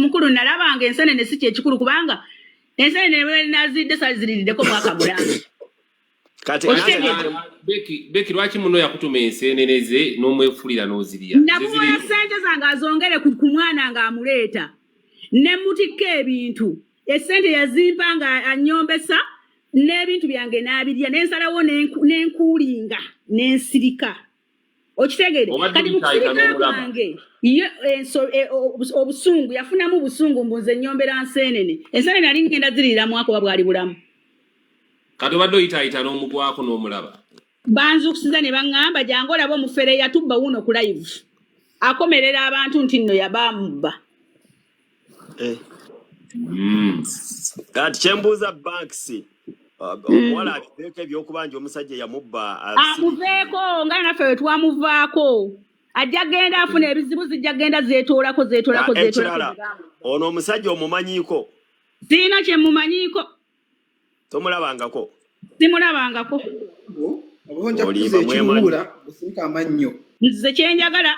Mukulu, nalabanga ensenene si kyekikulu, kubanga ensenene bwe nazidde saziriddeko mwaka mulamba. Kati Okitegeera? Becky, Becky, lwaki muno yakutuma ensenene ze n'omwefulira n'ozirya? Ze Namuwola sente zange azongere ku mwana ng'amuleeta, ne mutikka ebintu. Esente yazimpa nga anyombesa n'ebintu byange n'abirya, nensalawo nenkuulinga nensirika. Okitegere? Obadde Kati mu oyitaayita kusirika n'omulaba. kwange ye obusungu yafunamu busungu, mbu nze nyombera nsenene. Ensenene nali ngenda ziriira mwaka oba bwali bulamu. Kati obadde oyitaayita n'omugwako n'omulaba. Banzukusiza ne baŋŋamba, "Jangu olaba omufere yatubba wuno ku live, akomerera abantu nti nno yabamubba." Eh. Kati kyembuuza, Banks, omuwala abiveeko ebyokubanja omusajja yamubba? Amuveeko nga naffe we twamuvaako. Ajja genda afuna ebizibu, zijja genda zeetoolako, zeetoolako, zeetoolako. Ekirala, ono omusajja omumanyiiko? Siina kye mumanyiiko. Tomulabangako? Simulabangako. Oba nja kukuza Olimba, mwemanyi. ekiruwuula busirika amannyo. Nze kyenjagala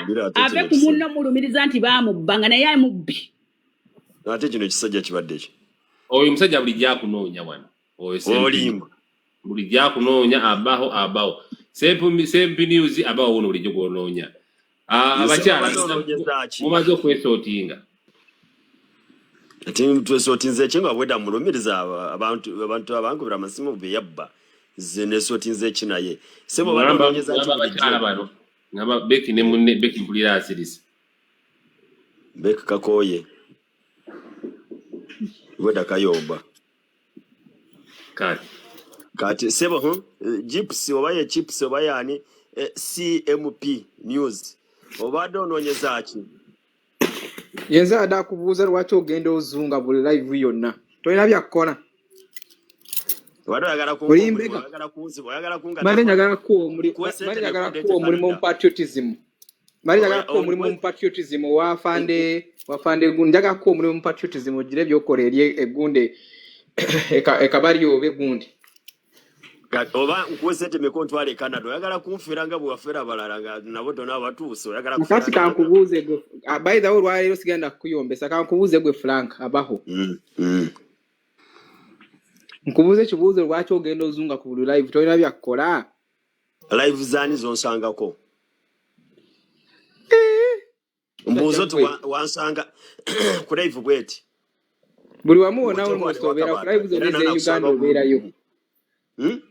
Mbira ate ave kino ku munno kisajja. mulumiriza nti baamubba nga naye amubbi. Ate kino ekisajja kibadde ki? Oyo omusajja bulijjo akunoonya wano, oyo Sempi. Olimba. Bulijjo akunoonya, abaho abaho Sempi, Sempi News abaho wuno bulijjo gwonoonya. Ah, Nze abakyala obadde onoonyeza ki? Mumaze okwesootinga? Ati twesootinze ki nga bwedda mulumiriza abantu abankubira amasimu be yabba? Nze nesootinze ki naye? Sebo, obadde ngamba onoonyeza ki ngamba abakyala bulijjo? Bano ngamba Beki ne munne Beki, mpulira asirise. Beki kakooye, bwedda kayomba. Kati Kati sebo, Gypsy oba ye Chips oba yaani, CMP News, obadde onoonyeza ki? Yenze adde akubuuza, lwaki ogenda ozunga buli live yonna? Tolina byakukola? Obadde oyagala kumpa Oli omulimu? mbega. Oyagala kunziba, oyagala Mbadde kungattako? njagala kuwa omulimu. Kuwa sente Mbadde njagala nekundeeta kuwa omulimu mu Canada. patriotism. Mbadde njagala kuwa omulimu mu patriotism wafande wafande njagala kuwa omulimu mu patriotism, ogire ebyokola eri egunde ekabali oba egundi. Oba nkuwe sente meka ontwale e Canada? Oyagala kunfera nga bwe wafera abalala nga nabo tona batuuse? Oyagala kufera Kakati nga kankubuuze gwe, ah, by the way, olwaleero sigenda kukuyombesa. Kankubuuze gwe Frank abaho. Nkubuuze ekibuuzo, lwaki ogenda ozunga ku buli live? Tolina byakukola? Live zaani zonsangako? Mbuuza oti Gwe. Wansanga ku live bweti? Buli wamu wonna Ng'oteekwa almost obeera ku ne live wakabaata zonna era ez'e Uganda, nanakusanga omulundi obeerayo. gumu. Hmm?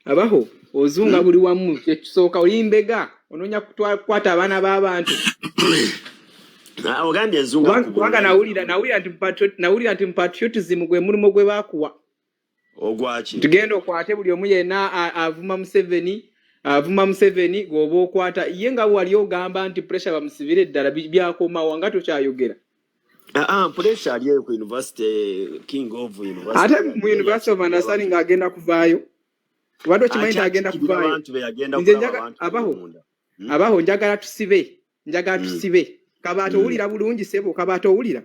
Abaho, ozunga buli wamu. Kyekisooka, oli mbega, onoonya kukwata abaana b'abantu. Ah, ogambye enzunga ku buli Kubanga live. nawulira nti mu patriotism gwe mulimu gwe baakuwa. Ogwaki? Tugenda okwate buli omu yenna avuma Museveni, avuma Museveni gweoba okwata ye, nga wali ogamba nti Pressure bamusibire eddala, byakomawa nga tokyayogera? Ah, ah, Pressure ali eyo ku university, King of University. Ate mu University of Understanding ng'agenda kuvaayo, obadde okimanyi nti agenda Akyakikibira kuvaayo? abantu be yagenda Nze kulaba abantu be abaho munda. Hmm? Abaho, njagala tusibe, njagala tusibe Kabaata. Owulira bulungi sebo Kabaata? Owulira?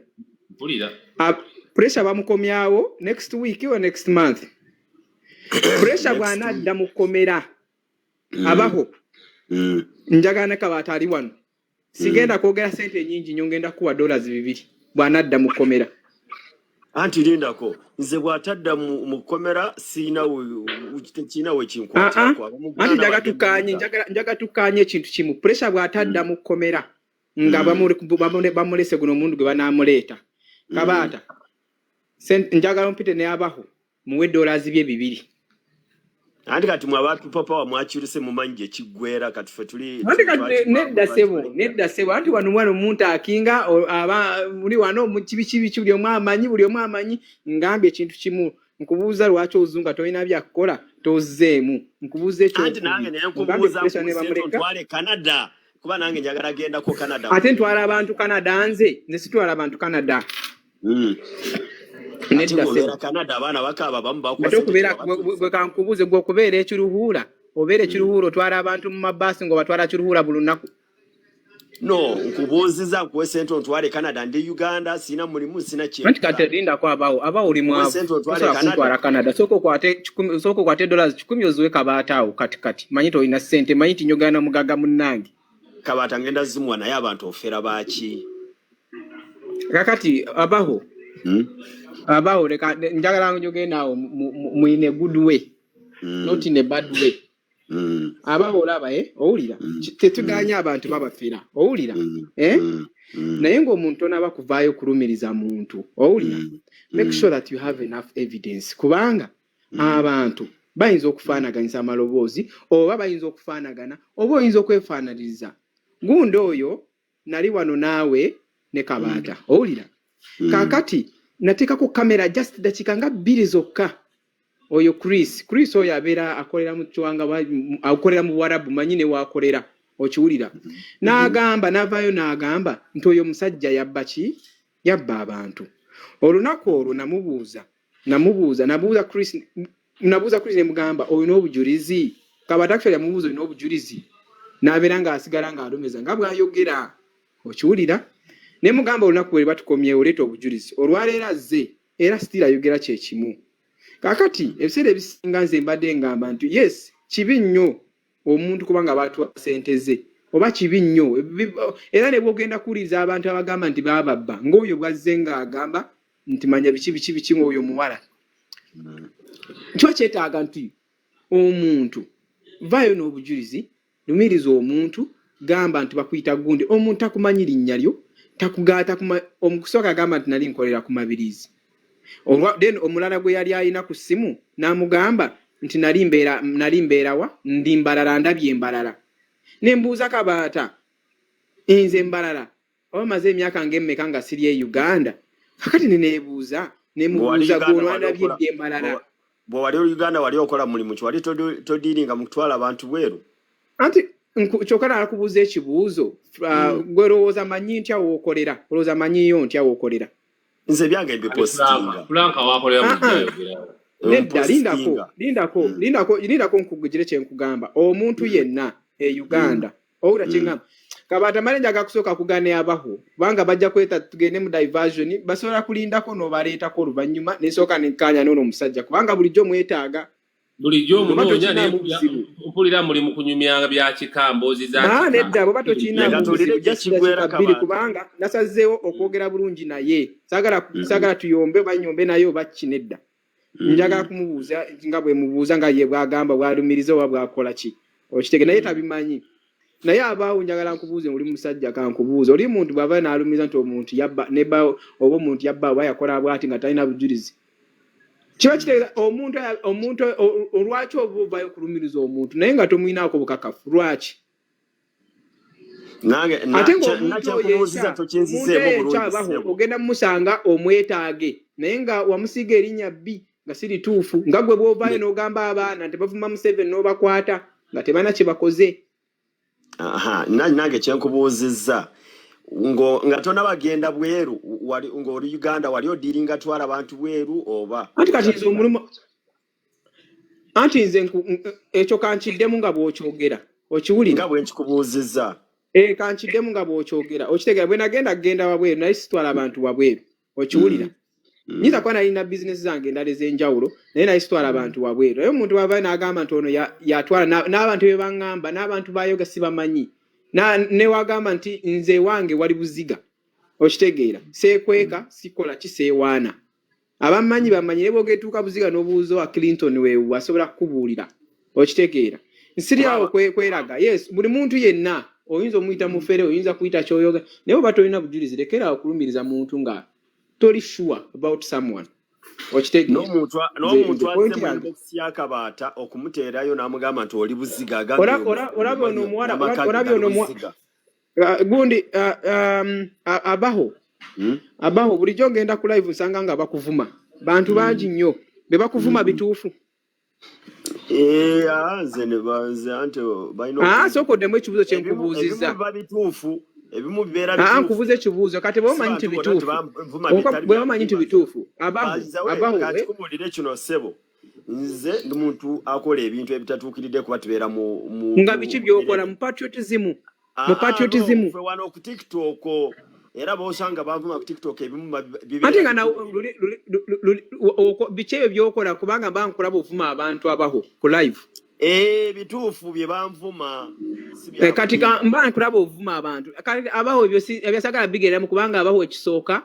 Mpulira. Ah, Pressure bamukomyawo next week or next month. Pressure Next week. bw'anadda mu kkomera, abaho, njagala ne Kabaata ali wano. Sigenda kwogera sente nyingi nnyo, ngenda kuwa $2 bw'anadda mu kkomera. Anti lindako, nze bw'atadda mu kkomera siina tekiina we Ah, ah. kinkwatirako. Anti Abamugwana njagala badde tukkaanye, munda. njagala tukkaanye ekintu kimu. Pressure bw'atadda mu kkomera nga bamulese guno omundu gwe banaamuleeta, Kabaata, njagala ompite ne abaho muwe $2 bye. Anti kati mwe aba People Power mwakyulise, mumanyi gye kiggweera. Kati ffe tuli Anti kati nedda sebo, twakireka. Nedda sebo, anti wano omuntu akinga aba muli wano mu kibi kibi ki, buli omu amanyi, buli omu amanyi. Ngambye ekintu kimu, nkubuuza lwaki ozunga? Tolina byakukola? Tozzeemu. Nkubuuza Anti nange ekyokubiri, naye ogambye nkubuuza, Pressure ne nkuwe sente bamuleka. ontwale Canada, kuba nange njagala gendako Canada. Ate ntwala abantu Canada? Nze sitwala abantu Canada. Ate Nedda sebo. bw'obeera Canada abaana bakaaba, abamu bakuwa Ate sente okubeera tebabatuusa. gwe kankubuuze, gwe okubeera ekiruhuula, obeera ekiruhuula, otwala abantu mu mabaasi ng'obatwala kiruhuula buli lunaku? No, nkubuuziza, nkuwe sente ontwale Canada. Ndi Uganda, sina mulimu, sina Anti kati kyenkola. lindako, abawo, abawo, oli Nkuwe mwavu. sente ontwale Tosobola Canada. kuntwala Canada. Sooka okwate $100 oziwe Kabaata awo. Kati manyi tolina ssente, manyi nti nyogana mugaga munnange. Kabaata ngenda zimuwa, naye abantu ofera baaki? Kakati abaho, abaho, leka njagala njogere naawe mu in a good way, not in a bad way. Abaho, olaba, owulira? Tetuganya abantu babafera, owulira? Eh? Naye ng'omuntu tonaba kuvaayo kulumiriza muntu, owulira, make sure that you have enough evidence, kubanga abantu bayinza okufaanaganyisa amaloboozi, oba bayinza okufaanagana, oba oyinza okwefaananiriza gundi oyo. Nali wano naawe ne Kabaata, owulira? Kaakati nateekako kamera just dakiika nga 2 zokka. Oyo Chris oyo abeera akolera mu kiwanga, akolera mu Buwarabu, manyi ne waakolera, okiwulira? N'agamba, n'avaayo n'agamba nti oyo omusajja yabba ki, yabba abantu. Olunaku olwo namubuuza Chris, nabuuza Chris ne mugamba, "Olina obujulizi?" Kabaata actually yamubuuza, "Olina obujulizi?" N'abeera ng'asigala ng'alumeza nga bw'ayogera, okiwulira? Ne mugamba, "Olunaku lwe batukomyewo, oleeta obujulizi." Olwaleero azze era still ayogera kyekimu. Kaakati ebiseera ebisinga nze mbadde ngamba nti yes, kibi nnyo omuntu kubanga batwa sente ze, oba kibi nnyo era ne bwogenda kuwuliriza abantu abagamba nti baababba, ng'oyo bwazze ng'agamba nti manya biki biki biki, ng'oyo muwala, kiba kyetaaga nti omuntu vaayo n'obujulizi, lumiriza omuntu, gamba nti bakuyita gundi, omuntu takumanyi linnya lyo, omukusooka agamba nti nali nkolera ku Mabirizi. Then omulala gwe yali alina ku ssimu n'amugamba nti nali mbeerawa, ndi Mbalala, ndabye Embalala. Ne mbuuza Kabaata, nze Mbalala oba maze emyaka ng'emmeka nga siri e Uganda? Kakati neneebuuza, nemubuuza, gw'olwandabye ddi Embalala? Bwe wali Uganda wali okola mulimu ki? Wali todiiringa mu kutwala abantu bweru? Anti kyokka nalakubuuza ekibuuzo, gwe lowooza manyi ntya wookolera? Olowooza manyiyo ntya wookolera? Nze byange mbipositinga. Frank wakolera. Ah, ah. Mujjayogera. Nedda, lindako. Mpositinga. Lindako, lindako, lindako, nkugire kyenkugamba. Omuntu yenna e Uganda, owulira kyengamba? Kabaata, male njaga kusooka kugana abaho, kubanga bajja kweta tugende mu diversion. Basobola kulindako n'obaleetako oluvannyuma, nensooka nenkkaanya n'ono omusajja, kubanga bulijjo mwetaaga. Bulijjo Oba omunoonya. tokinaamu buzibu. Mpulira muli mu kunyumya bya kika, mboozi za Aa, kika. nedda, bwoba tokinaamu Leka tuwulire buzibu, ejja just kiggweera. dakiika 2. Kabaata. Kubanga nasazeewo okwogera bulungi naye, saagala saagala tuyombe oba nyombe naye oba ki, nedda. Njagala kumubuuza nga bwe mubuuza, nga ye bw'agamba, bw'alumiriza oba bw'akola ki, okitege? Naye tabimanyi. Naye abaawo, njagala nkubuuze, oli musajja, kankubuuze, oli muntu bw'ava n'alumiriza nti omuntu yabba neba, oba omuntu yabba oba yakola bw'ati nga talina bujulizi, kiba kitegeeza omuntu olwaki oba ovaayo okulumiriza omuntu naye nga tomuyinaako bukakafu? Lwaki? Nange Ate ng'omuntu oyo nakyenkubuuziza enkya, omuntu tokinzizeemu oyo enkya, bulungi. abaho, Ssebo. ogenda mumusanga omwetaage, naye nga wamusiiga erinnya bbi nga si lituufu, nga gwe bw'ovaayo n'ogamba abaana nti bavuma Museveni n'obakwata nga tebalina kye bakoze. Aha, nange kyenkubuuzizza, ngo nga tonabagenda bweru, wali ng'oli Uganda, wali odiiringa twala abantu bweru oba? Anti kati nze omulimu, anti nze ekyo kankiddemu nga bw'okyogera, okiwulira? Nga bwe nkikubuuzizza. Eh, kankiddemu nga bw'okyogera, okitegeera? Bwe nagenda kugenda wabweru, naye sitwala abantu wabweru, okiwulira? Nyinza kuba nalina bizinesi zange endala ez'enjawulo, naye naye sitwala abantu wabweru. Naye omuntu bw'ava n'agamba nti ono yatwala, n'abantu be baŋŋamba n'abantu bayoga sibamanyi. Newagamba nti nze wange wali Buziga, okitegeera? Seekweka, sikola kiseewaana, abammanyi bamanyi. Ne bwogetuuka Buziga n'obuuza wa Clinton, weewu asobola kukubuulira, okitegeera? Nsiri awo kweraga. Yes, buli muntu yenna oyinza omuyita mufere, oyinza kuyita kyoyoga, naye oba tolina bujulizi, lekera awo okulumiriza muntu nga toli sure about someone, okitegeera? N'omuntu Nze point azze mu yange inbox ya Kabaata okumuteerayo n'amugamba nti oli Buziga, agambye Olabye ono omuwala, n'amaka ge olabye gali ono Buziga. Gundi, abaho. Abaho, bulijjo ngenda ku live nsanga nga bakuvuma, bantu bangi nnyo be bakuvuma, bituufu? Eh, ah, nze ne nze anti balina Sooka oddemu ekibuuzo kye Ebimu nkubuuzizza. biba bituufu, ebimu bibeera Ah, bituufu. nkubuuza ekibuuzo kati, bwe Si omanyi nti bantu bonna bituufu, tebanvuma bitali bwe omanyi nti bya bituufu, abaho, Baziza we, abaho, kankikubuulire kino ssebo, nze ndi muntu akola ebintu ebitatuukiridde kuba tubeera mu Nga biki by'okola mu patriotism, mu Ah, no, patriotism? Ffe wano ku TikTok, era b'osanga banvuma ku TikTok, ebimu Ate bibeera nga nawe bituufu. Biki ebyo by'okola? Kubanga mba nkulaba ovuma abantu, abaho, ku live. Eh, bituufu bye banvuma si Eh, kati byabulimba. mba nkulaba ovuma abantu. Kati abaho ebyo ebyasagala bigereramu kubanga abaho ekisooka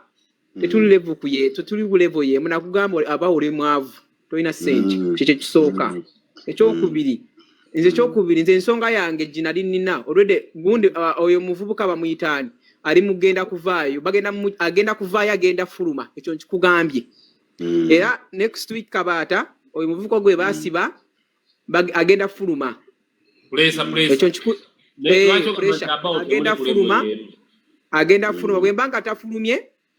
tetuli level ku ye, tetuli ku level y'emu. Nakugamba abaho oli mwavu, tolina ssente, kyekyo ekisooka. Ekyokubiri, nze ekyokubiri, nze ensonga yange gye nali nnina olwedde gundi oyo muvubuka bamuyitaani ali mugenda kuvaayo, bagenda agenda kuvaayo, agenda fuluma, ekyo nkikugambye. Era next week Kabaata oyo muvubuka gwe baasiba agenda fuluma. Pressure, pressure. Ekyo nkiku Ne eh, lwaki ogamba nti pressure abawo agenda temuli ku level fuluma, y'emu? agenda fuluma. Bwe mba nga tafulumye,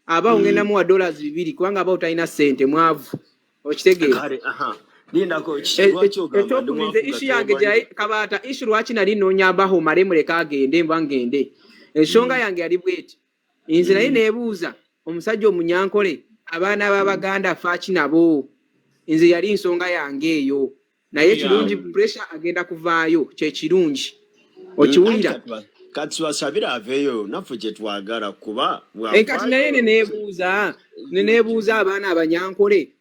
abawo ngenda muwa $2 kubanga abawo talina ssente, mwavu, okitegeera? Kale aha, lindako, lwaki ogamba ndi Ekyokubiri, mwavu nze nga issue yange tomanyi? gyayi Kabaata, issue lwaki nali nnoonya abaho male muleke agende mba ngende, ensonga yange yali bweti: nze nali neebuuza omusajja omunyankole abaana b'Abaganda faaki nabo. Nze yali nsonga yange eyo, naye ekirungi Pressure agenda kuvaayo, kyekirungi. Okiwulira? Anti kati tubasabire aveeyo, naffe kye twagala kuba Eh, kati naye bw'avaayo neneebuuza abaana abanyankole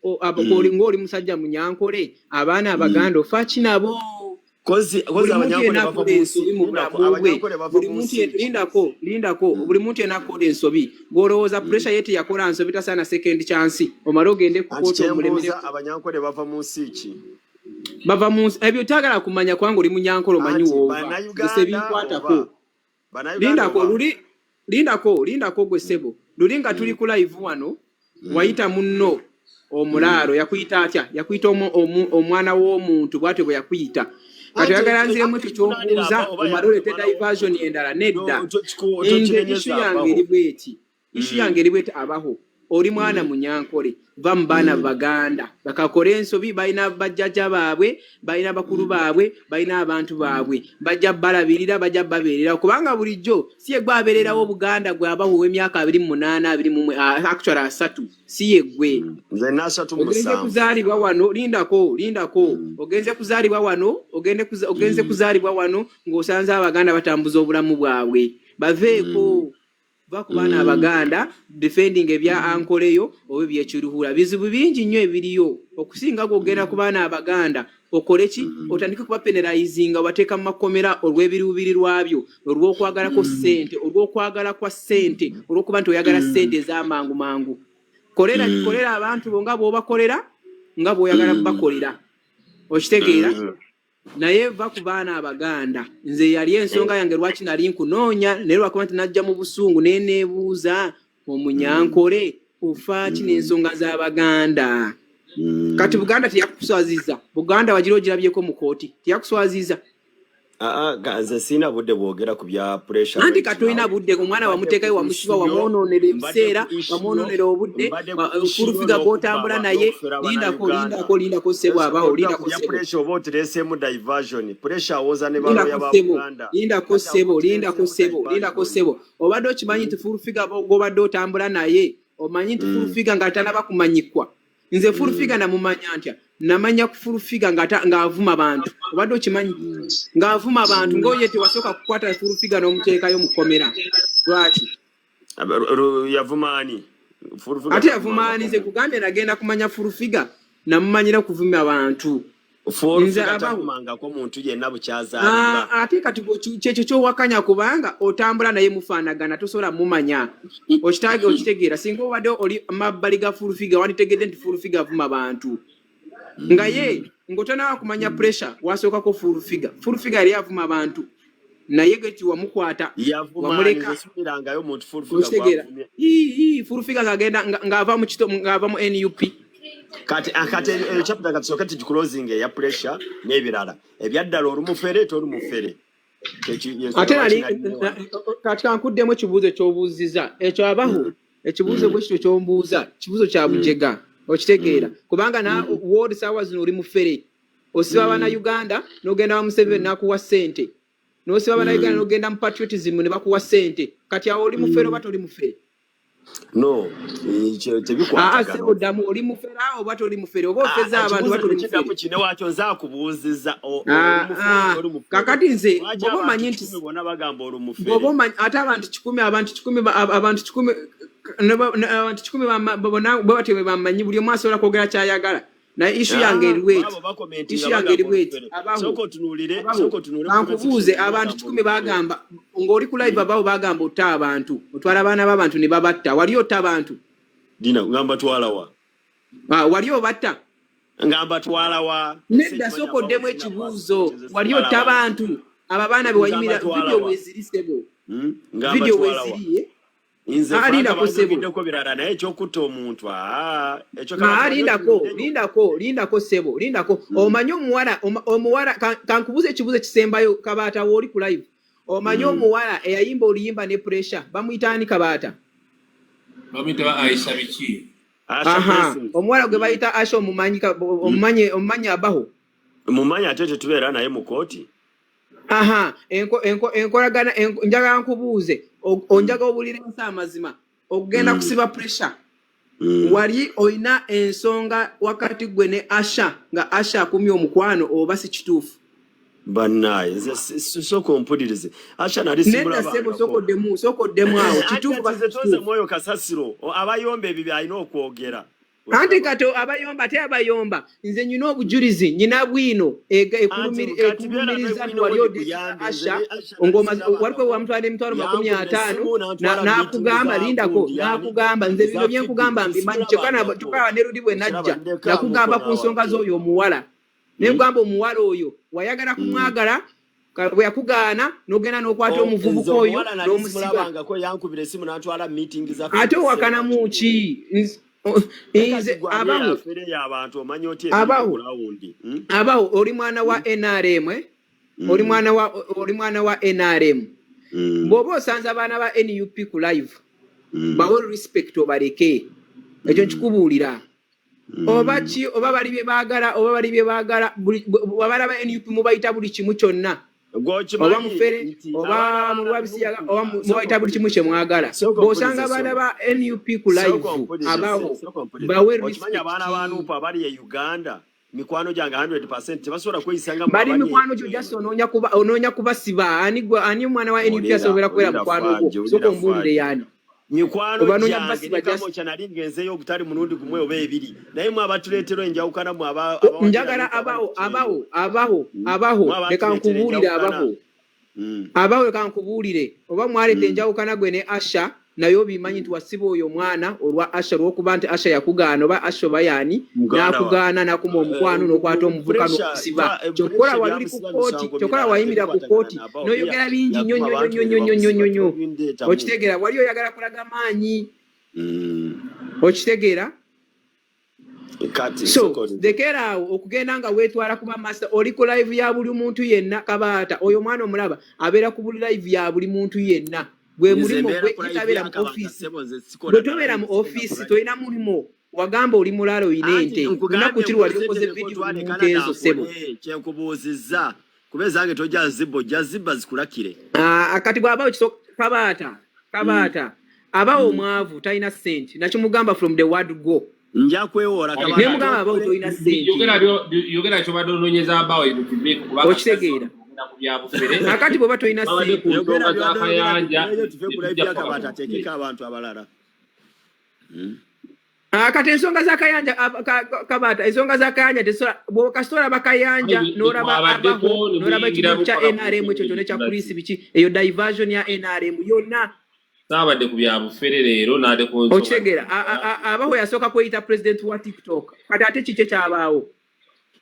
ng'oli musajja munyankole, abaana abaganda ofaaki nabo? Kozi Buli kozi muntu abanyankole yenna bava akola mu nsi ensobi mu lindako, bulamu bwe. abanyankole bava Buli mu muntu nsi ki? Lindako, lindako. Buli muntu yenna akola ensobi, ng'olowooza Pressure ye teyakola nsobi, tasaana second chance, omale ogende ku Anti kooti kyembuuza, omulemereko? abanyankole bava mu nsi ki? Bava mu nsi ebyo taagala kumanya kubanga oli munyankole, omanyi Anti woova, nze bannayuganda sebinkwatako. oba bannayuganda Lindako. Oba Luli, lindako, lindako gwe ssebo. Luli nga tuli ku live wano, wayita munno omulaalo, yakuyita atya? Yakuyita omwana w'omuntu, bw'atyo bwe yakuyita. Kati Anti oyagala nziremu ekyo tukivunaanira ky'ombuuza, oba omale oleete omwana diversion w'omuntu endala? Nedda. Nze tokinenyeza issue yange abaho. eri bweti, issue yange eri bweti: abaho oli mwana munyankole, va mu baana baganda bakakole ensobi. Balina bajjajja baabwe, balina bakulu baabwe, balina abantu baabwe, bajja balabirira, bajja babeererawo, kubanga bulijjo si ye gwe abeererawo Buganda. Gwe abaho ow'emyaka 28, 21, actually 30, si ye ggwe. Nze nasatu Ogenze musanvu. kuzaalibwa wano, lindako, lindako. Ogenze kuzaalibwa wano, ogenze kuzaalibwa wano ng'osanze abaganda batambuza obulamu bwabwe. Baveeko, va ku baana abaganda defending ebya ankoleyo oba ebyekiruhura. Bizibu bingi nnyo ebiriyo okusinga gwogenda ku baana abaganda okole ki, otandike kuba penalizinga, obateeka mu makomera olw'ebiruubirirwa byo, olw'okwagalako ssente, olw'okwagala kwa ssente, olw'okuba nti oyagala ssente ez'amangu mangu. Kolera, kolera abantu bo nga bw'obakolera, nga bw'oyagala bakolera, okitegeera? Naye va ku baana abaganda. Nze yali ensonga yange lwaki nali nkunoonya, naye lwakuba nti najja mu busungu neneebuuza omunyankole ofaaki n'ensonga z'abaganda. Kati Buganda teyakuswaziza? Buganda wagira ogirabyeko mu kooti, teyakuswaziza? Aa, nze sirina budde bwogera ku bya Pressure Anti right katolina now. budde, omwana Mbadde wamuteekayo, ku wamusiba, issue yo, wamwonoonera mbadde ebiseera, ku issue yo, wamwonoonera obudde, mbadde ku issue yo full figure n'okubba gw'otambula naye. n'okufera Lindako, bannayuganda. lindako, lindako ssebo, Ensonga abawo odda ku lindako bya ssebo. Pressure oba otuleeseemu diversion. Pressure awoza ne balooya Lindako ba ssebo. Buganda. Lindako Kati awo ssebo, lindako otuleeseemu ssebo, lindako diversion. ssebo. Obadde okimanyi nti full figure gw'obadde otambula naye, omanyi nti full figure nga tanaba kumanyikwa, nze full figure namumanya ntya? Namanya ku full figure ng'avuma bantu. Obadde okimanyi ng'avuma abantu, ng'oye tewasooka kukwata full figure n'omuteekayo mu kkomera, lwaki? Yavuma ani? Full figure Ate tavumangako yavuma ani? Nze muntu. kugambye nagenda kumanya full figure, namumanyira kuvuma bantu. Full Nze figure abaho tavumangako muntu yenna bukyazaalibwa. Ah, ate kati gwe kyekyo kyowakanya, kubanga otambula naye mufaanagana, tosobola mumanya. Okitage, okitegeera? Singa obadde oli mabbali ga full figure, wanditegedde nti full figure avuma bantu, nga ye ng'otanaba kumanya Pressure wasookako full figure. Full figure yali avuma abantu, naye gwe wamukwata Yavuma ani? wamuleka. Nze siwulirangayo muntu full figure Okitegeera? gwavumye. Ii, full figure ng'agenda ng'ava mu kito, ng'ava mu NUP. Kati ah, kati eyo chapter kati sooke tugiclosing eya Pressure n'ebirala ebyaddala. Oli mufere, toli mufere? Yensonga Ate lwaki nali nalimu wano. Kati kankuddemu ekibuuzo ky'obuuzizza ekyo, abaho. Ekibuuzo bwe kityo ky'ombuuza kibuuzo kya bujega, okitegeera? Kubanga na woodi saawa zino oli mufere, osiba bannayuganda n'ogenda wa Museveni n'akuwa ssente, n'osiba bannayuganda n'ogenda mu patriotism ne bakuwa ssente. Kati awo oli mufere oba toli mufere? No, ekyo Aa, tebikwatagana. ssebo, ddamu. Oli mufere oba toli mufere? Oba ofeza abantu oba Ekibuuzo toli tekiddamu mufere? kine wakyo. Nze akubuuzizza oli Ah, mufere, ah, oli mufere? Kakati nze Lwaki bw'oba abantu omanyi nti 1,000 bonna bagamba oli mufere? Bw'oba omanyi ate abantu 1,000, abantu 1,000 abantu 1,000 abantu 1,000 bonna bwe batyo bwe bamanyi, buli omu asobola kwogera kyayagala. Naye issue yange Ah, eri bweti, abo bakomentinga issue yange eri bagamba bweti. olufere. Abaho, Sooka otunuulire, abaho, sooka otunuulire comment kankubuuze, section abantu bagamba 1,000 olufere. Bagamba ng'oli ku live, abawo bagamba otta abantu, otwala abaana b'abantu ne babatta. Wali otta abantu? Dina ngamba twala wa? Ah, wali obatta? Ngamba twala wa? Nedda, Sikimanyi sooka abawo oddemu sina ekibuuzo. passport, nze Wali sitwala otta bantu. abantu abo abaana be Ngamba wayimira twala video wa? weeziri, sebo? Ngamba Video twala wa? weeziri, eh? Nze Ah, Frank lindako sebo. banjogeddeko birala, naye ekyokutta omuntu, aa, ekyo Ah, kabaka wali lindako, otunuliddeyo. Lindako, lindako sebo, lindako. Omanyi omuwala, omuwala, kankubuuze ekibuuzo ekisembayo, Kabaata, wooli ku live. Omanyi omuwala eyayimba oluyimba ne Pressure, bamuyita ani, Kabaata? Bamuyita ba Aisha biki? Asha Aha, Blessings. omuwala gwe bayita Asha, omumanyi omumanyi, omumanyi abaho? Mumanyi, ate tetubeera naye mu kooti. Aha, enkolagana njagala nkubuuze, onjaga obulira ensi amazima, okugenda kusiba Pressure, wali olina ensonga wakati gwe ne Asha, nga Asha akumye omukwano, oba si kituufu? Bannaye, nze sooka ompulirize, Asha nali Nedda ssebo, sooka simulabangako. oddemu, sooka oddemu awo. Anti Kituufu kati ba si nze tonze kituufu? mwoyo kasasiro abayomba ebyo byalina okwogera. Anti Okiraba? kati abayomba, ate abayomba, nze nyina obujulizi, nyina bwino Anti kati byera ekulumiriza nti nebwino wali wo odiisa gikuyambe nze Asha ne Asha nali ng'omaze waliko simulabangako. wamutwala emitwalo makumi Yankubira ataano essimu nantwala meeting n'akugamba za lindako gundi yani n'akugamba nze bino eza byenkugamba Fitbit mbimanyi, kyokka simulabangako. kyokka ne luli bwe Okiraba? najja Ndekaamuko nakugamba ku naawe nsonga ate. z'oyo omuwala, nekugamba omuwala oyo wayagala kumwagala, bwe yakugaana n'ogenda n'okwata omuvubuka Nze oyo omuwala nali n'omusiba. simulabangako, yankubira essimu nantwala meeting za Ate Fitbit owakanamu ki? Kati Nze gwe ani abaho, afereyo abantu, omanyi otya ebiri ku abaho, ground? Abaho, oli mwana wa NRM, eh? Oli mwana wa, oli mwana wa NRM. Bw'oba osanze abaana ba NUP ku live, bawe respect, obaleke. Ekyo nkikubuulira. Oba ki, oba bali bye baagala, oba bali bye baagala, abaana ba NUP mubayita buli kimu kyonna, oba Gweokimanyi mufere, nti abaana oba ba mulwa bisiyaga, oba NUP sooka mubayita buli kimu ompulirize, kye mwagala. sooka Bw'osanga ompulirize abaana sebo, ba NUP ku sooka live, ompulirize, abaho, sooka ompulirize. bawe Okimanyi abaana ba respect. NUP abali e Uganda mikwano gyange 100, tebasobola kweyisa nga mwe Bali abali mikwano gyo, eno. Just onoonya kuba, onoonya kubasiba. Ani gwe, ani omwana wa NUP Wulira, asobola kubeera wulira mukwano gwo? Faaji, Sooka wulira ombuulire. Faaji. Yani Mikwano obanoonya gyange basiba ne just. Kamokya nali ngenzeyo ogutali mulundi gumwe oba ebiri, naye mwe abatuleetera enjawukana, mwe abawagira Njagala NUP abali abaho, ku kyeyo. Abaho, abaho, abaho, Mwe leka abatuleetera nkubuulire. enjawukana. Abaho, abaho, leka nkubuulire, oba mwaleeta enjawukana gwe ne Asha, naye obimanyi nti wasiba oyo omwana olwa Asha, olwokuba nti Asha yakugaana, oba Asha oba yaani Muganda wange, n'akugaana, n'akuma omukwano, n'okwata omuvubuka Pressure n'okusiba. Kyokkola Pressure wali oli ku byamusiba kooti, misango kyokkola mirala wayimirira ku tebikwatagana kooti nabawo. n'oyogera bingi nnyo Yaguma nnyo abantu nnyo be nnyo nnyo nnyo bamusiba nnyo nnyo. tobindeetamu. Okitegeera? Wali oyagala kulaga maanyi. Okitegeera? Kati So sooka olinde. lekera awo okugenda nga weetwala kuba master. Oli ku live ya buli muntu yenna. Kabaata oyo omwana omulaba abeera ku buli live ya buli muntu yenna, gwe Nze mulimu mbeera gwe ku live gitabeera ya mu Kabaka ofiisi. ssebo, nze sikola Bwe na tobeera live, mu sigenda ku ofiisi, live. tolina mulimu. Wagamba oli mulaalo, oyina Anti ente lunaku nkugambye kiri wali nkuwe okoze sente vidiyo nekotwala e mu Canada nte ezo, ssebo. nkole kyenkubuuzizza, kuba ezange tojja zibba, ojja zibba zikulakire. Ah, kati bw'aba Kabaata, Kabaata, abawo omwavu talina ssente, nakimugamba from the word go. Nja kwewola. Kale Kabaka Ne kati mugamba abawo tokole. tolina ssente. Yogera kyobadde onoonyeza abawo ebyo tuveeko, kubanga Okitegeera? ogenda ku bya bufere. Akati bw'oba tolina Babadde ssente ku Yogera nsonga za byobadde oyogera Kayanja tuveeyo, tuve ku live netujja ya paka ku Kabata bufere. ateekeko abantu abalala. Ah, kati ensonga za Kayanja, Kabaata, ensonga za Kayanja tesobola. Bw'okasita olaba Kayanja Aye, n'olaba abaho twabaddeko ne n'olaba muyingira ekibuuzo kya paka ku NRM ekyo kyonna ekya bufere. Chris biki, eyo diversion ya NRM yonna. Saabadde ku bya bufere leero, naadde ku nsonga. Okitegeera? Abaho yasooka kweyita president wa TikTok, kati ate kiki ekyabaawo?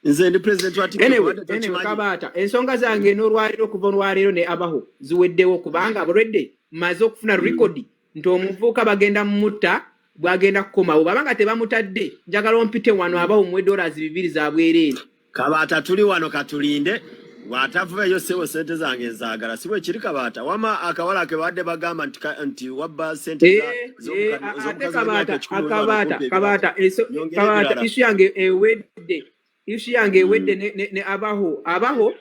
Nze ndi president wa TikTok. Anyway, Obadde anyway, tokimanyi? Kabaata, ensonga zange n'olwaleero, okuva olwaleero ne abaho ziweddewo, kubanga already mmaze okufuna record nti omuvubuka bagenda mutta, bwagenda kukomawo. Bwaba nga tebamutadde, njagala ompite wano abaho muwe $2 za bwereere. Kabaata, tuli wano, katulinde. Bw'atavueyo ssebo, sente zange nzaagala, si bwe kiri, Kabaata? Wama akawala ke badde bagamba nti nti wabba sente Eh, eh, ate z'omukazi w'emyaka Kabaata, 100 oli wano Kabaata, okumpa ebirala. Kabaata, Nyongera Kabaata, ebirala. issue yange ewedde, issue yange ewedde ne abaho, abaho,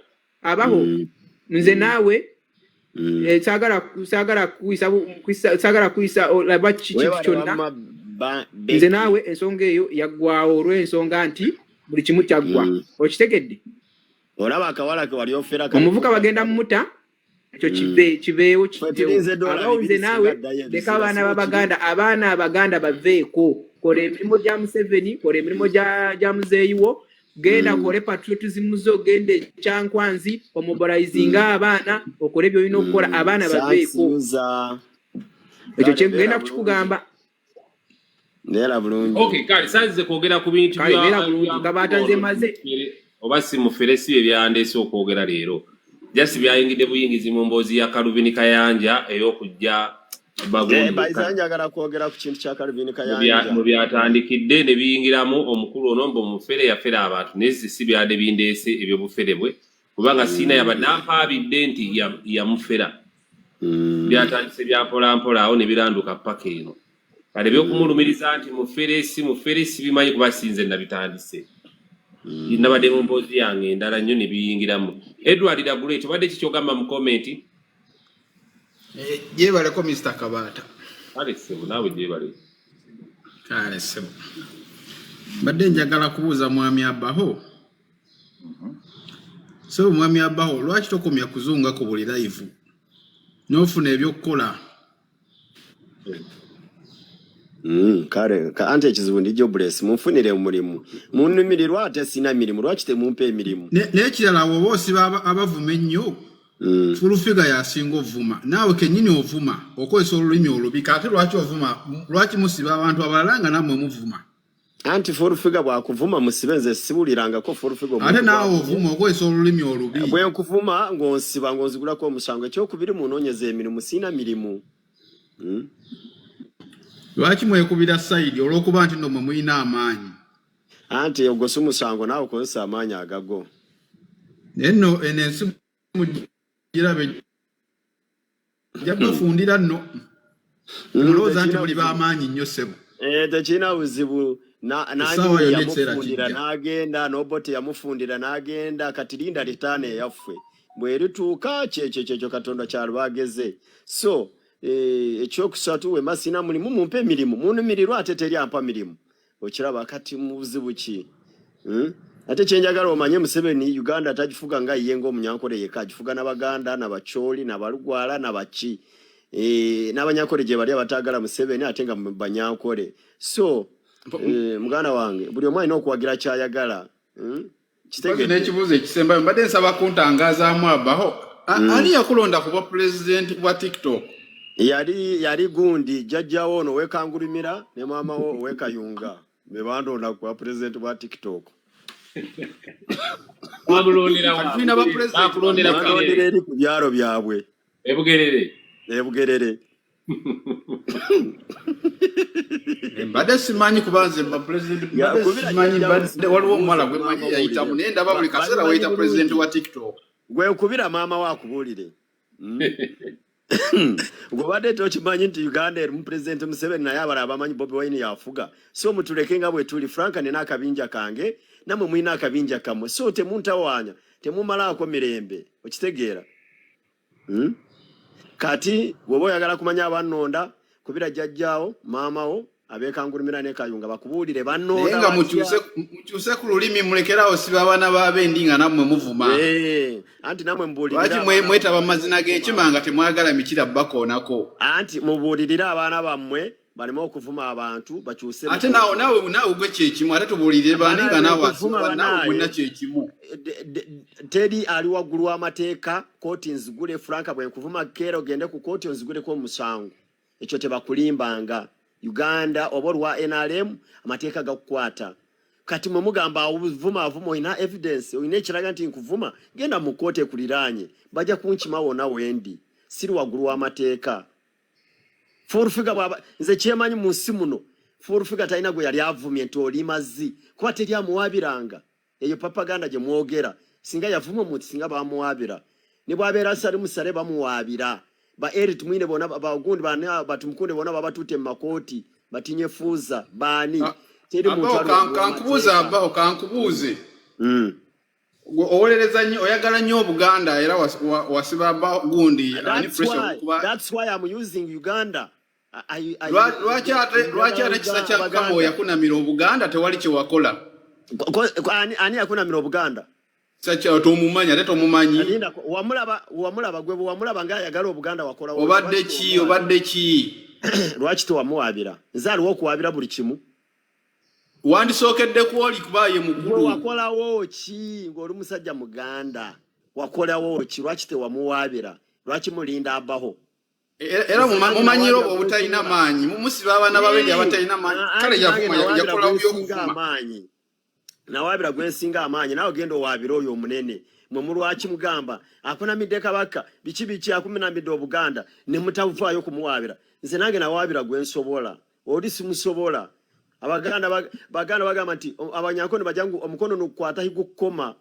abaho. Nze naawe saagala kuyisa saagala kuyisa olaba kintu Weebale. kyonna. Wamma Nze Becky. naawe ensonga eyo yaggwawo olw'ensonga nti buli kimu kyaggwa. Okitegedde? Olaba akawala ke wali ofera kali Omuvuka kumpa bagenda ebirala. mumuta, ekyo kive kibeewo Ffe kiveewo. tulinze dola Abawo nze 2 singa naawe addayo leka ebizira, abaana si bwe kiri? b'Abaganda, abaana Abaganda baveeko. Kola emirimu gya Museveni, kola emirimu gya muzeeyi wo, genda kole patriotism zo, genda ekyankwanzi omobilizinga abaana, okole byolina okukola, abaana baveeko. Sansiuza. Ekyo Kale, kyengenda beera kukikugamba. Neera bulungi. Okay, kale sanzize kwogera ku bintu Kale, beera bulungi. Kabaata, nze maze. Oba si mufere, si bye byandeese okwogera leero, just byayingidde buyingizi mu mboozi ya Kalubini Kayanja ey'okujja bagundi. Bayiza, njagala kwogera ku kintu kya Kalubini Kayanja. Mu byatandikidde ne biyingiramu omukulu ono mbu omufere yafera abantu, naye si byadde bindeese ebyobufere bwe, kubanga siina yabadde ampaabidde nti yamufera. Byatandise bya mpolampola awo ne biranduka paka eno. Kale ebyokumulumiriza nti mufere, si mufere, sibimanyi kuba sinze nabitandise. Nabadde mu mboozi yange endala nnyo ne biyingiramu. Edward Daguleti, obadde kikyogamba mu comment? Gyebaleko, Mr Kabaata. Kale ssebo, naawe gyebale. Kale ssebo, mbadde njagala kubuuza mwami Abaho. Ssebo mwami Abaho, lwaki tokomya kuzunga ku buli live n'ofuna ebyokukola? Kale anti ekizibu ndi jobless. Munfunire omulimu, munnumirirwa ate sina mirimu. Lwaki temumpa emirimu? N'ekirala, woba osiba abavuma ennyo, Full Figure yasinga ovuma, naawe kennyini ovuma, okozesa olulimi olubi. Ate lwaki ovuma? Lwaki musiba abantu abalala nga nammwe muvuma? Anti Full Figure bwakuvuma musibe, nze siwulirangako Full Figure Ate omuntu naawe bw'avumye. ovuma, okozesa olulimi olubi. Bwe nkuvuma ng'onsiba, ng'onzigulako omusango. Ekyokubiri, munoonyeza emirimu, siina mirimu. Lwaki mwekubira side olw'okuba nti nno mwe mulina amaanyi? Anti ogwo si musango, naawe okozesa amaanyi agago. Naye nno eno ensi mugirabe, ejja bafundira nno. Mulowooza nti Tekirina muli buzibu. b'amaanyi nnyo, ssebo. Tekirina buzibu. Essaawa Nange yonna ekiseera yamufundira kijja. n'agenda, n'Obote yamufundira n'agenda. Kati linda litaano eyaffe bwerituuka, kyekyo kyekyo Katonda kyalwageze. So ekyokusatu, wema sina mulimu, mumpe emirimu. Munumirirwa ate teri ampa mirimu. Okiraba kati mu buzibu ki? Ate kyenjagala omanye, Museveni Uganda tagifuga nga ye ng'omunyankole yekka, agifuga n'Abaganda, n'Abacholi, n'Abalugwala, n'abaki, n'Abanyankole gye bali abataagala Museveni ate nga banyankole. So muganda wange, buli omu alina okuwagira kyayagala, Mpozi Kitegedde? n'ekibuuzo ekisembayo, mbadde nsaba kuntangazaamu, Abaho. Ani yakulonda kuba pulezidenti wa TikTok? Yali gundi, jjajjawo ono owekangulumira ne maama wo owekayunga be bandonda kuba pulezidenti bwa TikTok. Bamulondera Kati tulina bapulezidenti bakulondera bameka? Bandondera Bugerere. eri ku byalo byabwe. Ebugerere. Ebugerere. Mbadde simanyi kuba nze bapulezidenti mbadde Kubira simanyi. jjajjawo Mbadde waliwo omuwala mubuuze, gwe manyi maama yayitamu, buulire. naye ndaba buli kaseera Babimanyi weyita pulezidenti bulungi. wa TikTok. Gwe nkubira maama we akubuulire. Gwe tokimanyi nti Uganda erimu Pulezidenti Museveni, naye abalala bamanyi Bobi Wine yafuga. So mutuleke nga bwe tuli. Frank, nina akabinja kange, nammwe mulina akabinja kammwe, so temuntawaanya, temumalaako mirembe. Okitegeera? Kati bw'oba oyagala kumanya abannonda, kubira jjajjaawo, maamawo abeekangulumira ne Kayunga bakubuulire Naye bannonda nga batya. Mukyuse ku lulimi, mulekerawo siba abaana b'abendi nga nammwe muvuma. Anti nammwe mubuulirire Lwaki abaana mwetaba mu bammwe mazina okuvuma g'enkima nga temwagala mikira bakoonako? Anti mubuulirire abaana bammwe baleme okuvuma abantu, bakyuse Ate naawe gwe kyekimu, ate tubuulirire bani nga Banaye naawe kuvuma asiba naawe banaye. mwenna kyekimu. Teri ali waggulu w'amateeka. Kooti nzigule, Franka, bwe nkuvuma keera ogende ku kooti onziguleko omusango. Ekyo tebakulimbanga. Uganda oba olwa NRM, amateeka gakukwata. Kati mwe mugamba avuma avuma, olina evidence, olina ekiraga nti nkuvuma, genda mu kooti ekuliraanye, bajja kunkima wonna wendi. Siri waggulu w'amateeka. Full Figure bwaba, nze kyemanyi mu nsi muno, Full Figure talina gwe yali avumye nti oli mazzi, kuba teri amuwaabiranga. Eyo propaganda gye mwogera. Singa yavuma omuntu, singa bamuwaabira. Ne bwabeera sali musale, bamuwaabira. Ba Eri Tumwine bona, bagundi bana batumukunde bona babatutte mu makooti, batinye fuuza baani. Teri muntu Abaho ali waggulu kankubuuze. w'amateeka. Abaho, kankubuuze. Gwe owolereza nnyo, oyagala nnyo Obuganda, era wasiba gundi ani That's pressure why, okuba that's why I'm using Uganda. Lwaki ate kisa kya Mukama Abaganda. oyakunamira Obuganda, tewali kye wakola? Ani yakunamira Obuganda? Kisa kya tomumanyi, ate tomumanyi. Linda, wamulaba gwe bwe wamulaba ng'ayagala Obuganda, wakola Obadde lwaki ki? tewamuwaabira? Obadde ki? Lwaki tewamuwaabira? Nze aliwo okuwaabira buli kimu. Wandisookedde kwoli kuba ye Gwe mukulu. wakolawo ki ng'oli musajja muganda? Wakolawo ki? Lwaki tewamuwaabira? Lwaki mulinda abaho? Era Nze nange mumanyira nawaabira obwo obutalina gwensinga. maanyi, musiba abaana babendi abatalina maanyi. Kale Anti nange yavuma, nawaabira yakola gwensinga byokuvuma. amaanyi, nawaabira gwensinga amaanyi. Nawe genda owaabire oyo omunene. Mwe mulwaki mugamba akunamidde kabaka biki biki, akunamidde obuganda, ne mutavaayo kumuwaabira? Nze nange nawaabira gwensobola, oli simusobola. Abaganda baganda bagamba nti abanyankone bajangu omukono nukukwata higukukoma,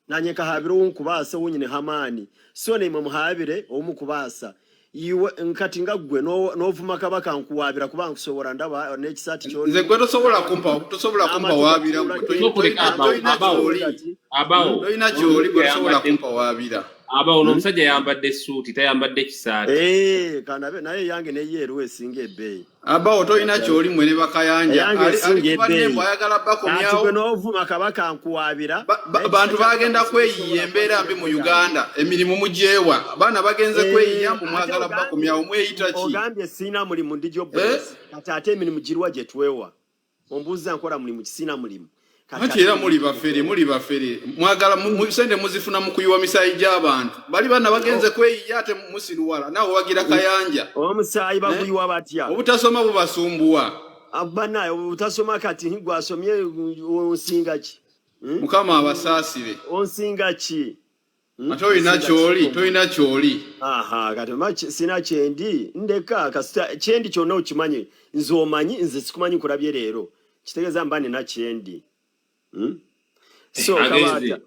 nanye nkahabire owunkubaasa owunyine hamaani. So nemwe muhabire owumukubaasa. Iwe nkati nga ggwe n'ovuma kabaka, nkuwaabira kuba nkusobola, ndaba n'ekisaati Nze kyolimu gwe tosobola kumpa, tosobola kumpa n'amatu waabira. gatuula Gwe Sokoleka tolina abawo tolina abawo kyoli gati. Abawo. Tolina kyoli, gwe Omusajja tosobola yambadde kumpa waabira. Abawo, n'omusajja yambadde suuti, tayambadde kisaati. Eh, kanabe naye yange neyeeru esinga ebbeeyi. Abawo, tolina kyoli, mwe ne bakayanja Eyange ali esinga ali ku banne ebbeeyi. mbu ayagala Kati gwe bakomyawo. n'ovuma kabaka, nkuwaabira, naye Bantu ekisa kya bagenda kabaka kweyiya, sikisobola embeera kuba mbi mu kireko kyange. Uganda, emirimu mugyewa, abaana bagenze kweyiya, mbu Ate mwagala ogambye bakomyawo, mweyita ki? Ogambye siina mulimu, ndi Eh? jobless. Kati ate emirimu giriwa gye twewa? Ombuuza nkola mulimu ki? Siina mulimu. Kati Anti ate era emirimu muli gye bafere, twewa? muli bafere, mwagala sente muzifuna mu kuyiwa misaayi gy'abantu. Bali bana bagenze kweyiya, ate musiruwala naawe wagira kayanja. Omusaayi Eh? baguyiwa batya? Obutasoma bubasumbuwa. Banaye obutasoma, kati gwasomye onsinga ki? Hmm? Mukama abasaasire. Onsinga ki? Hmm? Ate olina Onsinga ki? kyoli, tolina kyoli. Aha, kati sina kyendi, ndeka kasita kyendi kyonna okimanyi. Nze omanyi, nze sikumanyi, nkulabye leero, kitegeeza mba nina kyendi. So Agenze. Kabaata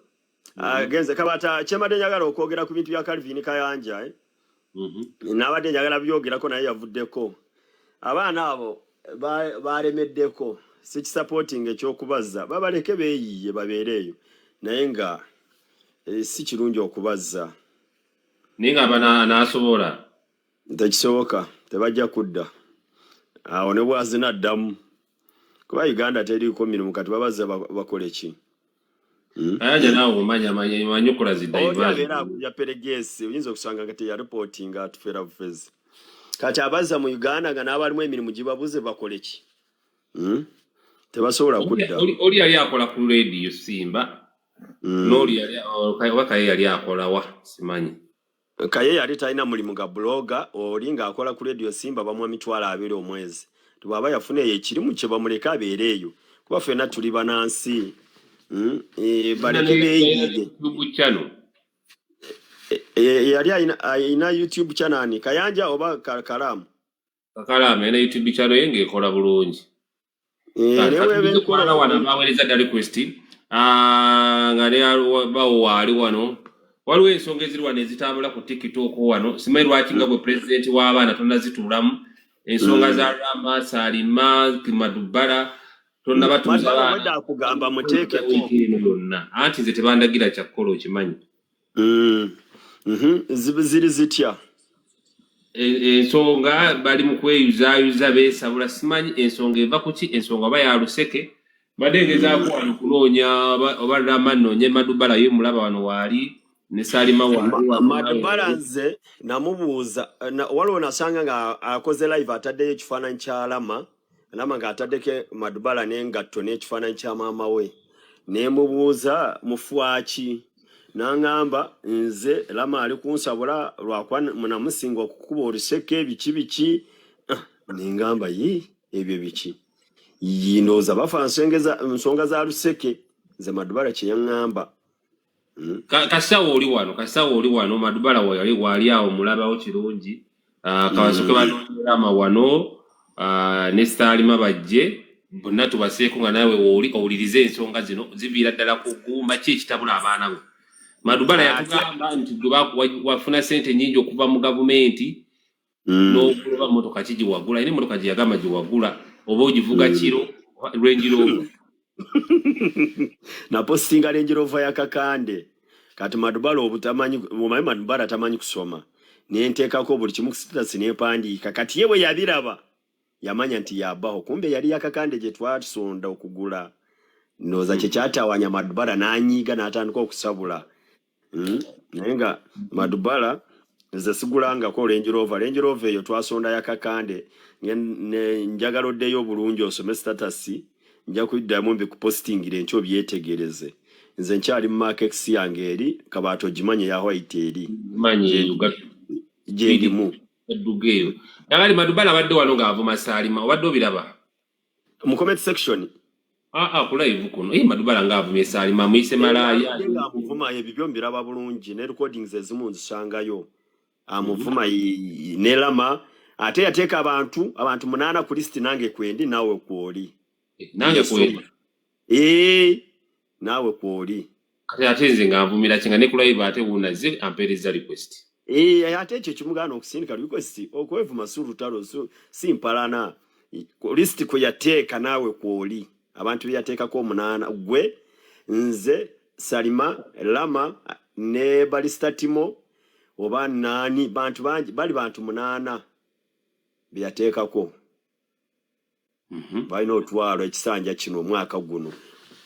agenze. Kabaata, kyembadde njagala okwogera ku bintu bya Calvin Kayanja, eh? Nabadde njagala byogerako naye yavuddeko. Abaana abo balemeddeko, sikisupporting ekyokubazza, babaleke beeyiye babeere eyo, naye nga si kirungi okubazza. Naye nga anaasobola? Tekisoboka, tebajja kudda awo ne bwazina ddamu, kuba Uganda teriiko mirimu. Kati babazza bakole ki? Hmm? Kayanja naawe omanya manyi okola zi Oli diversion. abeera akubya peregesi, oyinza okusanga nga teyaripootinga, atufera bufezi. Kati abazza mu Uganda nga n'abalimu emirimu gibabuze, bakole ki? Hmm? Tebasobola kudda. Oli yali akola ku Radio Simba, n'oli yali oba Kaye yali akolawa, simanyi. Kaye yali talina mulimu ga blogger. Oli ng'akola ku Radio Simba, bamuwa 20,000 omwezi. Tibwaba yafuna eyo ekirimu kye, bamuleke abeere eyo, kuba ffenna tuli banansi. Baleke beeyiye. YouTube channel. Yali ayina YouTube channel ani, Kayanja oba Kalaamu? Kakalamu alina YouTube channel ye ng'ekola bulungi. Naye weba Katulize enkola wano abaweereza dda request. Ah, nga ne bawo waali wano, waliwo ensonga eziri wano ezitambula ku TikTok wano. Simanyi lwaki nga bwe pulezidenti w'abaana tonazituulamu, ensonga za Rama, Salima, Madubala, tonnabatuuza. Madubala obwedda akugamba muteekeko. Wiiki eno yonna, anti nze tebandagira kyakkola, okimanyi. Ziri zitya? Ensonga bali mu kweyuzaayuza, beesabula, simanyi ensonga eva ku ki, ensonga oba ya luseke. Mbadde ngezaako wano kunoonya oba Rama, nnoonye Madubala, ye mulaba wano waali ne Salima waali wano. Madubala nze namubuuza waliwo nasanga nga akoze live, ataddeyo ekifaananyi kya Lama, Lama ng'ataddeko Madubala n'engatto n'ekifaananyi kya maama we. Nemubuuza mufwaki, n'aŋŋamba nze Lama ali kunsabula lwakuba namusinga okukuba oluseke, biki biki. Ah, nengamba ye ebyo biki? Yi, ndowooza bafa nsonga za luseke, nze Madubala kye yaŋŋamba. Kasawo oli wano, kasawo oli wano, Madubala wali waali awo, mulabawo kirungi. Ah, kabasoke banoonyerama wano, ne Saalima bajje bonna tubaseeko, nga naawe wooli owulirize ensonga zino ziviira ddala ku ggumba. Ki ekitabula abaana bo? Madubala Ate yatugamba nti gwe wafuna sente nyingi okuva mu gavumenti n'okuloba motoka ki giwagula, era emotoka gye yagamba giwagula oba ogivuga kiro Range Rover. Napostinga Range Rover ya Kakande. Kati Madubala obutamanyi, omanyi Madubala tamanyi kusoma, nenteekako buli kimu ku status nempandiika. Kati ye bwe yabiraba yamanya nti yabaho, kumbe yali ya Kakande gye twasonda okugula. Ndowooza kye kyatawaanya Madubala n'anyiiga n'atandika okusabula. Naye nga Madubala nze sigulangako Range Rover. Range Rover eyo twasonda ya Kakande. Njagala oddeyo obulungi osome status. Nja kuddamu mbikupositingire enkya obyetegereze. Nze nkyali mu Mark X yange eri Kabaata, ogimanye ya white eri. Manyi eyo gyendimu. Edduga eyo nagali. Madubala abadde wano ng'avuma Saalima, obadde obiraba? Mu comment section? Aa, ku live kuno. Madubala ng'avumye Saalima, amuyise malaaya. Abadde ng'amuvuma, ebyo byo mbiraba bulungi, ne recordings ezimu nzisangayo amuvuma ne Lama. Ate yateeka abantu 8 ku list, nange kwendi, naawe kwoli. Nange kweri? Ee, naawe kwoli. Kati ate nze ng'anvumira ki nga ne ku live ate wunaze ampeereza request? Ee, ate ekyo kimugaana okusindika request. Okwevuma si lutalo, si mpalana. Ku list kwe yateeka naawe kwoli, abantu be yateekako 8, gwe, nze, Salima, Lama ne Barista Timo oba naani, bantu bangi, bali bantu 8 be yateekako. Balina otwalo ekisanja kino, omwaka guno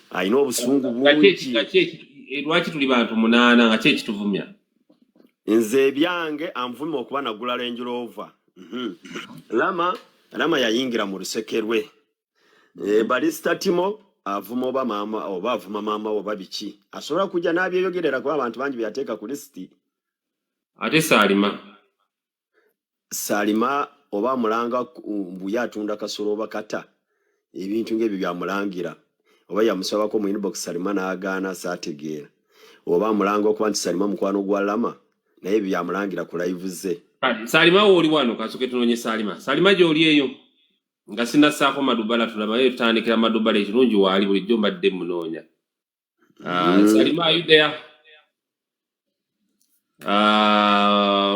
alina obusungu bungi. Lwaki tuli bantu 8 nga ki ekituvumya? Nze ebyange anvuma okuba nagula Range Rover. Lama yayingira mu luseke lwe. Barista Timo avuma oba maama oba avuma maama oba biki, asobola kujja n'abyeyogerera kuba abantu bangi beyateeka ku lisiti. Ate Saalima? Salima oba amulanga mbu ye atunda kasolo oba kata, ebintu ng'ebyo byamulangira, oba yamusabako mu inbox Salima n'agaana, saategeera, oba amulanga okuba nti Salima mukwano gwa Lama, naye ebyo byamulangira ku live ze. Kale, Saalima wooli wano, kasooke tunoonye Saalima. Saalima gy'oli eyo nga sinassaako Madubala, tulaba naye tutandikira Madubala. Ekirungi waali, bulijjo mbadde munoonya. Salima, are you there?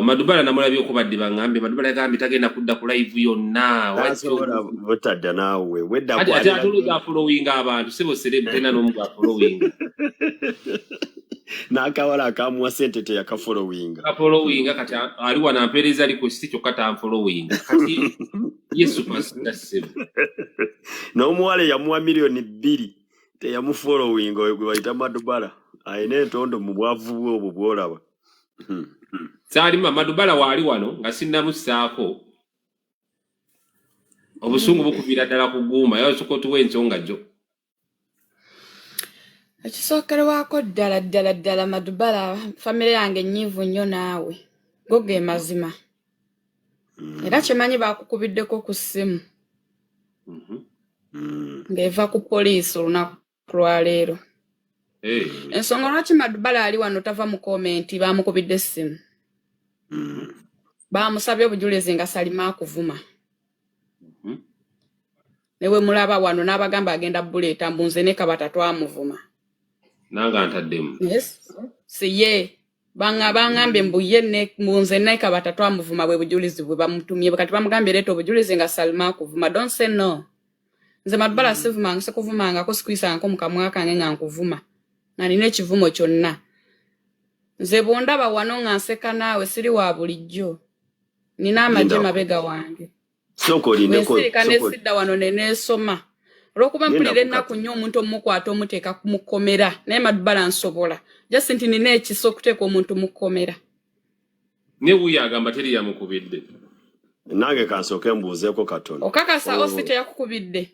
Madubala namulabye okubadde baŋŋambye Madubala yagambye tagenda kudda ku live yonna. Tasobola butadda naawe wedda. Ate ate olowooza afollowinga abantu sebo celeb tena n'omu gwafollowinga. N'akawala akamuwa sente teyakafollowinga. Kafollowinga. Kati ali wano ampeereza request kyokka tanfollowinga. Kati ye superstar sebo. N'omuwala eyamuwa 2 miliyoni teyamufollowinga, oyo gwe bayita Madubala alina entondo mu bwavu bwe obwo bwolaba. Saalima, Madubala waali wano nga sinnamussaako, obusungu bukubira ddala ku gguuma. Yasoka otuwa ensonga gyo. Ekisookerwako ddala ddala ddala, Madubala, famire yange ennyiivu nnyo naawe. Go ge mazima, era kyemanyi baakukubiddeko ku ssimu ng'eva ku poliisi olunaku lwaleero. Ensonga lwaki Madubala ali wano tava mu comment, baamukubidde essimu, baamusabye obujulizi nga Salima akuvuma. Ne bwe mulaba wano n'abagamba agenda buleeta mbu nze ne Kabata twamuvuma. Nange antaddemu. Yes. Si ye baŋŋambye mbu ye mbu nze ne Kabata twamuvuma, bwe bujulizi bwe bamutumye. Kati bamugambye leeta obujulizi nga Salima akuvuma. Don't say no. Nze Madubala sivumanga, sikuvumangako, sikuyisangako mu kamwa kange nga nkuvuma nga nina ekivumo kyonna. Nze bw'ondaba wano nga nseka naawe, siri wa bulijjo, nina amagye Lindako. mabega wange. Sooka olindeko. Bwensirika Sooka nesidda wano ne neesoma olw'okuba mpulira Lindako. ennaku nnyo omuntu omukwata omuteeka mu kkomera, naye Madubala nsobola just nti nina ekisa okuteeka omuntu mu kkomera. Ne wuuyo agamba teri yamukubidde. Nange kansooke mbuuzeeko katono. Okakasa? Oh. Osi teyakukubidde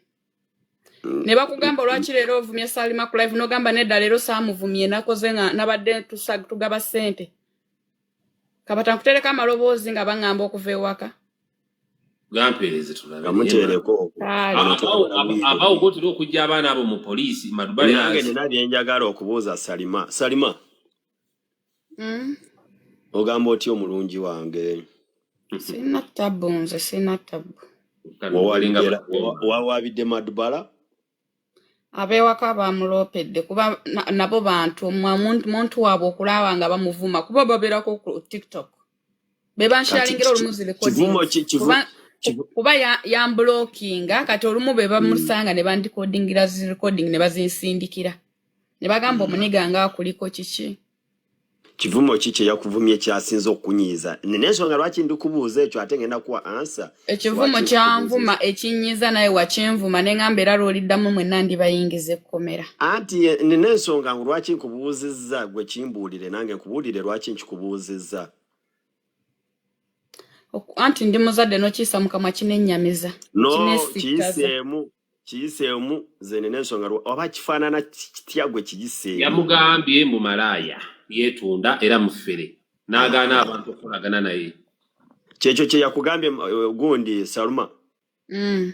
ne bakugamba olwaki leero ovumye Salima ku live, n'ogamba nedda, leero saamuvumye, nakoze nga nabadde tugaba ssente. Kabata nkutereka amaloboozi nga baŋŋamba okuva ewaka. Gampeereze tulabe. Gamuteereko. Kale. Ono toyagala bwire. Abawo gotera okujja abaana abo mu poliisi, Madubala. Nange nina byenjagala okubuuza Salima. Salima, ogamba otya omulungi wange? Sirina ttabu, nze sirina ttabu. Wawabidde Madubala? Ab'ewaka bamuloopedde kuba nabo bantu muntu waabwe okulaba nga bamuvuma, kuba babeerako ku TikTok be bansharingira olumu zi Kivumo recordings. ki Kuba yamblockinga, kati olumu be bamusanga ne bandikodingira zi recording ne bazinsindikira ne bagamba omuniga nga akuliko kiki. Kivumo ki kye yakuvumye kyasinze okunyiiza? Nina ensonga lwaki ndikubuuza ekyo, ate ngenda kuwa answer. Ekivumo Lwaki kyanvuma nkubuuza? ekinyiiza, naye wakyenvuma ne ŋŋamba era lw'oliddamu mwenna ndibayingiza ekkomera. Anti nina ensonga ngu lwaki nkubuuzizza, gwe kimbuulire nange nkubuulire lwaki nkikubuuzizza. Anti ndi muzadde, n'okiyisa mu kamwa kinennyamiza, No. kinesittaza. Kiyiseemu. Kiyiseemu, nze nina ensonga oba kifaanana kitya gwe kiyiseemu. Yamugambye mu malaaya yeetunda era mufere, n'agaana abantu okukolagana naye. Kyekyo kye yakugambye gundi Saluma? Mm.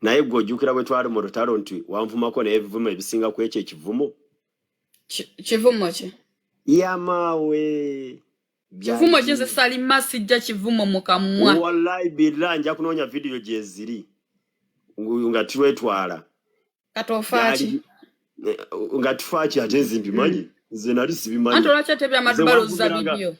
Naye gwe ojjukira bwe twali mu lutalo nti wanvumako naye ebivumo ebisinga ku ekyo ekivumo. Kivumo ki? Yamaawe. Kivumo ki? Nze Salima sijja kivumo mu kamwa. Wallahi billah, nja kunoonya vidiyo gyeziri nga twetwala. Kati ofaaki? Nga tufaaki ate nze mbimanyi, nze nali sibimanyi. Anti olwaki ate Nze byamadubalu ozza bibyo?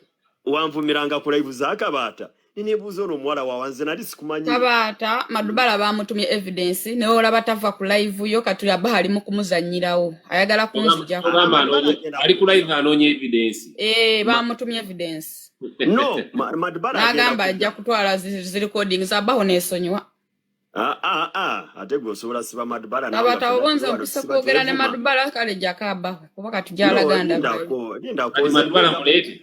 Wanvumiranga ku live z'akabaata, neneebuuza ono omuwala wawa, nze nali sikumanyi. Kabaata, Madubala bamutumye evidence, naye olaba tava ku live yo. Kati aba ali mu kumuzannyirawo, ayagala kunzijako. Ogamba Madubala agenda ali ku live anoonya evidence. Eh, bamutumye evidence. No, Madubala agenda n'agamba kujja. Ajja kutwala zi recordings abaho neesonyiwa. Ah, ah, ah, ate gwe osobola siba Madubala nawe nga Kabaata ffenna oba nze tuli wano mpise tusiba kwogera ne twevuma. Madubala, kale jjako abaho kuba kati No, gyalaga ndabayo. lindako, lindako. Kati Nze Madubala ngenda muleete.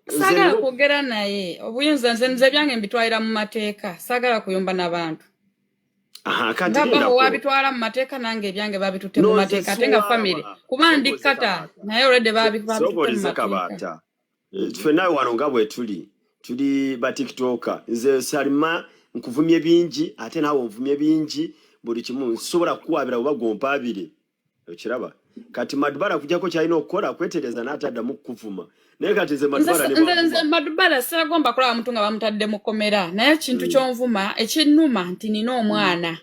Nze Saagala nina kwogera naye, obuyinza nze byange mbitwalira mu mateeka, saagala kuyomba n'abantu. Aha, kati Nga baho lindako. wabitwala mu mateeka, nange ebyange babitutte mu No, nze mateeka, ate nga family siwaaba. kuba ndi Sooka kata Kabaata. naye already babitutte Sooka mu olize mateeka. Kabaata. Ffenna wano nga bwe tuli, tuli ba TikToker. Nze Salima nkuvumye bingi, ate naawe onvumye bingi, buli kimu nsobola kukuwaabira oba gwompaabire. Okiraba? Kati Madubala kujjako kyalina okukola kwetereza n'ataddamu kukuvuma. Naye kati nze Nze Madubala ne nze nze bwanvuma. Madubala seegomba kulaba muntu nga bamutadde mu kkomera, naye ekintu kyonvuma ekinnuma nti nina omwana,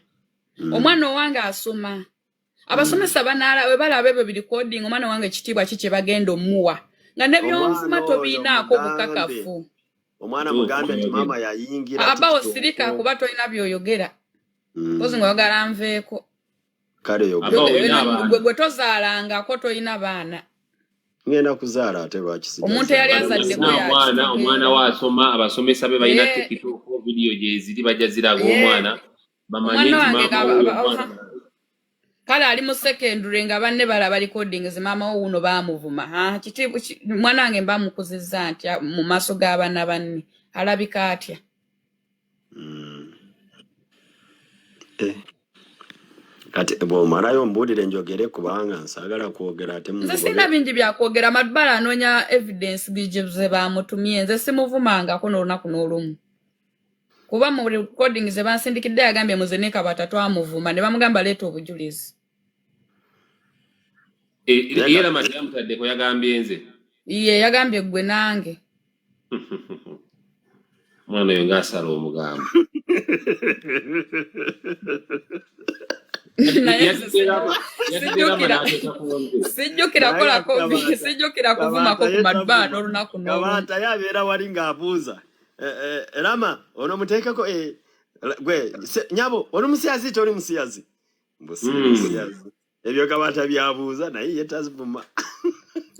omwana owange asoma, abasomesa banaala bwe balaba ebyo birecording, omwana wange ekitiibwa ki kye bagenda omuwa nga ne byonvuma Omwana oyo tobiinaako mugambe. bukakafu? Omwana Tuufu, mugambe nti oyogera. maama yayingira Abawo TikTok. sirika kuba tolina byoyogera pozi nga oyagala nveeko. Kale yogera. Abawo olina abaana. Gwe tozaalangako, tolina baana. Ngenda kuzaala, ate lwaki Omuntu eyali sijazaala? azaddeko Alina omwana, omwana yakitegeera. we asoma, abasomesa be balina TikTok vidiyo gyeziri, bajja ziraga omwana bamanye Omwana nti wange maama nga wuyo omwana. Kale ali mu secondary nga banne balaba recordings, maama wo wuno baamuvuma. Ah, mwana wange mba mukuzizza ntya mu maaso g'abaana banne? Alabika atya? Eh. Kati bw'omalayo mbuulire njogere, kubanga nsaagala kwogera ate Nze sirina mungobe. bingi byakwogera. Madubala anoonya evidence ze bamutumye. Nze simuvumangako n'olunaku n'olumu, kuba mu recording ze bansindikidde yagambye muze ne Kabata twamuvuma, ne bamugamba leeta obujulizi. Naye Ye Rama teyamutaddeko, yagambye nze. Ye yagambye ggwe nange. Omwana oyo ng'asala omugambo. Naye nze Yatidde Rama, yatidde Rama sijjukira n'ateeka ku nze. Sijjukira Naye kolako Kabaata, sijjukira kuvumako Kabaata ku ye Madubala tavuma. n'olunaku n'olumu. Kabaata ye abeera wali ng'abuuza. Rama ono muteekeko gwe nyabo oli musiyazi, toli musiyazi? Mbu siri musiyazi. Ebyo Kabaata byabuuza, naye ye tazivuma.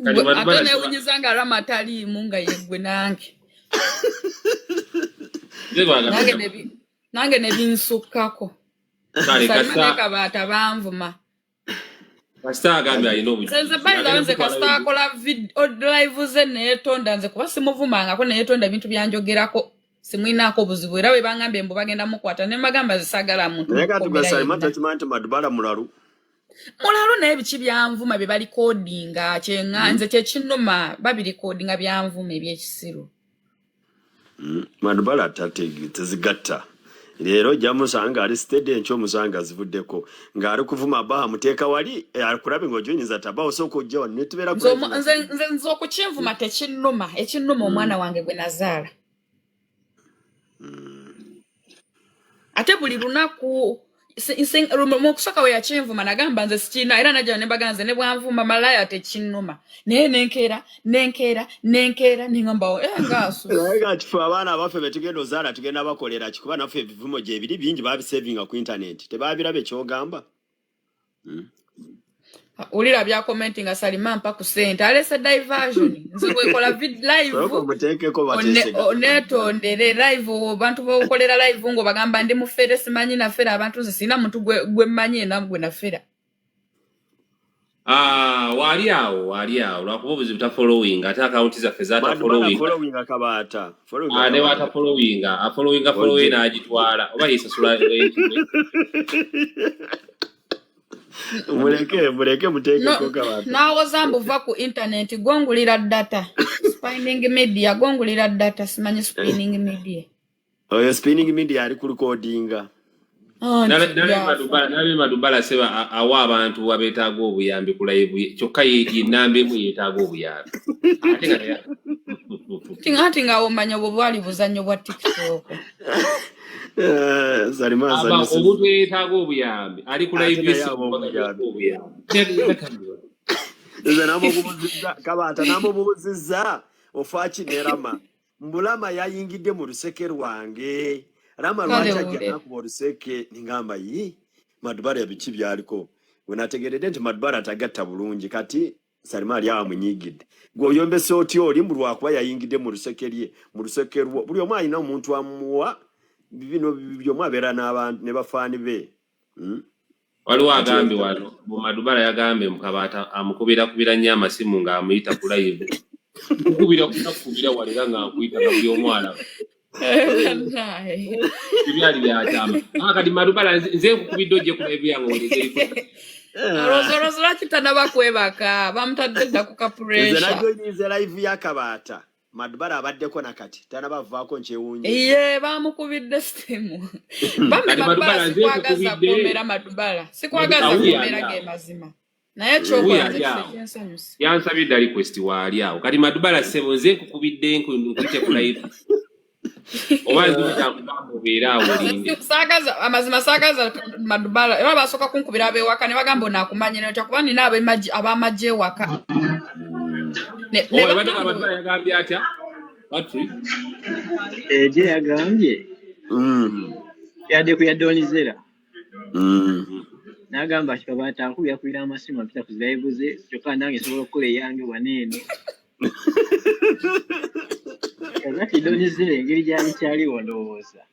Kati Gwe ate Madubala neewunyiza nga Rama taliimu, nga ye ggwe nange. Nze Nange gwagamba. nange ne binsukkako. Kale Salima ne kasita Kabaata banvuma. Kasita agambye alina Nze nze obujulizi by the way, agenda nze kutwalayo. Kasita akola live ze neyetonda, nze kuba simuvumangako, neyetonda ebintu byanjogerako, simwinaako obuzibu. Era bwe bangambye mbu bagenda mukwata, ne mbagamba zisagala muntu Naye kati gwe mukomera Salima yenna. tokimanyi nti Madubala mulalu? Mulalu, naye biki byanvuma bye barecordinga kyenga nze kyekinnuma, babirecordinga byanvuma ebyekisiru. Madubala tezigatta. Leero ojja musanga ali steady, enkya omusanga azivuddeko ng'ali kuvuma baha muteeka wali akulabe ng'ojoyiniza taba osooka ojja wano ne tubeera ku Nze live nga nze okukinvuma tekinnuma, ekinnuma omwana wange gwe nazaala. Ate buli lunaku mu kusooka we yakinvuma nagamba nze sikiina, era najja ne mbaga nze ne bwanvuma malaya tekinnuma, naye nenkeera nenkeera nenkeera nengamba eh, nga asusse. Naye nga kifu abaana abaffe betugenda ozaala tugenda bakolera ki? Kuba naffe ebivumo gyebiri bingi babisavinga ku internet, tebabirabe kyogamba. Wulira bya commenting nga Salima mpa ku ssente, alese diversion. Nze bwekola live Sooka omuteekeko bateesega. Oneetondere live, abantu bokolera live ng'obagamba ndi mufere, simanyi nafera abantu. Nze sirina muntu gwe mmanyi ena gwe nafera. Ah, waali awo, waali awo, lwakuba obuzibu tafollowinga, ate akawunti zaffe Madubala zatafollowinga. Followinga Kabaata, followinga. Ah, ne Kabaata. Watafollowinga, afollowinga follow Ojje. n'agitwala oba yesasula rent we. Muleke, muleke, muteekeko No, Kabaata. N'awoza mbuva ku internet, gongulira data. Spinning Media, gongulira data, simanyi Spinning Media. Oyo Spinning Media ali ku recordinga. Oh, nti Nalabye byafa. Madubala, nalabye Madubala seba awa abantu abeetaaga obuyambi ku live ye, kyokka ye namba emu yeetaaga obuyambi ate nga Nti nga omanya obwo bwali buzannyo bwa TikTok. Eh, Salima aba asanyusiza. Omuntu eyeetaaga obuyambi ali ku Ate live naye ye. aba obuyambi. Obuyambi. Nze namubuuzizza Kabaata, namubuuzizza ofaaki ne Rama, mbulama yayingidde mu luseke lwange. Rama Kale lwaki ajja wulira. nakuba oluseke? Ningamba yi Madubala biki byaliko, we nategeredde nti Madubala tagatta bulungi. Kati Salima ali awo amunyiigidde, gwe oyombesa otya oli mbu lwakuba yayingidde mu luseke lye, mu luseke lwo. Buli omu alina omuntu amuwa bino, buli omu abeera n'abantu ne bafaani be. Waliwo Kati agambye wano mu Madubala, yagambye Mukabaata amukubira nnyo amasimu ng'amuyita ku live, nkukubira kukubira walera nga nkuyita nga buli omu alaba. Bannaaye. Ebyali byakyama. Ah, kati Madubala, nze nkukubidde ojje ku live yange owulirize request. Olowooza, olowooza lwaki tanaba kwebaka? Bamutadde dda ku Nze ka pressure. Najoyinize live ya Kabaata, Madubala abaddeko nakati tanabavaako, nkyewuunyiza. Ye bamukubidde simu bambi. Kati Madubala, Madubala, nze sikwagaza nkukubidde. kwomera Madubala, sikwagaza Awuyo kwomera. ali Ge awo. mazima, naye Wuyo kyokola nze ali awo. kisekyensanyusa. Yansabye dda request, waali awo. Kati Madubala ssebo, nze nkukubidde nkuyite ku live, oba nzibita nkugamba obeere awo olinde. Saagaza, amazima saagaza Madubala, era basooka kunkubira ab'ewaka ne bagamba onaakumanya notya kuba nina ab'amagye ewaka ne Owa bagamba. Madubala yagambye atya, Patrick? Eje yagambye yadde ku ya Donizera n'agamba Kabaata ankubira kubira amasimu ampita ku live ze, kyokka nange nsobola okukola eyange wano eno. Kakati Donizera engeri gyali kyaliwo ndowooza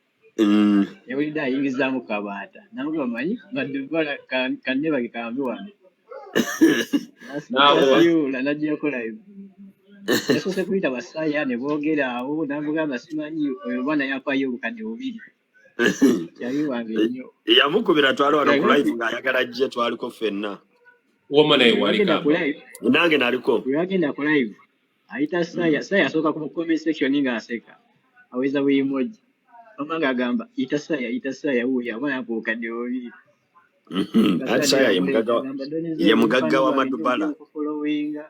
yawulidde ayingizaamu Kabaata namugamba manyi Madubala kannebage kambe wano. N'akuba. Nasiiwuula n'aggyako live, yasoose kuyita basaya ne boogera awo n'amugamba simanyi oyo omwana yampayo obukadde 2 kyali wange nnyo. Yamukubira, twali wano ku Kakati live ng'ayagala ajje, twaliko ffenna. Woma naye bwe wali bagenda ku kamba. live, Nange naliko. Bwe bagenda ku live ayita Saya, Saya asooka ku comment section ng'aseka aweza bu emoji, mama ng'agamba yita Saya, yita Saya wuuyo omwana yampa obukadde 2. Nga Anti Saya Saya ye yamuleeta mugagga agamba Donizera ye oli mugagga mukwano wa gwange nnyo Madubala. nja okufollowinga.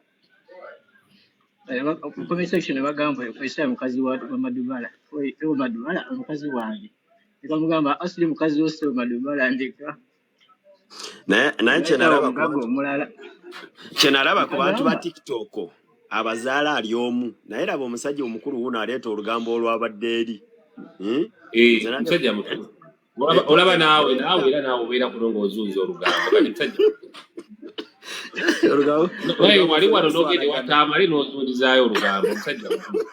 Ku comment section ne bagamba Saya mukazi wa Madubala. Oi, ewe Madubala omukazi wange, ne bamugamba asiri mukazi wo ssebo Madubala ndeka. Naye Nayitawo kyenalaba ku omugagga bantu omulala kyenalaba ku bantu ba agamba TikTok abazaala ali omu, naye laba omusajja omukulu wuno aleeta olugambo olwabadde eri. Hmm? Eh, Nze nange musajja mukulu. Olaba naawe era naawe obeera kuno ng'ozunza olugambo. Kati musajja olugambo naye olugambo wali ffenna wano n'ogenda tuswalagana. ewataamale n'ozungizaayo olugambo, musajja mukulu.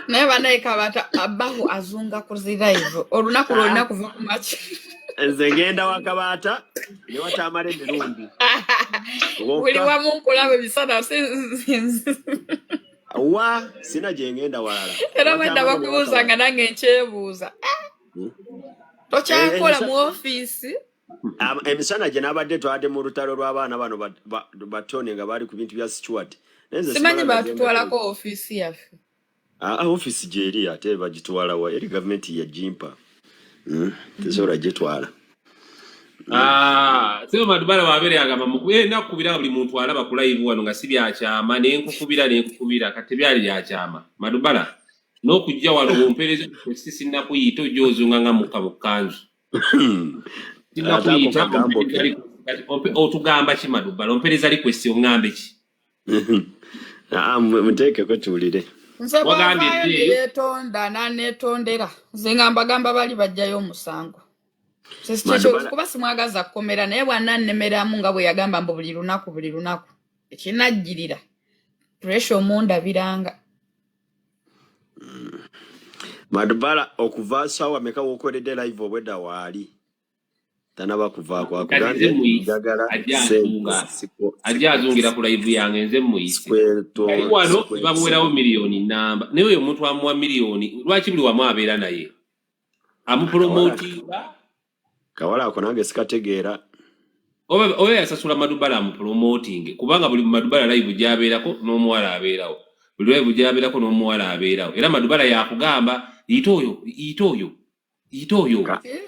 Naye banaye Kabata abahu azunga ku zi live olunaku lwonna kuva ku maki. Nze ngenda wakabaata ne watamala emirundi Buli wokka. wamu nkulaba ebisana Wa sina gye ngenda walala. Era bwedda Watamale ne bakubuuza nga wakabaata. nange nkyebuuza. Hmm? Tokyakola mu ofiisi? Emisana gye nabadde twabadde mu lutalo lw'abaana bano batone nga baali ku bintu bya Stewart, naye nze Simanyi simala gagenda. batutwalako ofiisi yaffe. Ah, ofiisi gyeri ate bagitwala wa? Eri gavumenti yagimpa. Tesobola gitwala. Ah, sebo Madubala wabeere agamba nakukubira buli muntu alaba ku live wano nga si byakyama, nenkukubira nenkukubira, kati tebyali byakyama. Madubala n'okujja wano wompeereza si sinnakuyita, ojja ozunga nga mukka mu kkanzu. Ate ako Sinnakuyita. kagambo ke. Kati otugamba ki Madubala? Ompeereza request oŋŋambe ki? Ah, muteekeko tuwulire. Nze Wagambye bwavaayo ddi ne eyo? yeetonda n'aneetondera, nze nga mbagamba bali bajjayo omusango. Madubala Kuba simwagaza kukomera, naye bw'anannemeramu nga bwe yagamba mbu buli lunaku buli lunaku ekinajjirira pressure omundabiranga. Madubala okuva sawa meka wokoledde live obwedda waali? Tanaba kuvaako Kati nze akugambye muyise njagala ajja sente azunga ajja azungira ku live yange nze muyise ali wano ne bamuwerawo miliyoni namba naye oyo omuntu amuwa miliyoni lwaki buli wamu abeera naye amupromotinga Kawala ako nange sikategeera. Oba yasasula Madubala amupromoting kubanga buli Madubala live gy'abeerako n'omuwala abeerawo, buli live gy'abeerako n'omuwala abeerawo, era Madubala yakugamba yita oyo, yita oyo, yita oyo.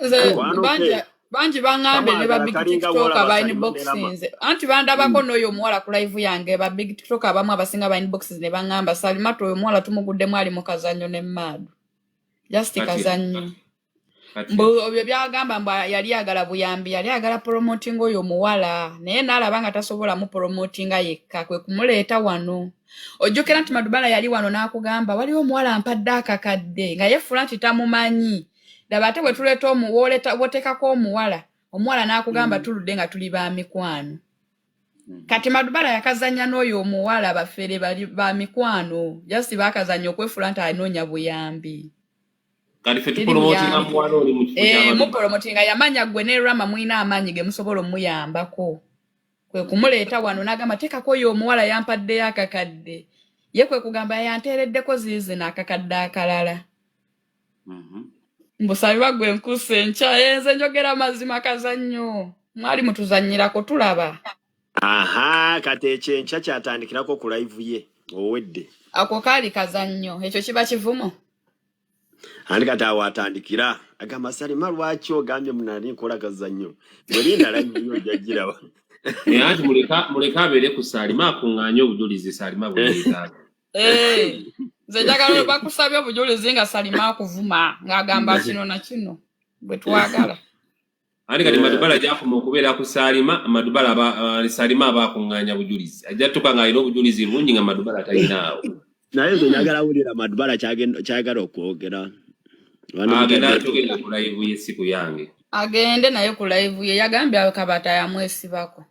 Nze Kakwano bangi ke bangi baŋŋambye ne ba kamwagala big kalinga tiktoker bw'olaba ba Salima ne Rama. inboxinze anti bandabako n'oyo omuwala ku live yange, ba big tiktoker abamu abasinga ba inboxes ne baŋŋamba Salima to oyo omuwala tumuguddemu ali mu kazannyo ne Maadu, just Katya kazannyo. Katya Mbu ebyo byagamba mbu yali ayagala buyambi, yali ayagala promoting oyo omuwala, naye n'alaba nga tasobola mu promotinga yekka, kwe kumuleeta wano. Ojjukira nti Madubala yali wano n'akugamba waliwo omuwala ampadde akakadde nga yefuula nti tamumanyi. Laba ate bwe tuleeta bw'oteekako omuwala, omuwala n'akugamba tuludde nga tuli ba mikwano. Kati Madubala yakazannya n'oyo omuwala, bafere bali ba mikwano, just baakazannya okwefuula nti anoonya buyambi. Kati ffe Teri tupromotinga buyambi. muwala oli mu kifo kya Madubala. Mupromotinga yamanya gwe ne Rama mulina amaanyi ge musobola omuyambako. Kwe kumuleeta wano n'agamba teekako oyo omuwala yampaddeyo akakadde. Ye kwe kugamba yanteereddeko ziizino akakadde akalala. Mbu Salima gwe nkusa enkya, nze njogera mazima kazannyo. Mwali mutuzannyirako tulaba. Aha, kati ekyo enkya kyatandikirako ku live ye owedde. Ako kaali kazannyo, ekyo kiba kivumo. Andi kati awo atandikira agamba Salima lwaki ogambye munali nkola kazannyo, bwe linda live yo ojja giraba. Naye anti muleka abeere ku Salima akuŋŋaanye obujulizi Salima bwe yeetaaga. Nze njagala bakusabye obujulizi nga Salima akuvuma ng'agamba kino na kino bwe twagala. Anti kati Madubala gyakoma okubeera ku Salima, Madubala Salima aba akuŋŋaanya bujulizi, ajja tuka ng'alina obujulizi bungi nga Madubala talinaawo. Naye nze njagala wulira Madubala kyayagala okwogera. Agenda akyogere ku live ye, si ku yange. Agende naye ku live ye, yagambye Kabata yamwesibako.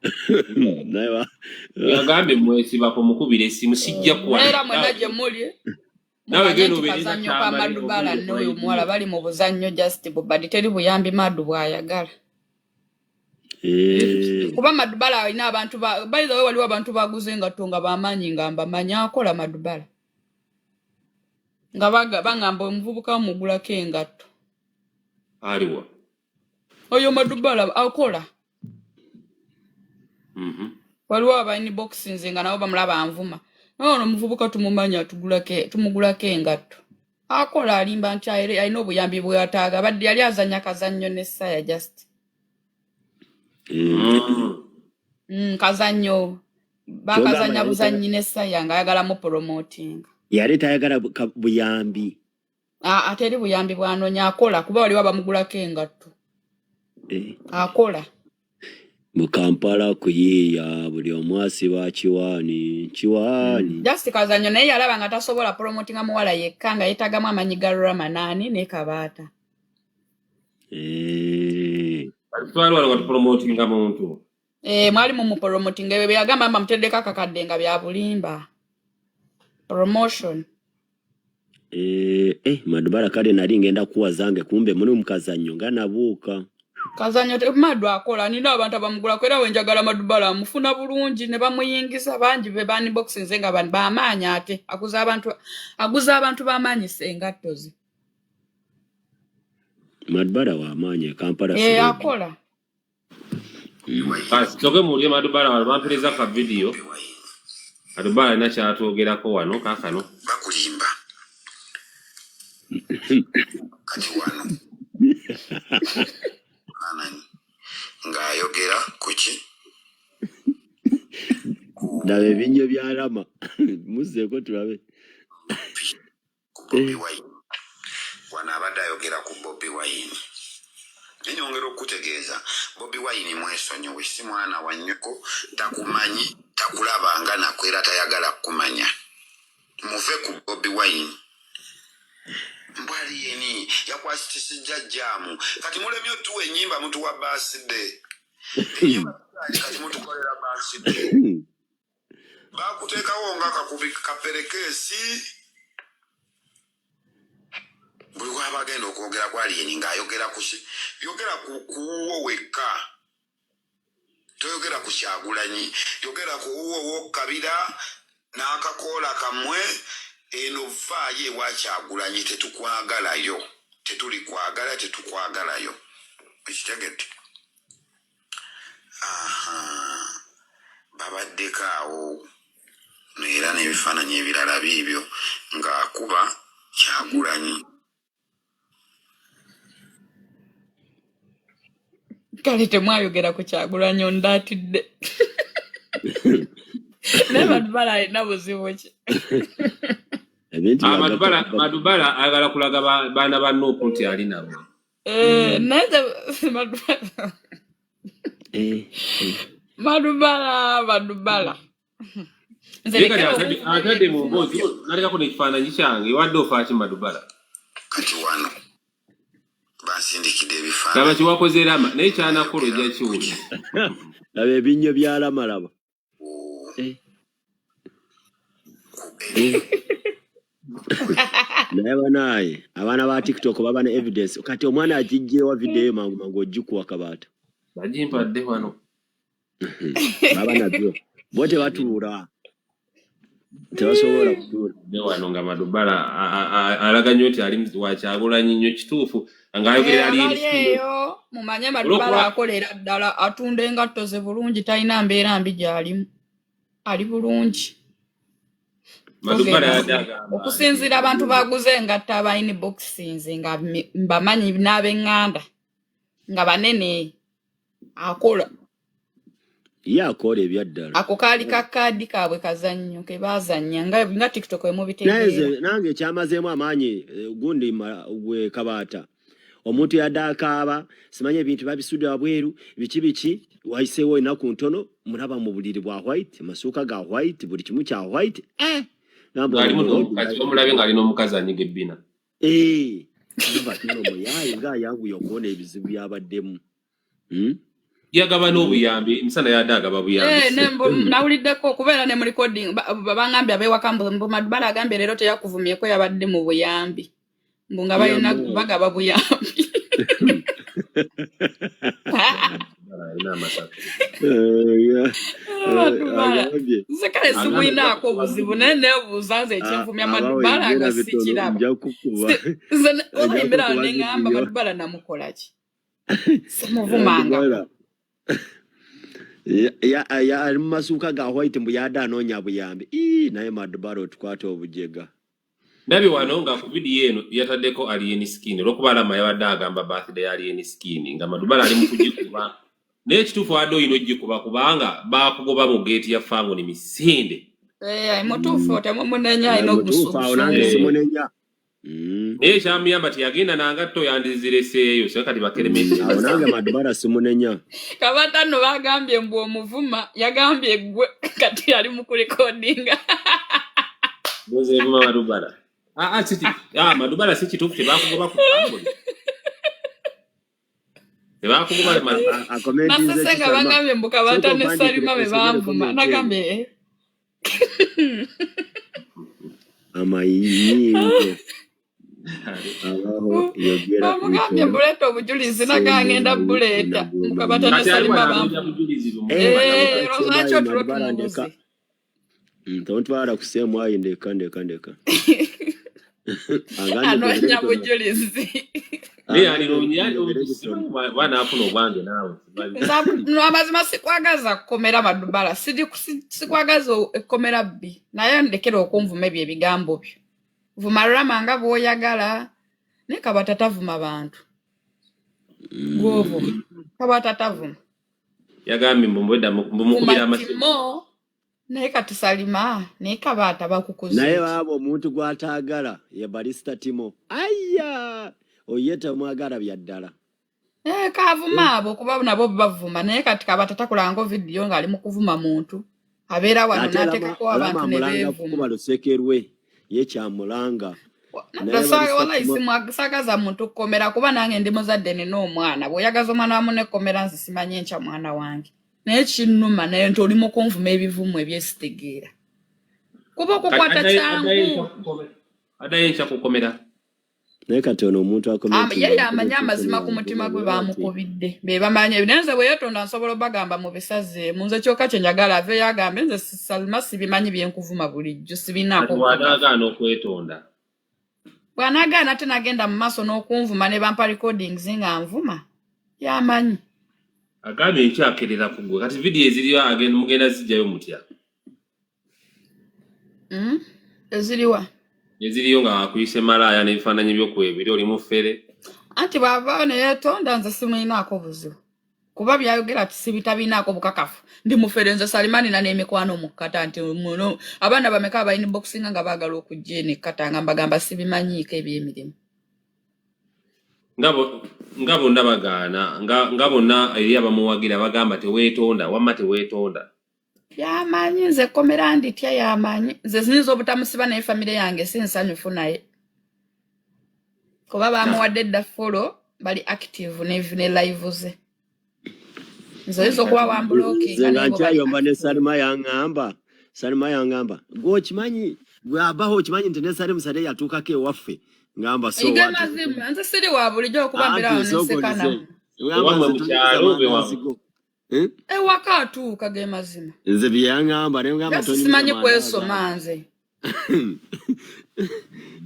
Naye Yagambye mwesibako, mukubira essimu sijja Era mwenna kuwa gye muli nawe mumanye genda nti obeere kazannyo ka nakyamale Madubala ovudde ku n'oyo live omuwala ye. bali mu buzannyo, just bubadi, teri buyambi Madu bw'ayagala. Kuba Madubala alina abantu ba by the way waliwo abantu baguze engatto nga bamaanyi nga mbamanyi akola Madubala. Nga baŋŋamba omuvubuka mugulako engatto. Aliwa? Oyo Madubala akola. Waliwo aba inboxinze nga nabo bamulaba nvuma. Naye ono omuvubuka tumumanyi tumugulako engatto. Akola alimba nti alina obuyambi bw'ataaga, badde yali azannya kazannyo ne Saya just. Kazannyo. Kyogamba Bakazannya yali buzannyi ne Saya ng'ayagala mu promoting. Yali tayagala buyambi. Aa, teri buyambi bw'anoonya, akola kuba waliwo abamugulako engatto. Akola. Mu Kampala kuyiiya buli omu asiba kiwaani kiwaani. Just kazannyo, naye yalaba nga tasobola promotinga muwala yekka nga yeetaagamu amaanyi ga Rama naani ne Kabaata. Kati twali wano nga tupromotinga muntu. Mwali mumupromotinga, ebyo bye yagamba mba muteddeko akakadde nga bya bulimba. Promotion. Madubala kale nali ngenda kuwa zange kumbe muli mu kazannyo nga nabuuka. Kazannyo Madu akola, nina abantu abamugulako era we njagala Madubala amufuna bulungi ne bamuyingiza bangi be bainboxinze nga bamaanyi ate aguza abantu, aguza abantu b'amaanyi engatto ze. Madubala w'amaanyi e Kampala sireedi. Akola. Basi tusooke muwulire Madubala wano bampereza ka vidiyo. Madubala alina kyatwogerako wano kaakano. Bakulimba kati wano faananyi ng'ayogera ku ki ku Laba ebinnyo bya Rama muzzeeko tulabe. Ku Bobi Wine. Wano abadde ayogera ku Bobi Wine, naye nyongera okukutegeeza Bobi Wine mwesonyiwe, si mwana wa nnyoko, takumanyi, takulabanga nako era tayagala kukumanya. Muve ku Bobi Wine. Mbwaliyeni yakwasitisijja jjaamu, kati mulemye otuwa ennyimba, mutuwa birthday ennyimba, kati mutukolera birthday, bakuteekawo nga kakubi kaperekeesi. Buli waba agenda okwogera ku alien ng'ayogera ku ki? Yogera ku kuwuwo wekka, toyogera ku Kyagulanyi, yogera ku wuwo wokkabira n'akakoola kammwe. Eno vaayo ewa Kyagulanyi, tetukwagalayo, tetulikwagala, tetukwagalayo, ekitegedde? Aha, babaddeko awo era n'ebifaananyi ebirala biibyo ng'akuba Kyagulanyi. Kale temwayogera ku Kyagulanyi, ondaatidde, naye Madubala alina buzibu ki? Ebintu Ah, bya Madubala, gatta. Madubala ayagala kulaga baana ba Nuupu nti ali nabo. Eh, naye Madubala, Madubala, Madubala, nze Naye kati lekera atadde okunvuma atadde mu ebyebivumo mboozi byo. Nalekako n'ekifaananyi kyange, wadde ofaaki Madubala. Kati wano bansindikidde Laba ebifaananyi kyewakoze Rama, naye kyanakola ng'ayogera ojja ku ki? kiwulira. Laba ebinnyo bya Rama, laba. Ku ku Naye banaaye abaana ba TikTok baba ne evidence. Kati omwana agijjewa video eyo mangu mangu ogikuwa Kabaata. Bagimpadde wano. Baba nabyo bo tebatuula, tebasobola kutuula. Ne wano nga Madubala alaga nnyo nti ali wa Kyagulanyi nnyo, kituufu ng'ayogerera Eh, ali abali eyo mumanye Madubala olwokuba akolera ddala, atunda engatto ze bulungi, talina mbeera mbi gy'alimu, ali bulungi. Madubala Togenda yadde agamba nti okusinziira abantu baguze engatto aba inboxings nga mbamanyi n'ab'eŋŋanda nga banene, akola. Ye akola ebyaddala. Ako kaali ka kaadi kaabwe kazannyo ke baazannya nga TikTok Naye wemubitegeera. Nze nange kyamazeemu amaanyi, gundi gwe Kabaata, omuntu yadde akaaba simanyi ebintu babisudde wabweru biki biki, wayiseewo ennaku ntono mulaba mu buliri bwa white, amasuuka ga white, buli kimu kya white, eh! Gamba ono ng'alimu mulodi. n'omukazi, omulabe ng'ali n'omukazi anyiga ebbina. Eh, gamba ati ono muyaaye ng'ayanguye okuwona ebizibu byabaddemu. Yagaba n'obuyambi emisana, yadde agaba buyambi. Eh, nawuliddeko okubeera ne mu recording bangambye ab'ewaka mbu Madubala agambye leero teyakuvumyeko, yabadde mu buyambi, mbu nga balina Yamuwa. bagaba buyambi. Madubala alina amasaka. Eh, Madubala agambye nze kale agambye simulinaako buzibu, naye neebuuza nze ekyenvumya abawo Madubala embeera nga bitono sikiraba. nja kukuba Nze oba nja embeera kukuba ne ŋŋamba vidiyo. Madubala namukola ki? Simuvumangako. Madubala ali mu masuuka ga white, mbu yadde anoonya buyambi. Ii, naye Madubala otukwata obujega. Ndabye wano nga ku vidiyo eno yataddeko Alien Skin, olwokuba Alama yabadde agamba birthday ya Alien Skin nga Madubala ali mu kugikuba, naye ekituufu adde olina ogikuba kubanga bakugoba mu geeti ya Fangoni misinde. Eh, mutuufu, temumunenya, alina Mutuufu awo nange Eh. simunenya. Naye ekyamuyamba teyagenda nangatto, yandizireseeyo so kati bakerementi. Awo nange Madubala simunenya. Kabata nno bagambye mbu omuvuma, yagambye gwe kati ali mu kurekodinga. Muzevuma Madubala. Ah, ah, ah, Madubala si kituufu tebakugoba ku Fangoni, tebakugoba. Akomentinze Nasese nga kisalma bagambye mbu Kabata sooka ne ompandiikire Salima be osomere banvuma comment eno. nagambye eh. Amayingo abaho yogera Bamugambye bitono mbuleeta obujulizi, naga ngenda semwayi buleeta mbu Kabata ne Kati ali Salima wano anoonya banvuma. bujulizi bumuvuma. Eh, lwaki semwayi otulo Madubala ndeka. tumubuze? Tontwala ku semwayi, ndeka ndeka ndeka, agambye njogere Anoonya bitono. bujulizi. Naye Agambye alinoonya njogere bitono. bwanaafuna obwange naawe simanyi. Nze amazima sikwagaza kkomera Madubala, sikwagaza ekkomera bbi, naye ndekera okunvuma ebyo ebigambo byo. Vuma Rama nga bw'oyagala, naye Kabata tavuma bantu. Gw'ovuma Kabata tavuma. Yagambye mbu mbwedda Vuma mbumukubira amasimu. Timo, naye kati Salima naye Kabaata bakukuza Naye eki? baaba omuntu gw'ataagala ye Barista Timo, aya oye tamwagala bya ddala. Eh, kavuma abo kuba nabo bavuma, naye kati Kabata takolangako vidiyo ng'ali mu kuvuma muntu, abeera wano Ate Rama n'ateekako Rama abantu ne amulanga beevuma. kukuba luseke lwe, ye kyamulanga, naye Barista Wallahi Timo saagaza muntu kkomera kuba nange ndi muzadde, nina omwana. Bw'oyagaza omwana wa munne ekkomera, nze simanyi enkya mwana wange, naye kinnuma naye nti oli mu kunvuma ebivumu ebyesitegeera kuba Kati okukwata addayo kyangu. addayo enkya kukomera. Naye kati ono omuntu Ye akomentinga yamanyi amazima ku mutima gwe bamukubidde, be bamanyi ebyo. Naye nze bwe yeetonda nsobola obagamba mu bisazeemu. Nze kyokka kye njagala aveeyo agambe nze Salma sibimanyi byenkuvuma bulijjo, Kati sibinaako bukakafu. bw'anaagaana okwetondo? Bw'anaagaana ate n'agenda mu maaso n'okunvuma ne bampa recordings nga nvuma, yamanyi. Agambye nkyakerera ku gwe. Kati vidiyo eziriyo agenda mugenda zijjayo mutya? Eziriwa? Eziriyo nga akuyise malaaya n'ebifaananyi byokwebiri oli mufere. Anti bw'avaayo ne yeetonda nze simulinaako buzibu, kuba byayogera sibitabinaako bukakafu ndi mufere. Nze Salima nina n'emikwano mu kkata nti muno abaana bameka abalina boxinga nga baagala okujja eno ekkata nga mbagamba sibimanyiiko ebyemirimu. Nga bonna bagaana, nga bonna eri abamuwagira bagamba teweetonda, wamma teweetonda. Yamanyi nze komera nditya, yamanyi nze ziyinza obutamusiba, naye famire yange si nsanyufu naye kuba bamuwadde dda follow, bali active ne live ze. Nze oyinza okuba wamblockinga Nze nga naye bo bali nkyayomba ne active. Salima, yaŋŋamba, Salima yaŋŋamba, gwe okimanyi, gwe abaho okimanyi nti ne Salim Saleh yatuukako ewaffe? Ngamba so Ige what? Mazima nze siri wa bulijjo okuba mbeera Anti awo nsooka nenseka olize nammwe. ngamba Ewammwe nze mu tonyumiza kyalo be mandaazi wammwe. go. Eh? Ewaka atuuka ge mazima. Nze bye yaŋŋamba ne ngamba Just tonyumiza simanyi mandaazi kwesoma. Ago.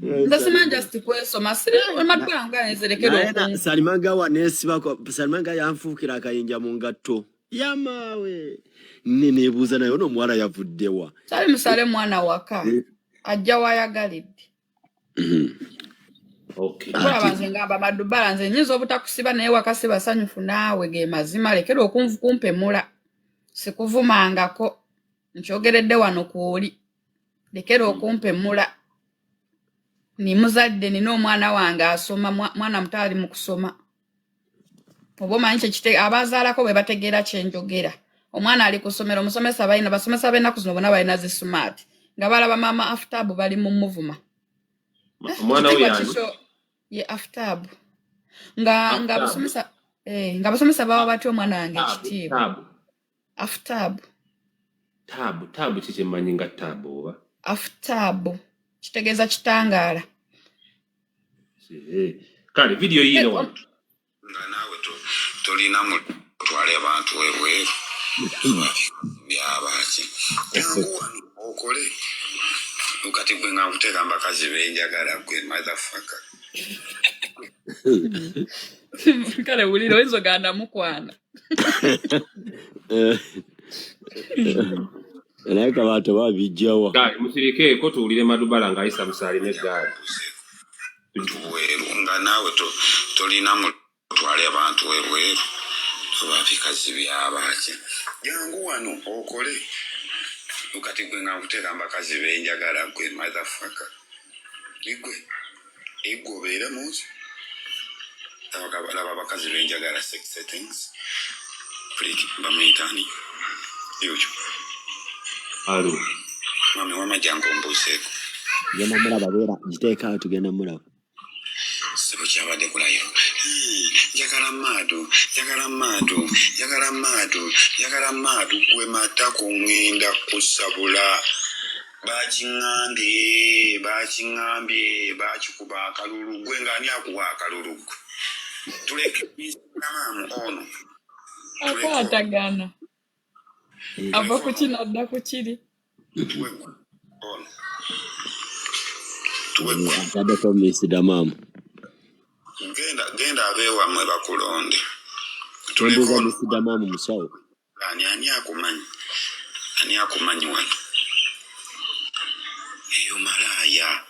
Nze simanyi just kwesoma, siri madwanga nzerekera Naye okunvuma. Salima gawa nesibako, Salima nga yanfuukira akayinja mu ngatto yamaawe ne neebuuza naye ono omuwala yavuddewa? Sali musale mwana waka ajja wayagalidde. Kulaba Ati nze ngamba Madubala nze nyinza obutakusiba naye waka si basanyufu naawe ge mazima. Lekera okunvu kumpemula, sikuvumangako, nkyogeredde wano kwoli. Lekera okumpemula, ni muzadde, nina omwana wange asoma, mwana muto ali mu kusoma. Oba omanyi kyekite abazaalako bwe bategeera kyenjogera. Omwana ali ku ssomero, omusomesa balina basomesa b'ennaku zino bonna balina zi smart nga balaba maama Aftab bali mu muvuma. Omwana we Kitiibwa yani? kikyo ye Aftab nga Aftab. abasomesa nga abasomesa baba batya omwana wange Tabu. ekitiibwa. Tabu. Aftab. Tabu, tabu kikyemanyi nga tabu oba? Aftab kitegeeza kitangaala. Kale vidiyo yiino wano. Nga naawe tolina mutwale abantu ebweru byabaki, jangu wano okole. Kati gwe nga nkuteeka mbakazi benjagala, gwe motherfucker. Kale wulira, oyinza oganda mukwana. Naye kabaata babijjawa? Kale musirikeeko tuwulire Madubala ng'ayisa Musaalime eggaali. Bweru nga naawe tolina mutwale abantu ebweru oba bikazi byabaki, jangu wano okole. Kati gwe nga nkuteeka mbakazi benjagala, gwe motherfucker, igwe igwe obeere munsi. Laba abakazi benjagala, sex settings Flick bamuyitani yokyo. Alo. Mami wama, jangu ombuuseeko. Genda mulaba, beera giteekaawo, tugenda mulaba. Sebo kyabadde kulayo, njagala maadu, njagala maadu, njagala maadu, njagala maadu. Gwe matako ŋŋenda kusabula. Bakiŋŋambye, bakiŋŋambye, bakikuba akalulu. Gwe ng'ani akuwa akalulu? Gwe tuleke maamu ono, tuleke ono. Akwatagana ava ku kino adda ku kiri. Tuwe gwe ono, tuwe gwe. Ataddeko misida maamu. Genda, genda abeewammwe bakulonde. Tuleke Tombuuza ono. misida maamu musawo. Ani akumanyi? Ani akumanyi wano? Eyo malaaya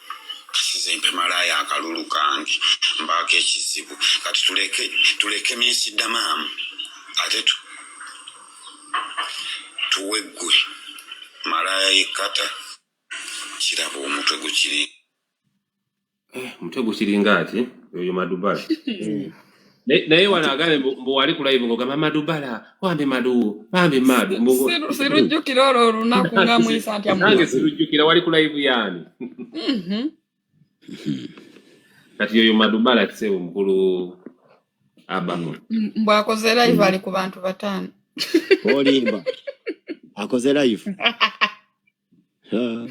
kasize mpe malaaya akalulu kange mbaako ekizibu. Kati tuleke, tuleke minsidda maamu ate tuwe ggwe malaaya yekkata kiraba omutwe gukiri. Omutwe gukiringa ati oyo Madubala. Naye wano agambye mbu wali ku live ng'ogamba Madubala wambe madu bambi madu Sirujjukira olwo olunaku nga muyisa ntya. Nange Muno sirujjukira wali ku live yaani. Kati oyo Madubala kisebo mukulu abako. Mbwakoze live ali ku bantu 5. Olimba, akoze live. Ha,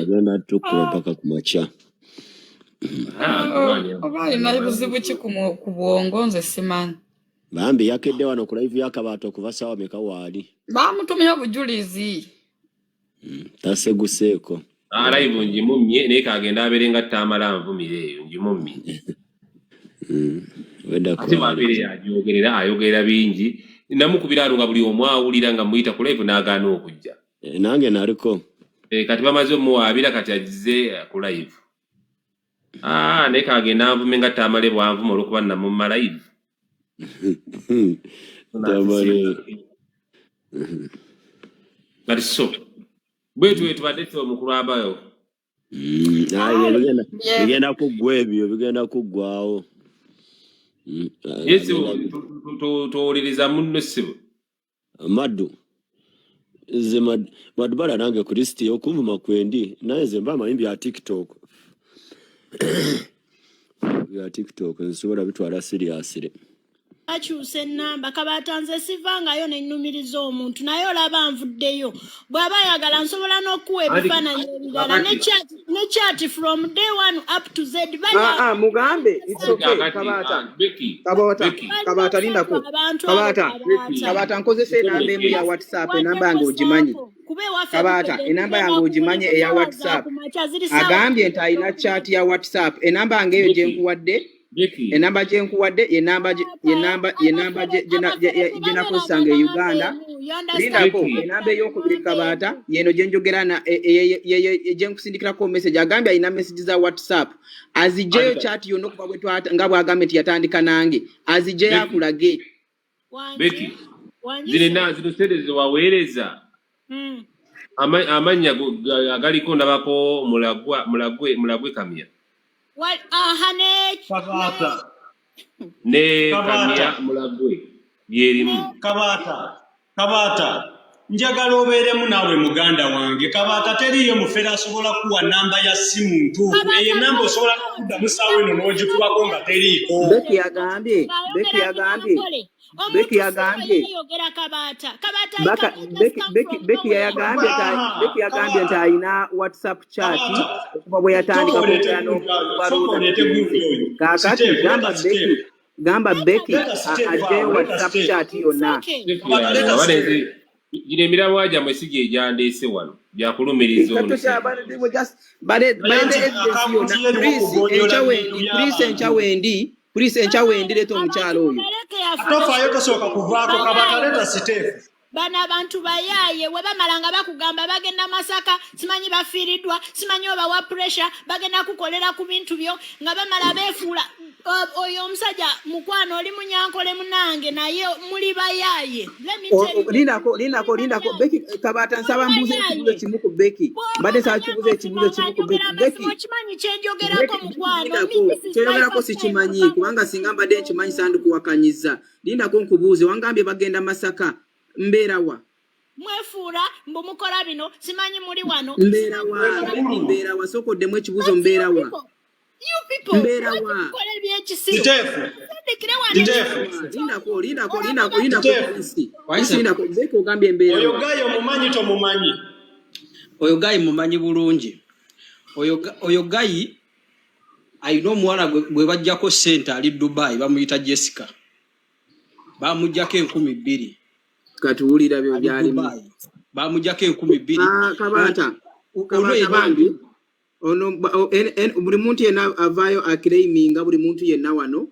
agenda tukuba paka ku makya. Ah, Oba alina buzibu ki ku bwongo, nze simanyi. Bambi yakedde wano ku live y'akabaata okuva saawa meka waali. Bamutumye obujulizi. Taseguseeko. Ah, live ngimummye, naye kagenda abeere nga tamala nvumire eyo ngimummye. Wedda Ate kwali. bwabeere yajogerera, ayogerera bingi. Namukubira ano nga buli omu awulira nga muyita ku live n'agaana okujja. Eh, nange naliko. Eh, kati bamaze omuwaabira, kati azze ku live. Ah, naye kagenda anvume nga tamale bwanvuma olwokuba namumma live. Tamale. Kati so bwetu tubadde ffe omukulu abayo. Aye, bigenda Ye bigenda kuggwa, ebyo bigenda kuggwawo. Ye sibo Agenda towuliriza munno, sibo. Maddu, nze Madubala nange ku lisiti okunvuma kwendi, naye nze mba amanyi bya TikTok, bya TikTok nsobola bitwala seriously. Bakyusa ennamba. Kabaata, nze sivangayo nennumiriza omuntu, naye olaba nvuddeyo. Bw'aba ayagala nsobola n'okuwa Anti ebifaananyi ebirala ne kakati chat, ne chat from day one up to Z. Ah, ah, mugambe it's anti okay. kakati Kabaata. Ah, Becky. Kabaata. Becky. Kabaata, lindako. Abantu abo Kabaata. Becky. Kabaata. Kabaata, nkozesa enamba emu ya WhatsApp, enamba yange ogimanyi. Kuba ewaffe Kabaata, Bukedde enamba tugenda yange ogimanyi kubuli eya ssaawa za WhatsApp. kumakya, ziri ssaawa Agambye nti alina chat ya WhatsApp, enamba yange eyo gye Becky. nkuwadde. Becky. Enamba gye nkuwadde yenamba gye nakozesanga e Uganda. Lindako. Becky. Enamba eyokubiri, Kabaata, yeno gye njogera na gye nkusindikirako message. Agambye alina message za WhatsApp, azigyeyo. Anti Chat yonna okuva bwe twata nga bw'agambye nti yatandika nange, azigyeyo Becky. akulage. Wangi. Becky. Wangi. Zino zino sente zewaweereza, amannya agaliko ndabako Mulagwa, Mulagwe, Mulagwe Kamya. Aha, ne Kabaata. Ne Kabaata. Kamya Mulagwe byerimu. Kabaata, Kabaata, njagala obeeremu naawe muganda wange. Kabaata, teriiyo mufere asobola kuwa namba ya ssimu ntuufu. Eyo enamba osobola n'okuddamu ssaawa eno n'ogikubako nga teriiko. Becky yagambye, Becky yagambye, Becky Omuntu yagambye yayogera, Kabaata, Kabaata. Baka Becky, Becky, Becky yagambye nti Becky yagambye nti alina WhatsApp chat Kabaata, okuva bwe yatandika sooka oleete kwogera gundi oyo, sooka n'okubaluuta oleete gundi tugenze. oyo. Kaakati Steve, gamba leeta Becky, Steve. gamba Becky Leeta Steve aggyeyo awo, leeta WhatsApp Steve. chat yonna. Okay. Leeta Steve. Gino emiramwa gyammwe si gye gyandeese wano byakulumiriza ono. Balete Naye nti evidence yonna. akawunti ye eriwo Chris, kugonjoola enkya bintu wendi, Chris, enkya by'abantu. wendi, Chris, enkya wendi, leeta omukyalo oyo. Mubaleke afune. Tofaayo, tosooka kuvaako. Kabaata, leeta Steve. Bano abantu bayaaye, we bamala nga bakugamba bagenda Masaka, simanyi bafiiriddwa, simanyi obawa pressure, bagenda kukolera ku bintu byo nga bamala beefuula. Oyo omusajja mukwano, oli munyankole munange, naye muli bayaaye. Let me tell you. Lindako, lindako, lindako, Becky. Kabaata, nsaba mbuuze ekibuuzo kimu ku Becky. Mbadde nsaba kibuuzo ekibuuzo kimu ku Becky. Becky. Okimanyi kyenjogerako, mukwano. Lindako, kyeyogerako sikimanyi, kubanga singa mbadde nkimanyi sandikuwakanyiza. Lindako nkubuuze. Wangambye bagenda Masaka, mbeera wa? Mwefuula mbu mukola bino, simanyi muli wano. Mbeera wa, Becky? Mbeera wa? Sooka oddemu ekibuuzo, mbeera wa? You people, Mbeera lwaki wa? mukola ebyekisiru? Steve. Sindikire wano. Steve. Lindako, lindako, lindako, lindako. Steve. Chris, Chris, lindako. Becky, ogambye mbeera Oyo wa? Gayo omumanyi, tomumanyi? Oyo guy mumanyi bulungi. Oyo guy alina omuwala gwe bajjako ssente, ali Dubai, bamuyita Jessica, bamugjako 2000. Katuwulira byo Ali byalimu. Dubai, bamugjako 2000. Ah, Kabaata. Ono Kabaata, yenna bambi ono buli muntu yenna avaayo aclaiminga, buli muntu yenna wano,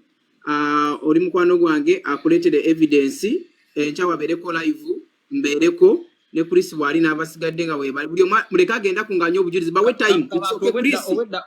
ah, oli mukwano gwange, akuleetere evidence. Enkya wabeereko live, mbeereko ne Chris bw'ali n'abasigadde nga webali. Buli omu muleke agenda kunganya obujulizi, bawe time. It's okay, Kabaata, Chris.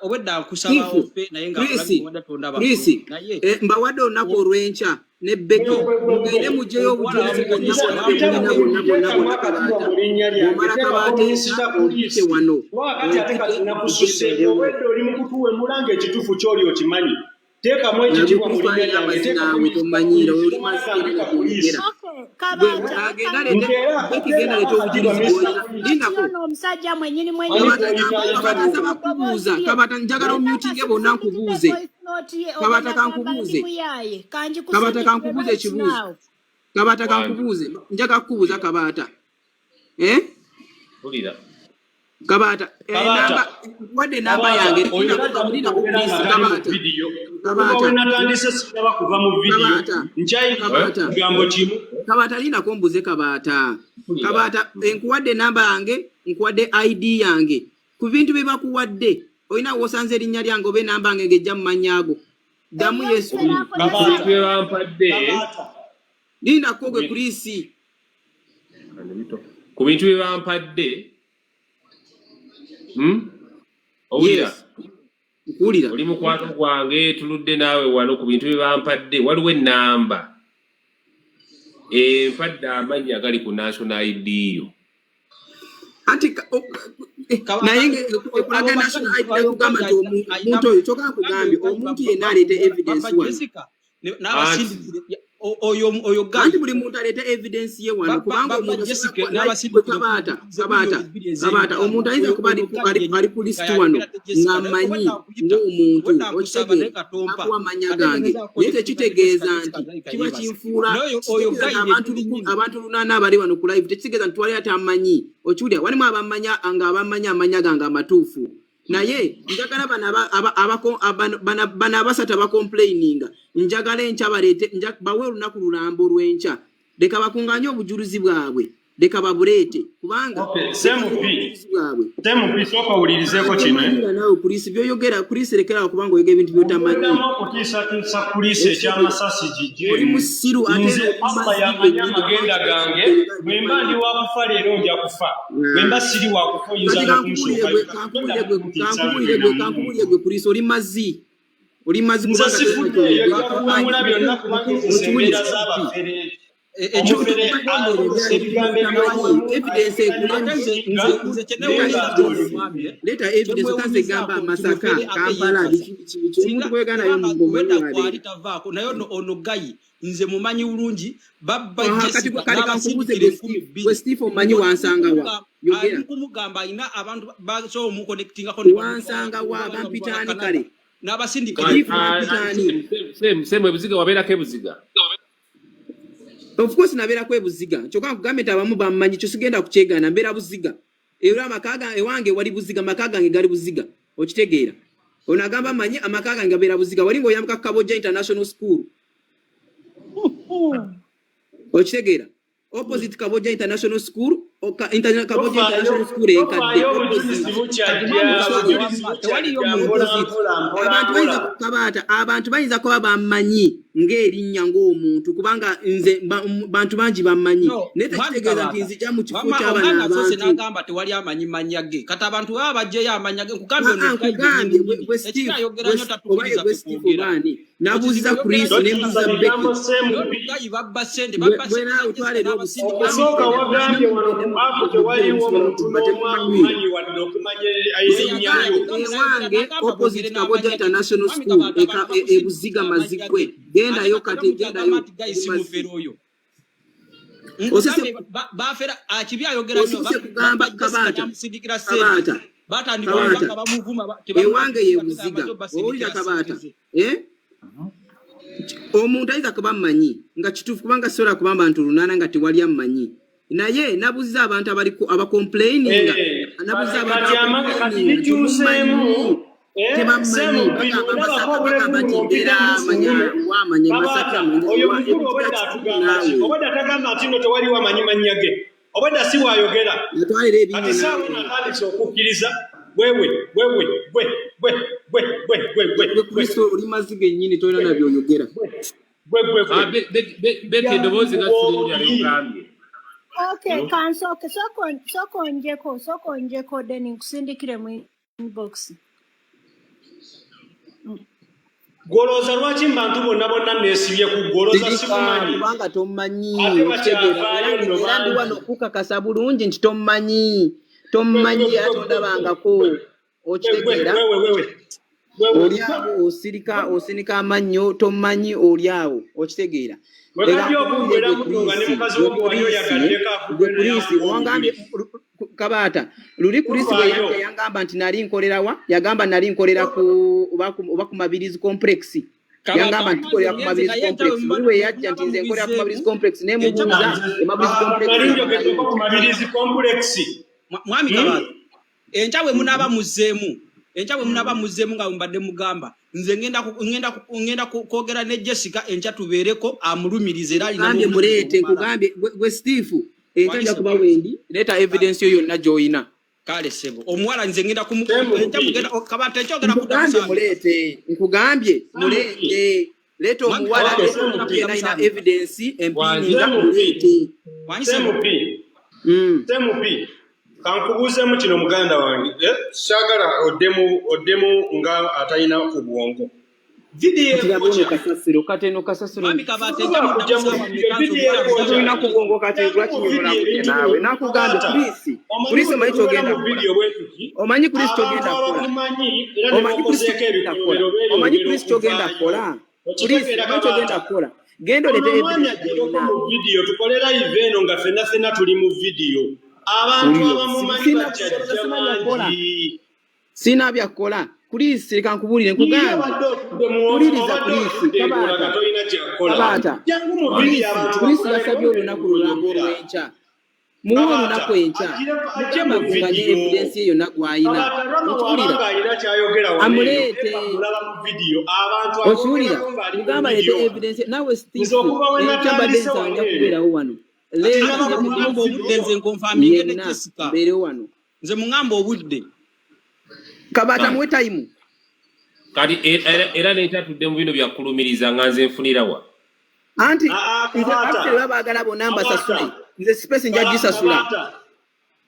obwedda nkusaba Chief, ofe naye nga Chris, olabika obwedda tondaba Chris, bulungi naye eh, mbawadde olunaku olw'enkya ne Becky, mugende mugyeyo obujulizi bwonna bwonna bwe mulina, bwonna bwonna bwonna. Kabaata, bw'omala, Kabaata, enkya ompite wano, Wakati ate kati ompite nakususse. njebeerewo. Obwedda oli mu kutuwemula ng'ekituufu ky'oli okimanyi. Teekamu Nabwe ekitiibwa mu Kristo linnya alina lyange, amazzi teekamu naawe Mr. tomanyiira Police, oli tomala mazzi era gambika nga poliisi. byogera. Okay, Kabaata. Agenda aleete Nti era Becky, genda aleete teekamu akatiibwa obujulizi Mr. bw'olina. Police. Lindako. Ono omusajja mwennyini Ani mwennyini. Kabaata, gw'oyitaayita Kabaata, nsaba bw'otyo? kubuuza. Kabaata, njagala omyutinge bonna nkubuuze. Kabaata, kankubuuze. Kabaata, kankubuuze ekibuuzo. Kabaata, Wange. kankubuuze, njagala kukubuuza, Kabaata, eh? Mpulira. Kabaata, Kabaata, enamba wadde enamba Kabaata, yange oyo linako taddamu linako kwogera Chris nga tali mu Kabaata. vidiyo. Okuva we Kabaata, natandise siraba kuva mu vidiyo, Kabaata, nkyayina Kabaata, ekigambo kimu. Kabaata linako mbuze Kabaata. Mpulira. Kabaata, nkuwadde enamba yange, nkuwadde ID yange. Ku bintu bye bakuwadde, olina w'osanze erinnya lyange oba enamba yange ng'ejja mu mannya ago. Ddamu Yesu. Ku bintu Kabaata, bye bampadde Kabaata, Lindako ku gwe bi- Chris. ku bintu bye bampadde Owulira? Yes, nkuwulira. Oli mukwano gwange, tuludde naawe wano. Ku bintu bye bampadde waliwo ennamba empadde amannya agali ku national ID yo. Anti Kabaata, naye abo ekulaga ba national guy ID oyo nekugamba guy nti alina omuntu oyo kyokka nkugambye oyo guy omuntu yenna aleeta evidence babba wano. Jessica Anti n'abasindikire oyo Anti guy buli muntu aleeta evidence ye wano babba kubanga babba omuntu asobola Jessica kuba like gwe n'abasindikire Kabaata, ze Kabaata, miliyoni bbiri Kabaata, ez'Uganda omuntu ayinza oyo kuba oyo guy ali ku yennyini nga list wano yayogera ne Jessica naye ng'amanyi obadde akuyita ng'omuntu obadde akusaba naye okitegeera katompa akuwa amannya ate gange ngezaako naye connectinga ne Jessica tekitegeeza Jessica nti alabika kiba yeebase kinfuula naye oyo oyo kitegeeza guy nti abantu yennyini nyini abantu 800 abali wano ku live tekitegeeza nti twali atamanyi okiwulira walimu abamanya nga abamanya amannya gange amatuufu naye njagala bano bano abasatu abacomplaininga njagala enkya baleete bawe olunaku lulambo lw'enkya leka bakuŋŋaanye obujulizi bwabwe leka babuleete kubanga Okay, leka Semu baleete P, obujulizi bwabwe. Semu P, sooka owulirizeeko kino. Tomanyira naawe Chris byoyogera Chris lekerawo kubanga oyogera ebintu by'otamanyi. Okuddamu okutiisatiisa Kulisa ekyamasasi Oli gigyeemu. musiru ate Nze nga oli Allah mazzi yamanyi gennyini amagenda kubanga gange, oyogera bwe mba ndi byotamanyi. wa kufa leero nja kufa, bwe mba siri wa kufa oyinza Kati kankubuulire n'okunsookayo. gwe Kati kankubuulire toddamu gwe kuntiisa nze kankubuulire gwe na kankubuulire muntu. gwe Chris oli mazzi oli mazzi Nze kubanga tolina sifuddeeyo kyoyogera nja kuwemula byonna kubanga ezo ze okiwulira mbeera z'abafere. Ekyo Omufere Tugondere akozesa ebyali ebigambo byotamanyi eby'obuwemu, evidence ayogera ate ekulema nze n'okusinga nze nze leeta naye ng'ate kyenewuunyizaako oli evidence omwami leeta evidence otanze gamba kyemwewuunyizaako nti Masaka mufere ate Kampala yeekaza biki biki biki omuntu singa gwegana naye kubanga ng'omanyi weda kwali wabeera. tavaako naye ono gayi nze mumanyi bulungi babba Aha, kati Jessica kale kankubuuze n'abasindikira gwe enkumi Steve gwe bbiri Steve omanyi ng'oli wansanga wa mukumugamba ali yogera mukumugamba alina abantu basobola omukonectingako ne bamutwala wansanga wa oba bali bamutwala bampitaani Canada kale n'abasindikira Steve enkumi bbiri bampitaani. Semu ebuziga wabeerako ebuziga. Of course nabeerako ebuziga kyokka nkugambye nti abamu bammanyi kyo sigenda kukyegaana mbeera buziga era amaka ewange wali buziga amaka gange gali buziga okitegeera ono agamba amanyi amaka gange gabeera buziga wali ng'oyambuka Kabojja International School okitegeera opposite Kabojja International School Kabojja Tofaayo, International School enkadde tofaayo obujulizi opposite kati bukyajja, mwami Kabaata obujulizi wamma tewaliyo bukyajja muntu mpola opposite mpola mpola abantu bayinza mpola. Kabaata abantu bayinza kuba bammanyi ng'erinnya ng'omuntu kubanga nze bantu bangi bammanyi no naye mwami tekitegeeza nti Kabaata nzija mu kifo wamma ky'abano omwami asoose abantu. n'agamba tewali amanyi mannya ge kati abantu baba baggyeyo amannya ge nkugambye ono Aa guy nkugambye yennyini nyini gwe Steve ekinayogera nnyo oba ye tatukkiriza gwe ffe Steve kwogera oba ani nabuuziza ekizibu oyogera Chris nnyo ne mbuuza Tokyusa Becky bigambo Semu naye P. ono guy babba ssente gwe babba gwe ssente za naawe Jessica twala eri n'abasindikira Okusooka obusiru wagambye wano ku app tewaliwo musobola muntu kubba n'omu temumanyi. akumanyi wadde okumanya erinnya Nkugambye lyo. yagamba nayogera ewange n'agamba opposite boogere Kabojja n'amannya ge International mwami School Kabaata abantu ebuziga bakusindikira amannya mazigwe ge ate gendayo kati kati era gendayo mukyagamba nti guy oli si mazzi. mufere oyo Osese nkugambye bafera akibi ayogera nnyo osese kugamba babba Jessica Kabaata n'amusindikira ssente Kabaata batandika Kabaata obanga bamuvuma ewange ye tebamukkiriza ate buziga ng'amaze owulira obasindikira Kabaata ssente ze. eh omuntu ayinza kuba mmanyi nga kituufu kubanga sisobola kuba bantu 800 nga tewali ammanyi naye nabuuziza abantu abakomplaininga nabuuziza abantu Kati amaka kati abakomplaininga bikyuseemu temumanyi Semu tebammanyi P, bagamba olabako Masaka obulevu bagamba nti buno mbeera ompita manya musuumu. wamanya Masaka Kabaata, manya oyo wa mukulu ebiziga obwedda kituufu atugamba ki? naawe Obwedda tagamba nti nno tewaliwo amanyi mannya ge. Obwedda si bw'ayogera. natwalira Kati ebinyo saawa naawe eno atandise okukkiriza wewe wewe gwe gwe gwe gwe gwe gwe gwe gwe Kristo oli mazzi gennyini tolina na by'oyogera. gwe gwe gwe. Becky eddoboozi nga sirinnya Obi. lyogambye. Okay, kansooke sooka onjeko sooka onjeko then nkusindikire mu inbox. Gw'olowooza lwaki mu bantu bonna bonna neesibye ku ggwe olowooza Sirika sikumanyi kubanga tommanyi ate okitegeera era bakyavaayo nno era ndi wano bangi. okukakasa bulungi nti tommanyi tommanyi Gwe era gwe gwe gwe tondabangako gwe gwe okitegeera wewe wewe wewe oli awo osirika osinika amannyo tommanyi oli awo okitegeera gwe leka kajja nkubuulire okuggwera gwe muno nga ne Chris mukazi gwe wo gwe wali Chris oyagaddeko gwe afudde naye Chris akuwa wangambye obujulizi. Kabaata luli Chris bwe Tofaayo. yajja yangamba nti nali nkolera wa yagamba nali nkolera ku oba ku Mabirizi complex Kabaata yangamba nti wamma nze tukolera ku ngenze Mabirizi naye enkya complex bwe luli bwe yajja nti munaaba nze nkolera ku Mabirizi mubizzeemu complex ne enkya mubuuza Nze e Mabirizi complex nali nabalayo njogeddeko ku ntya Mabirizi complex. mwami Hmm? Kabaata Enkya bwe munaaba muzzeemu, enkya bwe munaaba muzzeemu nga bwe mbadde mugamba, nze ngenda ngenda kwogera ne Jessica enkya tubeereko amulumirize era alina Nkugambye n'obujulizi muleete, obumala. nkugambye gwe Steve, enkya nja Wangi kuba ssebo. wendi, leeta evidence yo yonna gy'olina. Kale ssebo, omuwala nze ngenda kumu enkya mugenda Kabaata enkya ogenda kuddamu Nkugambye saa mmeka? muleete, nkugambye muleete, leeta Mwami omuwala, Kabaata leeta enkya ogenda omuntu yenna kuddamu alina saa mmeka? evidence empiininga, CMP. muleete. Wangi ssebo. CMP. CMP. Kankubuuzeemu kino muganda wange. Saagala oddemu oddemu nga atalina ku bwongo. Vidiyo Kati laba ono ekwokya. kasasiro, kati eno kasasiro. Mwami Kabaata enkya Sobola muddamu kujja mu saawa vidiyo, mmeka nze vidiyo omuwala ekwokya. Tulina mugamba ku bwongo kati Jangu lwaki mu nyonola vidiyo budde ebintu naawe? bino. Nakugambye Kabaata, Chris, omanyi Chris bwe omanyi tubeera ky'ogenda mu kukola. vidiyo bwe tuti, Omanyi Chris abantu ky'ogenda kukola. abakumanyi era ne Omanyi Chris bakozeeko ky'ogenda kukola. ebikolobero Omanyi beeyongera Chris ky'ogenda okuvaayo. kukola. Chris, Okitegeera omanyi ky'ogenda Kabaata? kukola. Genda Ono oleete omwami evidence aggyeko yonna. mu vidiyo, tukole live eno nga ffenna ffenna tuli mu vidiyo. Abantu Wulira abamumanyi sina bajja kusobola jja simanya kukola. bangi. Sina byakukola. Chris, leka nkubuulire Ye nkugambye. obadde otudde mu Wuliriza obadde Chris, otudde egula nga Kabaata. tolina kyakukola. Kabaata. Jangu mu Chris, vidiyo abantu Chris bakulabeko yasabye olunaku lulamba ng'oyogera. olw'enkya. Muwe Kabaata olunaku enkya. ajje Mukama mu akunganye vidiyo. evidence ye yonna gw'alina. Kabaata Rama bw'aba Okiwulira? ng'alina ky'ayogera wano eno, Amuleete. Eva mulaba mu vidiyo. Abantu Okiwulira? aboogerako ng'ali mu Mugamba aleete vidiyo wano. evidence. Naawe Nze Steve, okuva we enkya mbadde natandise nsaba wano nja eno, kubeerawo wano. Kati Leeta naba nalaba muŋŋamba evidence obudde nze nkonfaminge ne yenna Jessica. mbeerewo wano. Nze muŋŋamba obudde. Kabaata muwe tayimu. Kati era nentatudde mu bino byakulumiriza nga nze nfunira wa. Anti Aa, nze Kabaata, actually baba baagala bonna mbasasule. Kabaata, Nze space nja gisasula. Kabaata,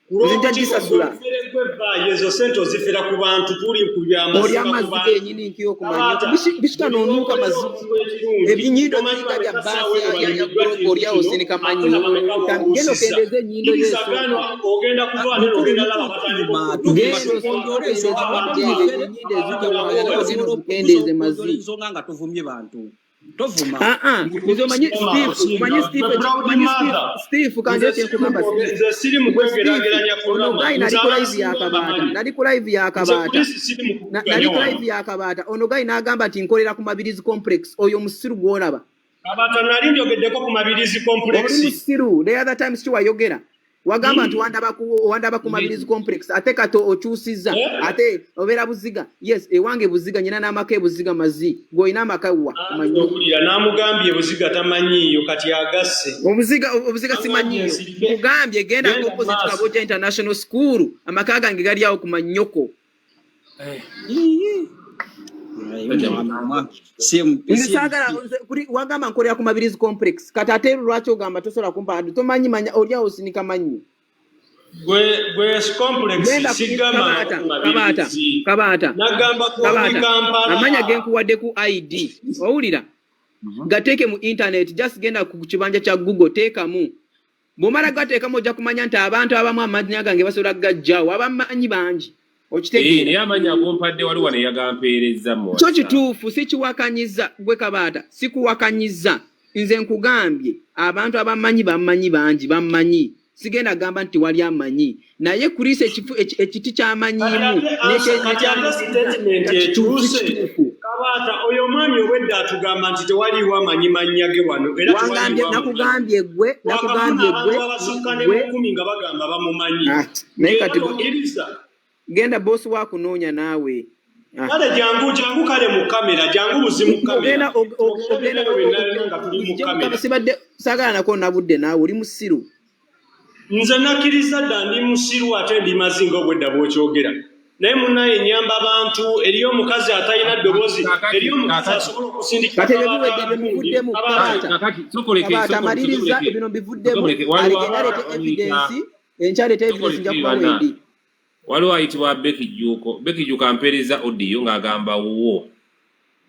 ku Nze nja lw'obukiko gisasula. gw'obufere gw'evaayo ezo sente ozifera ku bantu, tuli ku Oli byamazima ku amazzi bantu. genyini nkiyo okumanya. Kabaata, Bishika buli n'onuuka lw'okolera mazibu. obuzibu ekirungi, Ebinyindo tomanyi biringa bya bameka baasi ssaawa eno ya banyumiddwa global kintu oli awo kino, osinika ate mannyo. na bameka Genda b'obuusizza. okendeeze ennyindo yo Kkiriza esooka. gaana ogenda kuva ate Mukulu n'ogenda mukulu laba batandika tovuma, okukutuuma. tovuma Genda tugonjoole okendeeze ensonga amagye tovuma. ezo ennyindo Abantu ezijja baagala wansi ogenda osobola ozikendeeze okugonjoola mazzi. ensonga nga tovumye bantu. Tovuma. Nze omanyi Steve, omanyi Steve, omanyi Steve, Steve kanze Nze siri mu kyenkugamba kwogera- Steve. nze siri mu Gwe Steve, kwegeraageranya ku ono Rama. guy Nze nali ku live abasinga ya Kabaata, mbamanyi. nali ku live ya Nze Kabaata. Chris siri mu Nali kuvuganya ku wano. live ya Kabaata. Ono guy n'agamba nti nkolera ku Mabirizi complex. Oyo musiru gw'olaba. Kabaata nali njogeddeko ku Mabirizi Oli complex. musiru. The other time si wayogera. Wagamba nti wandaba ku Mabirizi complex ate kati okyusizza Eh? ate obeera Buziga. Yes, ewange Buziga nyina n'amaka e Buziga mazi. Gw'olina amaka wa kumanyi. Owulira n'amugambye Buziga tamanyiiyo kati agasse. Obuziga Amugambye simanyiyo. nsirike. Nkugambye genda Genda mu opposite maaso. Kaboja International School. Amaka gange gali awo ku mannyoko. Nze saagala nze kuri wagamba nkolera ku Mabirizi complex. Kati ate lwaki ogamba tosobola kumpa tomanyi manya oli awo osinika mannyo. Gwe complex Genda sigamba Kabaata, ku Kabaata, Mabirizi. Kabaata, Nagamba ko ndi Kabaata. Kampala. Amanya ge nkuwadde ku ID. Owulira? Gateeke mu internet, just genda ku kibanja kya Google teekamu. Bw'omala gateekamu ojja kumanya nti abantu abamu amannya gange basobola kugajjawo, abamanyi bangi. Okitegeera? Naye amannya agompadde waliwo wano eyagampeerezza mu Kyo WhatsApp. kituufu sikiwakanyiza gwe Kabaata, sikuwakanyiza. Nze nkugambye abantu abamanyi bamanyi bangi bammanyi. Sigenda gamba nti wali amanyi. Naye Chris ekiti Kati ky'amanyiimu ate answer, kati ate statement nga kituufu ekyuse. kituufu. Kabaata oyo omwami obwedda atugamba nti tewaliiwo amanyi mannya ge wano era Wangambye tewaliiwo amanyi. nakugambye gwe Twakafuna nakugambye abantu gwe abasukka ne gwe mu 10 nga bagamba bamumanyi. Naye Ng'era kati tokkiriza. genda boss wakunoonya naawe. Kale jangu jangu kale mu kamera, jangu buzi mu kamera. Ogenda Twogere ogenda bino byonna byonna nga tuli mu ojje mu kamera. kamera sibadde saagala nako nabudde naawe oli musiru. Nze nakkiriza dda ndi musiru ate ndi mazi nga obwedda bw'okyogera. Naye munnaye nnyamba bantu, eriyo omukazi atalina ddoboozi, Kakati eriyo omukazi kakati asobola okusindikira Kati ebyo Kabaata biwedde ebyo gundi, bivuddemu Kabaata. Kabaata. Kakati sokoleke Kabaata sokoleke maliriza sokoleke ebino bivuddemu sokoleke waliwo aligenda aleete bamuyita evidence enkya aleete evidence nja sokoleke kuba bana wendi. waliwo ayitibwa Becky Jjuuko. Becky Jjuuko ampeereza audio ng'agamba wuwo.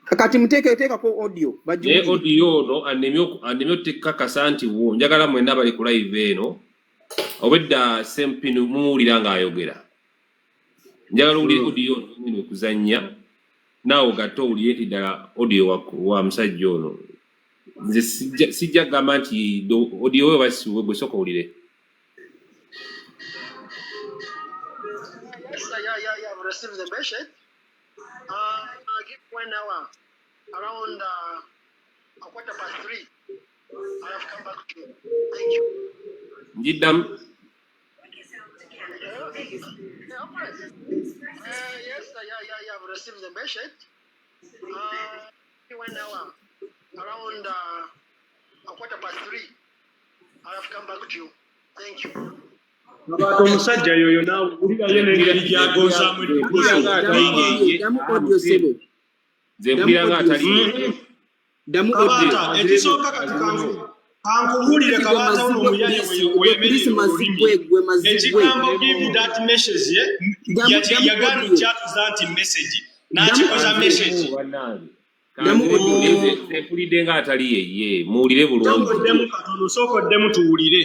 Kati muteeke teekako audio Naye bagiwulire. audio ono annemye otekakasa nti wuwo. Njagala mwenna bali ku live eno obwedda Sempinu mumuwulira ng'ayogera. Njagala owulire audio ono ngenda okuzannya naawe ogatte owulire nti ddala audio wa musajja ono. Nze sijja kugamba nti audio we oba si wuwe, gwe sooka owulire. Yes, sir. Yeah. I've received the message. Give 1 hour, around 3:15. I have come back to you. Thank you. Njiddamu. Yeah, received the message. 1 hour, around 3:15, I'll have come back to you. Thank you. Kabaata omusajja yoyo naawe wulirayo n'engeri gy'agonzaamu eddoboozi. Atali yeye. Ddamu audio, sebo. Nze Ddamu mpulira nga audio. atali yeye. Ddamu audio. Kabaata, ekisooka kati kankubuulire Gwe Kabaata, ono mazi gwe omuyaye Chris, gwe weyemerera Chris mazi olulimi. gwe gwe mazi gwe. Ekigambo "give that message" ye Ddamu ddamu yagaana audio. okyatuza nti message Ddamu n'akikoza audio. message. Bannange, Ddamu kanziremu audio. nze nze mpulidde nga atali yeye, muwulire Ddamu bulungi. Sooka oddemu audio. katono, sooka oddemu tuwulire.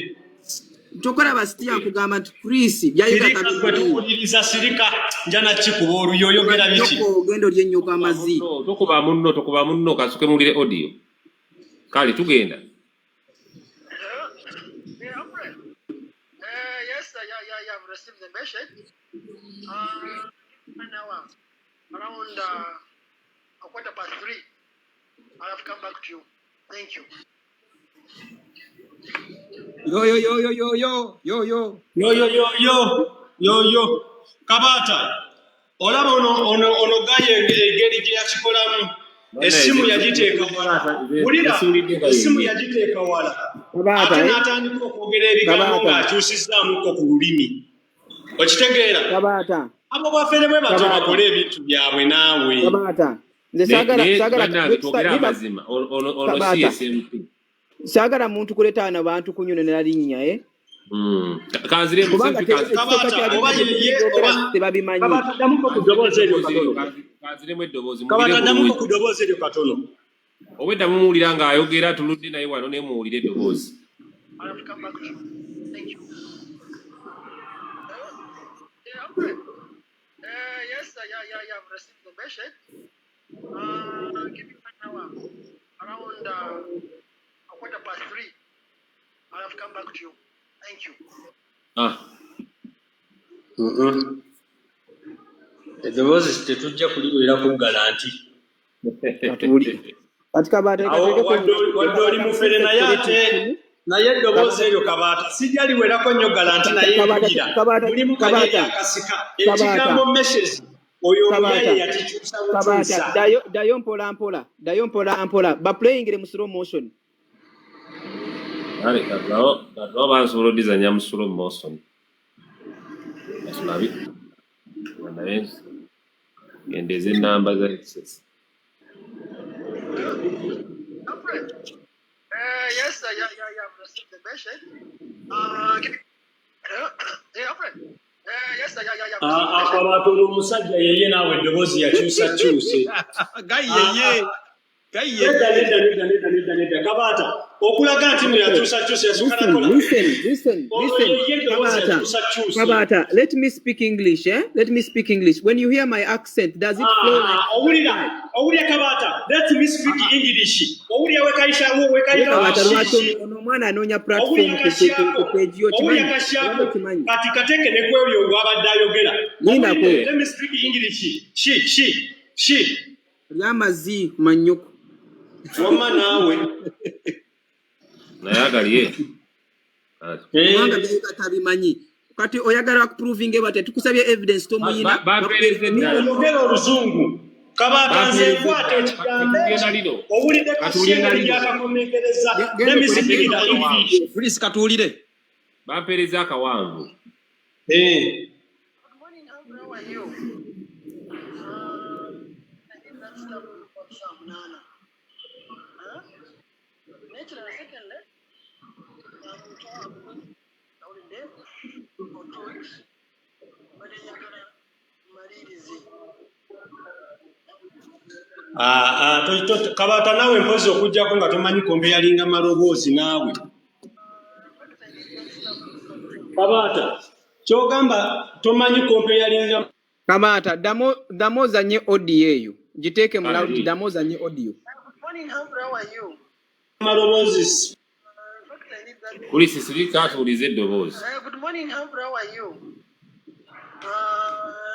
Tokolaba sitya nkugamba nti Chris byayogera Sirika gwe, tabimanyi. tuwuliriza, sirika, njana kikuba oluyi, oyogera biki? Nyoko ogenda olya ennyoko Tokuba amazzi. munno, tokuba munno, tokuba munno, kasuke muwulire audio. Kale tugenda. Yeah, Humphrey. Yes, yeah, I've received the message. 1 hour, around 3:15, I'll have come back to you. Thank you. Yo yo yo yo yo yo yo yo. Yo yo yo yo yo yo, Kabaata, olaba ono gaye engeri gye yakikolamu. Bannaye, Essimu nze yagiteeka nze wala. nze Wulira, siwulidde nga essimu yeye. yagiteeka wala, Kabaata, ate eh? n'atandika okwogera ebigambo Kabaata. ng'akyusizzaamuko ku lulimi, okitegeera? Kabaata. Abo bafere bwe batyo Kabaata. bakole ebintu byabwe naawe. Kabaata. Nze saagala Naye saagala bannange, twogere biba amazima, ono si Kabaata. SMP. Saagala muntu kuleeta wano bantu kunyononera linnya, eh? Kanziremu Kubanga SMP ekisooka Kabaata kya oba byonna yeye byogera oba tebabimanyi. Kabaata, ddamuko ku ddoboozi eryo eddoboozi eryo katono. Kanziremu eddoboozi Kabaata, muwulire ddamuko bulungi. ku ddoboozi eryo katono. Obwedda mumuwulira ng'ayogera, tuludde naye wano, naye muwulire eddoboozi. I'll have come back to you. Thank you. Yeah, Humphrey. Yes, yeah, I've received the message. Give me 1 hour, around 3:15, I'll have come back to you. Thank you. Ah. Eddoboozi tetujja kuliwulira kuggala nti Katuwulire. Kati Kabaata leka awo tulekeko wadde oli leka mufere Chris naye tukole ate kintu kimu. naye eddoboozi Kabaata eryo, Kabaata, sijja liwerako nnyo ggala nti naye Kabaata mpulira Kabaata mulimu kali Kabaata eryakasika Kabaata ekigambo message, oyo omuyaye Kabaata yakikyusa Kabaata bukyusa. ddayo ddayo mpola mpola, ddayo mpola mpola, baplayingire mu slow motion. Kale kagawo bansobola odizanya mu slow motion. Katulabe naye ngendeeze enamba za excess. Humphrey. Yes, yeah, I've received the message. Give me, yeah, Humphrey. Yes, yeah, I've received the message. Akabaata, ono omusajja yeye naawe, eddoboozi yakyusa kyuse. Gayi yeye. Gayi Nedda, yeye. nedda, nedda, nedda, nedda, nedda, Kabaata, okulaga nti no yakyusa kyuse yasooka Listen, nakola listen, listen, ono listen. yeye eddoboozi Kabata, yakyusa kyuse. Kabata, let me speak English, eh? Let me speak English. When you hear my accent, does it flow like Ah, owulira, owulira Kabaata, "Let me speak English," owulira wekayitawo Ye wekayitawo Kabata, lwaki shishi. ono omwana anoonya platform Owulira ku kasyako, page yo owulira kimanyi obadde kasyako. okimanyi. Kati kateeke ne kwebyo ng'abadde ayogera. Lindako. Owulire, "Let me speak English," shi shi shi. Lya amazzi ku mannyoko. Wamma naawe. Naye agaliye. Kubanga Eh, byayogera tabimanyi. Kati oyagala kuprovinge batya? Tukusabye evidence tomuyina. Bampeereza eddala. Oyogera oluzungu, Kabaata, nze Bampeereza nkwata eddala. ekigambo Katugenda ekyo. lino. Owulidde Katuwulire na kasyengeri lino. gyakakomekereza. Genda "Let me okole speak the English." Chris, katuwulire. Bampeereza akawanvu. Eh. Good morning, Humphrey. How are you? I think that's stuff about some nana. Huh? Naturally, secondly, I'm going holiday for 2 weeks. But then you're gonna malirize. Ah, ah, Kabaata naawe, mpozi okuggyako nga tomanyi kombeyalinga maloboozi naawe. In fact, I need that stuff before Kabaata, kyogamba tomanyi kompeyalinga? Kabaata, ddamu ddamu ozanye audio eyo. Giteeke mu loud, Kale. ddamu ozanye audio. Good morning, Humphrey. How are you? Maloboozi. In fact, I need that. Kulisi sirika tuwulize eddoboozi. Good morning, Humphrey. How are you?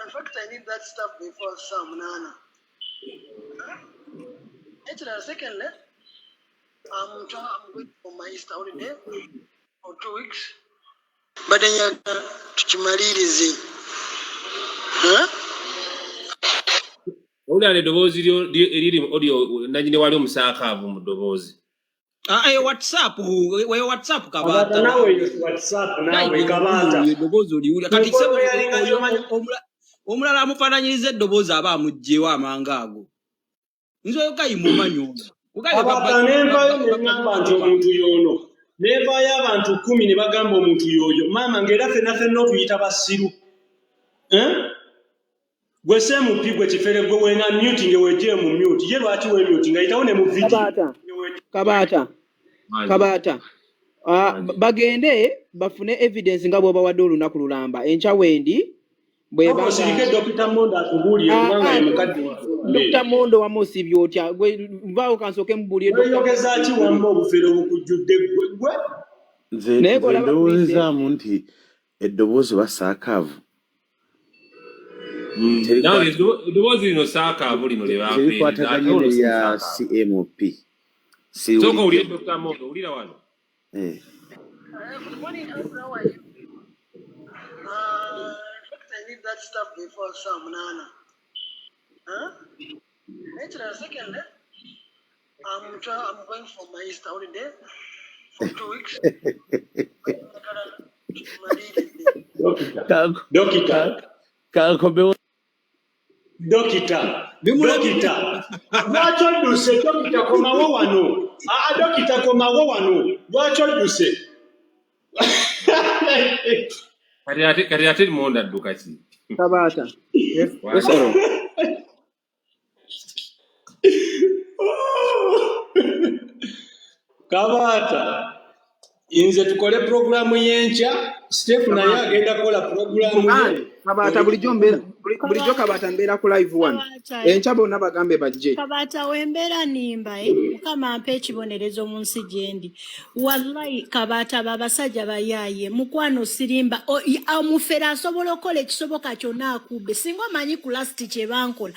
In fact, I need that stuff before some nana. Huh? Actually, secondly, I'm going for my Easter holiday for 2 weeks. But then you're tukimalirize. Huh? Owulira eddoboozi eriri mu audio, nanyini wali omusaakaavu mu ddoboozi. Ah, WhatsApp, we WhatsApp. Kabaata. Kabaata. Naawe. Naawe. WhatsApp naawe. Naye Kabaata. eddoboozi oliwulira kati Mukono sebo. yalinga Oyo gyomanyi. Omulala amufaananyiriza eddoboozi aba amuggyewo amangu ago. Nze oyo gayi mumanyi ono Gugayi Kabaata, nenvaayo neŋŋamba nti omuntu y'ono, nenvaayo abantu 10 ne bagamba omuntu y'oyo, maama, ng'era ffenna ffenna otuyita basiru. Eh? Gwe semupi, gwe kifere gwe, wena muting, wejje mu mute. Ye lwaki we mute nga yitawo ne mu video? Kabaata, Kabaata. Mangi. Kabaata. Ah, Mangi. bagende bafune evidence nga bw'obawadde olunaku lulamba enkya wendi Paka bwebanga. osirike, Dr. Mondo atubuulire, kubanga ye mukadde waffe. Dr. Mondo wamma osiibye otya gwe? Nvaawo kansooke mubuulire Dr. Weeyogeza ki Mondo. wamma obufere obukujjudde gwe gwe? Nze Naye nze golaba Chris. ndowoozezaamu nti eddoboozi basaakaavu Nange eddoboozi lino saakaavu lino lye bampeereza, ate terikwataganye ono si nerya musaakaavu. CMP. Sooka owulire. Siwulidde. Dr. Mondo, owulira wano. Eh. Good morning, how are you? In fact, I need that stuff before saa munaana. Huh? Ekirala, secondly, I'm going for my Easter holiday for 2 weeks. Njagala maliridde. Dokita. Kanko- Dokita. Kankomewo. Dokita. Bimulabye. Dokita, lwaki odduse? Dokita, komawo wano. Aa, dokita, komawo wano, lwaki odduse? Kati ate Mondo adduka ki? Kabaata. Yes. Wangi. Ero. Kabaata, nze tukole puroguramu y'enkya. Steph naye Kabaata. agenda kukola puroguramu ye. Nkuŋŋaane Kabaata, bulijjo mbeera bulijjo Kabaata. Kabaata, mbeera ku live wano. Kabaata. Enkya bonna bagambe bajje. Kabaata, wembeera nimba, eh? Mukama ampa ekibonerezo mu nsi gye ndi. Wallahi Kabaata, abo abasajja bayaaye, mukwano, sirimba. Omufere asobola okukola ekisoboka kyonna akubbe singa omanyi ku last kye bankola.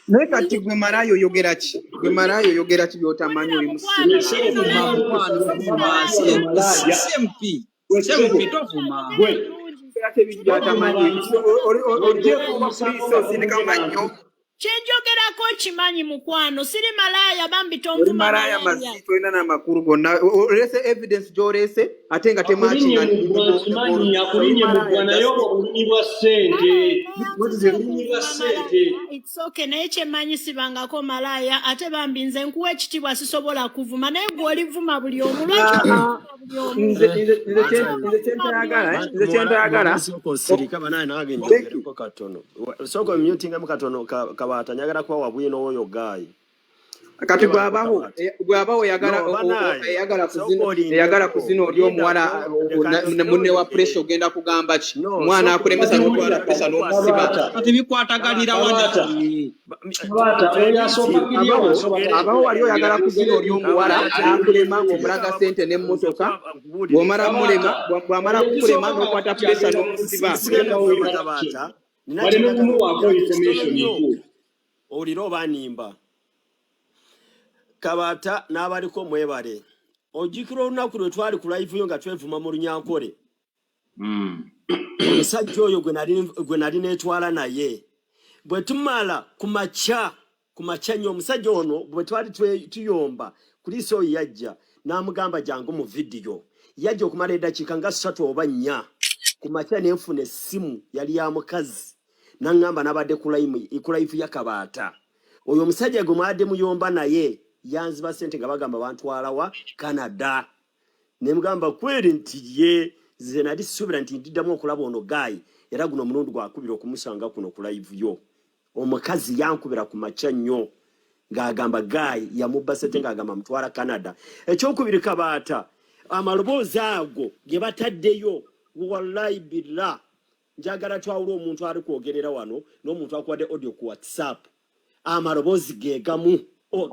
Naye kati gwe maraayo oyogera ki? Gwe maraayo oyogera ki by'otamanyi? Wulira Oli musiru. mukwano, Sebo. siri Tovuma. malaaya. Mukwano, Siri tovuma. malaaya. Malaya. CMP. Gwe CMP. sebo. Tovuma. Gwe Njogera bulungi. Oyogera ki ebintu by'otamanyi? ogyeko Oba omusango poliisi nga osindika tuvumye mannyo. bantu. Kyenjogerako nkimanyi, mukwano, siri malaaya bambi. Oli Tonvuma. malaaya. Malaaya. Mazzi tolina n'amakulu gonna. Oleese evidence gy'oleese ate nga Akulinye temakinga. mu ggwa, nkimanyi akulinye mu Oli ggwa, malaaya. naye Just obwo bulumi bwa ssente. What is it? Bulumi bwa Okuvuma ssente. malaaya, it's okay, naye kyemmanyi sibangako malaaya. Ate bambi nze nkuwa ekitiibwa, sisobola kuvuma, naye gwe olivuma buli omu. Lwaki Ah, ah. olivuma buli omu? Nze Lwaki nze olivuma buli kyentayagala, omu? nze kyentayagala. Sooka osirika banaye, nange Becky. njogereko katono. Sooka omyutingamu katono. Kabaata, njagala kubawa bwino oyo gaayi. Kati Webalako. bw'abaho Kabaata. bw'abaho oyagala No banaye, eyagala sooka kuzina, eyagala olindeko. kuzina oli omuwala Lindako, leka njogere. munne wa Oyogere. pressure, ogenda kugamba ki? No. Omwana Sooka akulemesa Kati n'otwala wulira. pressure n'omusiba. Kabaata. Kati bikwataganira wa? Kabaata. Naye Kabaata, oyo asooka kiri Abaho wansi oba abaho wali oyagala kuzina oli omuwala Kabaata, n'akulema ng'omulaga ssente n'emmotoka, nkubuulire. bw'omala mulema, Kabaata, bw'amala oyo kukulema ekisooka n'okwata kakati pressure agenda n'omusiba. Sigenda kugenda kugamba. wulira Kabaata, nina baleme kyenjagala kumuwaako okwogerako kitono information nnyo. ntuufu. Owulire oba nimba? Kabaata n'abaliko mwebale. Ojjukira olunaku lwe twali ku live yo nga twevuma mu Lunyankole? Omusajja oyo gwe nali neetwala naye, bwe tumala ku makya nnyo, omusajja ono bwe twali tuyomba, kuliisi oyo yajja n'amugamba jangu mu vidiyo. Yajja okumala eddakiika nga 3 oba 4. Ku makya nenfuna essimu, yali ya mukazi, naŋŋamba nabadde ku live ya Kabaata, oyo omusajja gwe mwadde muyomba naye yanziba sente nga bagamba bantwala wa Canada. Nemugamba kweri nti ye nze nali sisuubira nti ndiddamu okulaba ono guy, era guno omulundi gwakubira okumusanga kuno ku live yo. Omukazi yankubira ku makya nnyo ng'agamba guy yamubba sente ng'agamba mutwala Canada. Ekyokubiri, Kabaata, amaloboozi ago ge bataddeyo, wallahi billah, njagala twawula omuntu ali kwogerera wano n'omuntu akuwadde audio ku WhatsApp. Amaloboozi gegamu,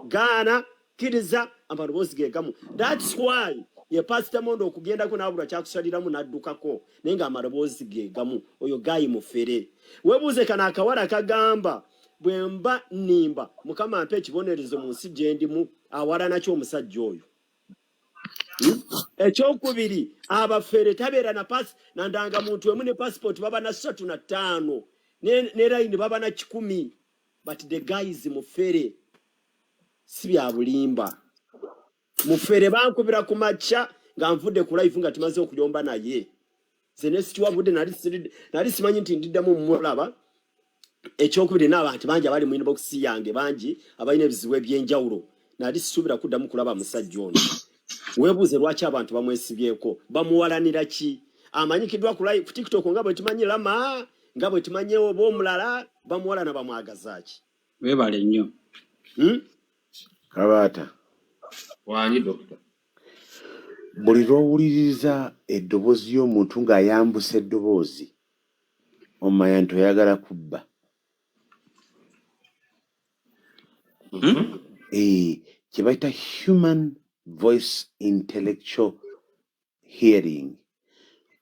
gaana kkiriza, amaloboozi gegamu. That's why ye Pasita Mondo okugendako n'abulwa kyakusaliramu n'addukako, naye ng'amaloboozi gegamu. Oyo guy mufere. Weebuuze kano akawala kagamba bwe mba nnimba, Mukama ampe ekibonerezo mu nsi gye ndimu. Awala nakyo omusajja oyo. Ekyokubiri, abafere tabeera na pass na ndangamuntu emu ne passport, baba na 3 na 5 ne layini baba na 100. But the guy is mufere, si bya bulimba. Mufere, bankubira ku makya nga nvudde ku live nga tumaze okuyomba naye. Nze ne sikiwa budde, nali simanyi nti ndiddamu mulaba. Ekyokubiri, n'abantu bangi abali mu inbox yange, bangi abalina ebizibu ebyenjawulo. Nali sisuubira kuddamu kulaba musajja ono. Weebuuze lwaki abantu bamwesibyeko, bamuwalanira ki? Amanyikiddwa ku TikTok nga bwe tumanyi Lama, nga bwe tumanyi oba omulala. Bamuwalana, bamwagaza ki? Weebale nnyo. Kabaata. Wangi, dokita. Buli lw'owuliriza eddoboozi y'omuntu ng'ayambusa eddoboozi, omanya nti oyagala kubba. Kye bayita human voice intellectual hearing.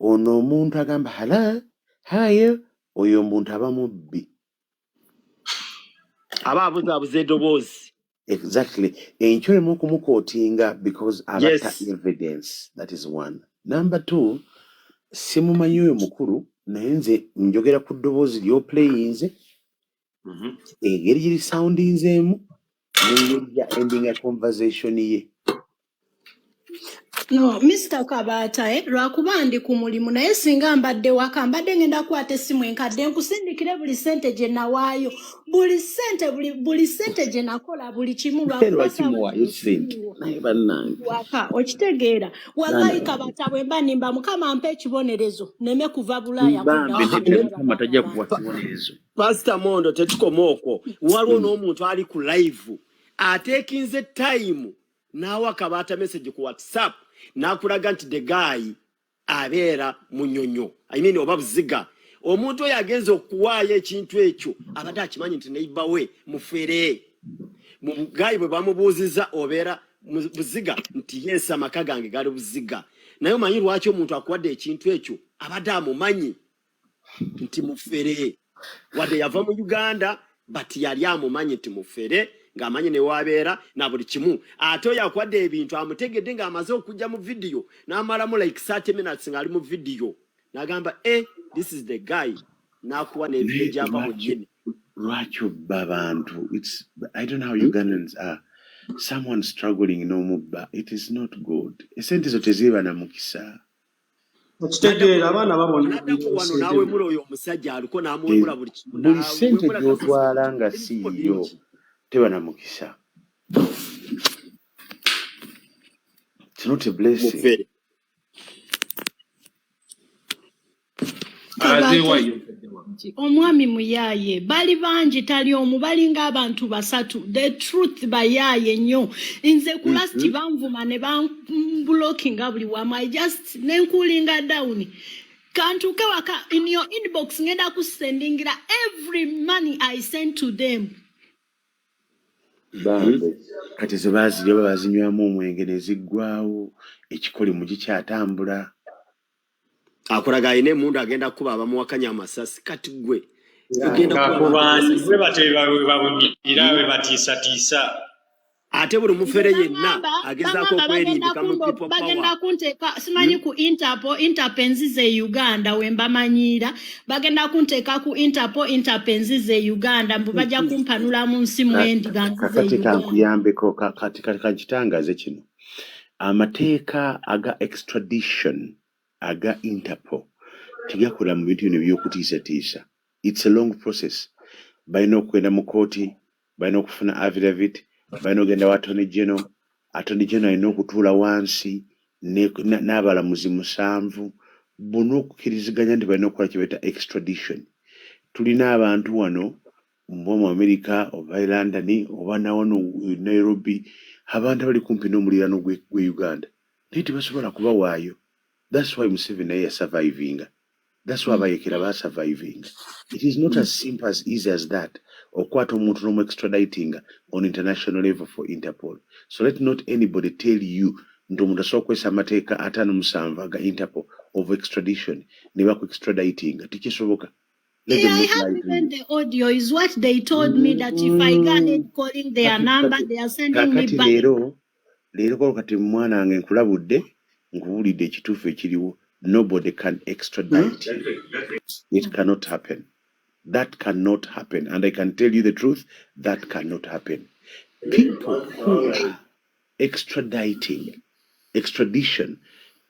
Ono omuntu agamba hala hayo, oyo omuntu aba mubbi. Aba abuzaabuza eddoboozi. Exactly. Enkyo oleme okumukootinga because abatta evidence. That is one. Number two, simumanyi oyo mukulu, naye nze njogera ku ddoboozi ly'oplayinze, engeri giri soundinzeemu n'engeri gya endinga conversation ye. No, Mr. Kabaata, lwakuba ndi ku mulimu, naye singa mbadde waka mbadde ngenda kukwata essimu enkadde nkusindikire buli ssente gye nawaayo, buli ssente, buli ssente gye nakola, buli kimu. Naye Lwakuba lwaki saawa muwaayo zino ssente? siriiwo Naye bannange. waka, okitegeera? Wallahi. Baana bange. Kabaata, bwe mba nimba, Mukama ampa ekibonerezo neme kuva Bulaaya kudda Bambi, waka nedda. kulaba Mukama baana tajja bange. kuwa kibonerezo. Pasita Mondo, tetukoma okwo. Waliwo n'omuntu ali ku live ateekinze time n'awa Kabaata message ku WhatsApp n'akulaga nti the guy abeera Munyonyo, I mean, oba Buziga. Omuntu oyo agenza okuwaayo ekintu ekyo abadde akimanyi nti neighbor we mufere. Guy bwe bamubuuziza obeera Buziga, nti yes, amaka gange gali Buziga. Naye omanyi lwaki omuntu akuwadde ekintu ekyo abadde amumanyi nti mufere? Wadde yava mu Uganda, but yali amumanyi nti mufere, ng'amanyi newabeera na buli kimu. Ate oyo akuwadde ebintu amutegedde ng'amaze okujja mu vidiyo, n'amalamu like 30 minutes ng'ali mu vidiyo, n'agamba, "E, this is the guy," n'akuwa Naye n'egyava lwaki mwennyini. Lwaki obba abantu? It's, I don't know how Ugandans are. Someone struggling n'omubba, it is not good. Esente zo teziba na mukisa. Okitegeera, abaana babona. N'addako wano n'awemula oyo omusajja aliko n'amuwemula buli kimu. Buli sente N'awemula gy'otwala nga si ebifo yiyo bingi. teba na mukisa. It's not a blessing. Mufere. Alaze Kabaata, wayo musajja wange. Omwami muyaaye, bali bangi, tali omu, balinga abantu basatu. The truth, bayaaye nnyo. Nze ku last banvuma ne bamblockinga buli wamu. I just nenkulinga down. Kantuuke waka, in your inbox ngenda kusendingira every money I send to them. Bambe, kati ze baazirya oba bazinywamu omwenge ne ziggwawo, ekikolimu gikyatambula. Akulaga alina emundu, agenda kuba abamuwakanya amasasi. Kati gwe ogenda kuba abantu Ng'akubaani amasasi? bwe batyo bwe babugirira, bwe batiisatiisa. Ate buli Nze mufere yenna baŋŋamba agezaako baŋŋamba bagenda okwerimbika mu kumbo people bagenda power. kunteeka simanyi ku Interpol. Interpol enzize e Uganda, we mbamanyiira. Bagenda kunteeka ku Interpol, Interpol enzize e Uganda, mbu bajja kumpanula mu nsi mwendi banzize e Kakati Uganda. Kankuyambeko, kati kankitangaze kino. Amateeka aga extradition aga Interpol tegakola mu bintu bino ebyokutiisatiisa. It's a long process. Balina okugenda mu kooti, balina okufuna affidavit, balina okugenda wa attorney general. Attorney general alina okutuula wansi n'abalamuzi 7 bonna okukkiriziganya nti balina okukola kye bayita extradition. Tulina abantu wano oba mu America oba e London oba nawano e Nairobi, abantu abali kumpi n'omuliraano gwe Uganda, naye tebasobola kubawaayo. That's why Museveni naye yasurvivinga. That's why abayekera basurvivinga. It is not as simple, as easy as that, okwata omuntu n'omu-extraditinga on international level for Interpol. So let not anybody tell you nti omuntu asobola okukozesa amateeka 57 aga Interpol of extradition ne baku-extraditinga. Tekisoboka. Let Yeah, them I not have lie to even you. the audio is what they told me, that if I go ahead calling their Kati number, kati they are sending me kakati back. Leero kolo kati mwana wange, nkulabudde, nkubuulidde ekituufu ekiriwo. Nobody can extradite you. It cannot happen. That cannot happen. And I can tell you the truth, that cannot happen. People who are extraditing, extradition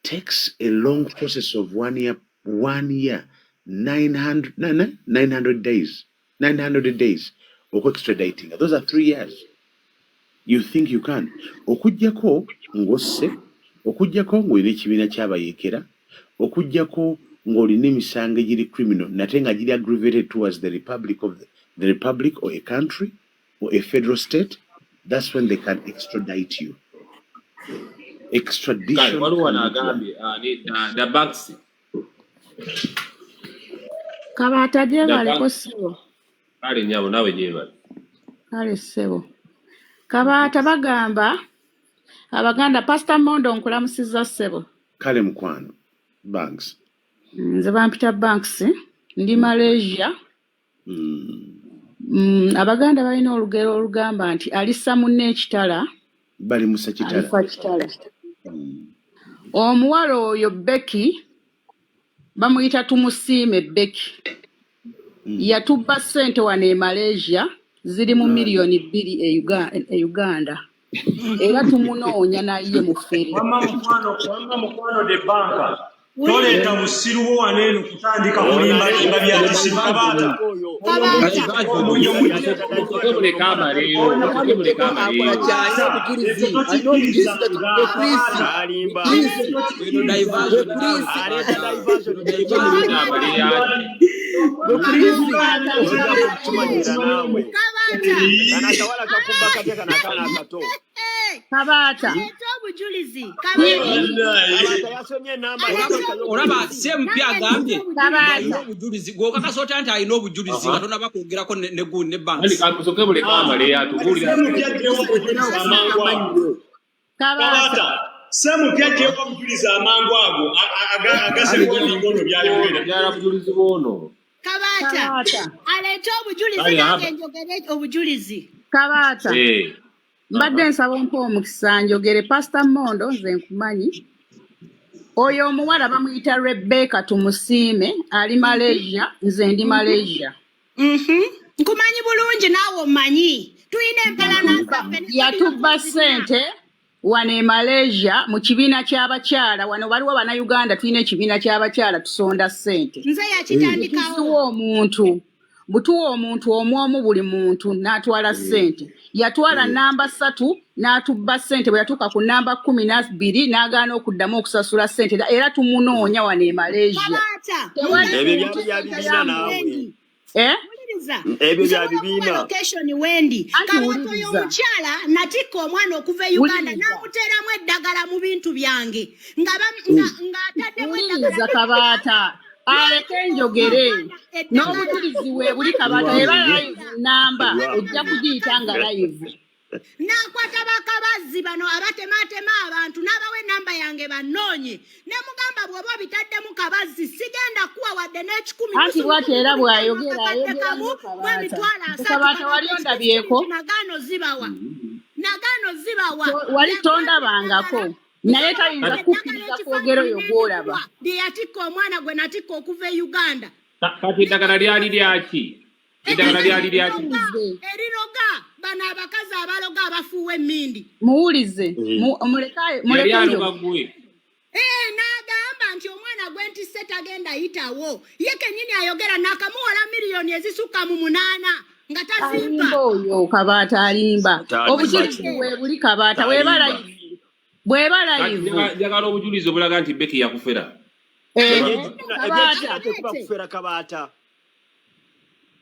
takes a long process of 1 year, 1 year, 900, no, no, 900 days, 900 days of extraditing. Those are 3 years. You think you can? Okuggyako ng'osse, okuggyako ng'olina ekibiina ky'abayeekera, okuggyako ng'olina emisango egiri criminal nate nga giri aggravated towards the republic or a country or a federal state, that's when they can extradite you. Kale Extradition waliwo wano cannot work. agambye ani da Banks. Kabaata Da gyebaleko Banks. ssebo. Kale nnyabo, naawe gyebale. Kale ssebo. Kabaata, bagamba Abaganda, Pastor Mondo, nkulamusizza ssebo. Kale mukwano, Banks. Nze bampita Banks, ndi Malaysia. Abaganda balina olugero olugamba nti alissa munne ekitala Bali musa kitala. Alifa kitala. Omuwala oyo Becky, bamuyita Tumusiime Becky, yatubba ssente wano e Malaysia, ziri mu 2 miliyoni e Uganda, era tumunoonya naye mufere. Wamma mukwano, wamma mukwano, de banka toleeta musiru wo wano eno kutandika kulimbalimba bya kisiru. Kabaata, oyo Musoke muleke amaleyo, musoke muleke amaleyo. Ekyo tokikkirizanga. Alimba. Eno diversion. Aleeta diversion. Muleke amaleyo ati. Ojja kukimanyira naawe. Kano akawala kakubba katya? Kano akaana akato. Kabaata. Aleeta obujulizi. Kabaata yasomye enamba. Olaba Sempya agambye Kabaata. alina obujulizi. Gwokakasa otya nti alina obujulizi nga tonaba kwogerako ne gundi ne Andi Banks? Musoke muleke amaleyo atubuulira. Semupya ajjewo obujulizi amangu ago. Kabaata. Kabaata, Semupya ajjewo obujulizi amangu ago agasekodinga ono byayogera. Byala bujulizi bwono. Kabaata. Kabaata. Aleete obujulizi. Kale Nange aba. njogere obujulizi. Kabaata. Eh. Mbadde nsaba ompa omukisa njogere. Pastor Mondo, nze nkumanyi. Oyo omuwala bamuyita Rebecca Tumusiime, ali Malaysia, nze ndi Malaysia. Nkumanyi bulungi, naawe omanyi tulina empalana zaffe ne Yatubba tulina. ssente wano e Malaysia mu kibiina ky'abakyala. Wano waliwo Bannayuganda, tulina ekibiina ky'abakyala, tusonda ssente. Nze yakitandikawo. Tuziwa omuntu, butuwa omuntu omu omu, buli muntu n'atwala ssente. Yatwala namba 3 n'atubba ssente. Bwe yatuuka ku namba 12 n'agaana okuddamu okusasula ssente, era tumunoonya wano e Malaysia. Kabaata. Tewali Ebyo muntu byali bya ssente bibiina naawe. yamuwendi, eh? Wuliriza. Ebyo bya Nsobola okuwa bibiina. location wendi. Anti Kabaata, oyo wuliriza. omukyala natikka omwana okuva e Uganda, Wuliriza. n'amuteeramu eddagala mu bintu byange ng'ataddemu Wuliriza. eddagala. Kabaata, aleke njogere. N'obujulizi weebuli. Kabaata, eba live namba ojja kugiyita nga live. N'akwata bakabazzi bano abatemaatema abantu, n'abawa enamba yange bannoonye. Ne mugamba, bw'oba obitaddemu kabazzi, sigenda kuwa wadde n'ekikumi. Anti bw'atyo era bw'ayogera, Akadde ayogera kamu nnyo Kabaata. bw'emitwalo 30. Kabaata, wali ondabyeko? Nagaano zibawa, nagaano zibawa. Wali tondabangako, naye tayinza kukkiriza kwogera oyo gw'olaba. Lye yatikka omwana gwe natikka okuva e Uganda. Kati eddagala lyali lyaki? Eddagala lyali lyaki? Eriroga, bano abakazi abaloga abafuuwa emmindi. Muwulize. Muleke Yali muleke aloga njogere. gwe? Ee, n'agamba nti omwana gwe ntisse tagenda yitawo. Ye kennyini ayogera, nakamuwola miliyoni ezisukka mu 8 nga tazimpa. Alimba oyo Kabaata, alimba. Talimba. Obujulizi weebuli Kabaata, bweba Talimba. live, bweba Kati live. njagala obujulizi obulaga nti Becky yakufera. Eh, Ebyekibiina Kabaata. tekuba kufera, Kabaata.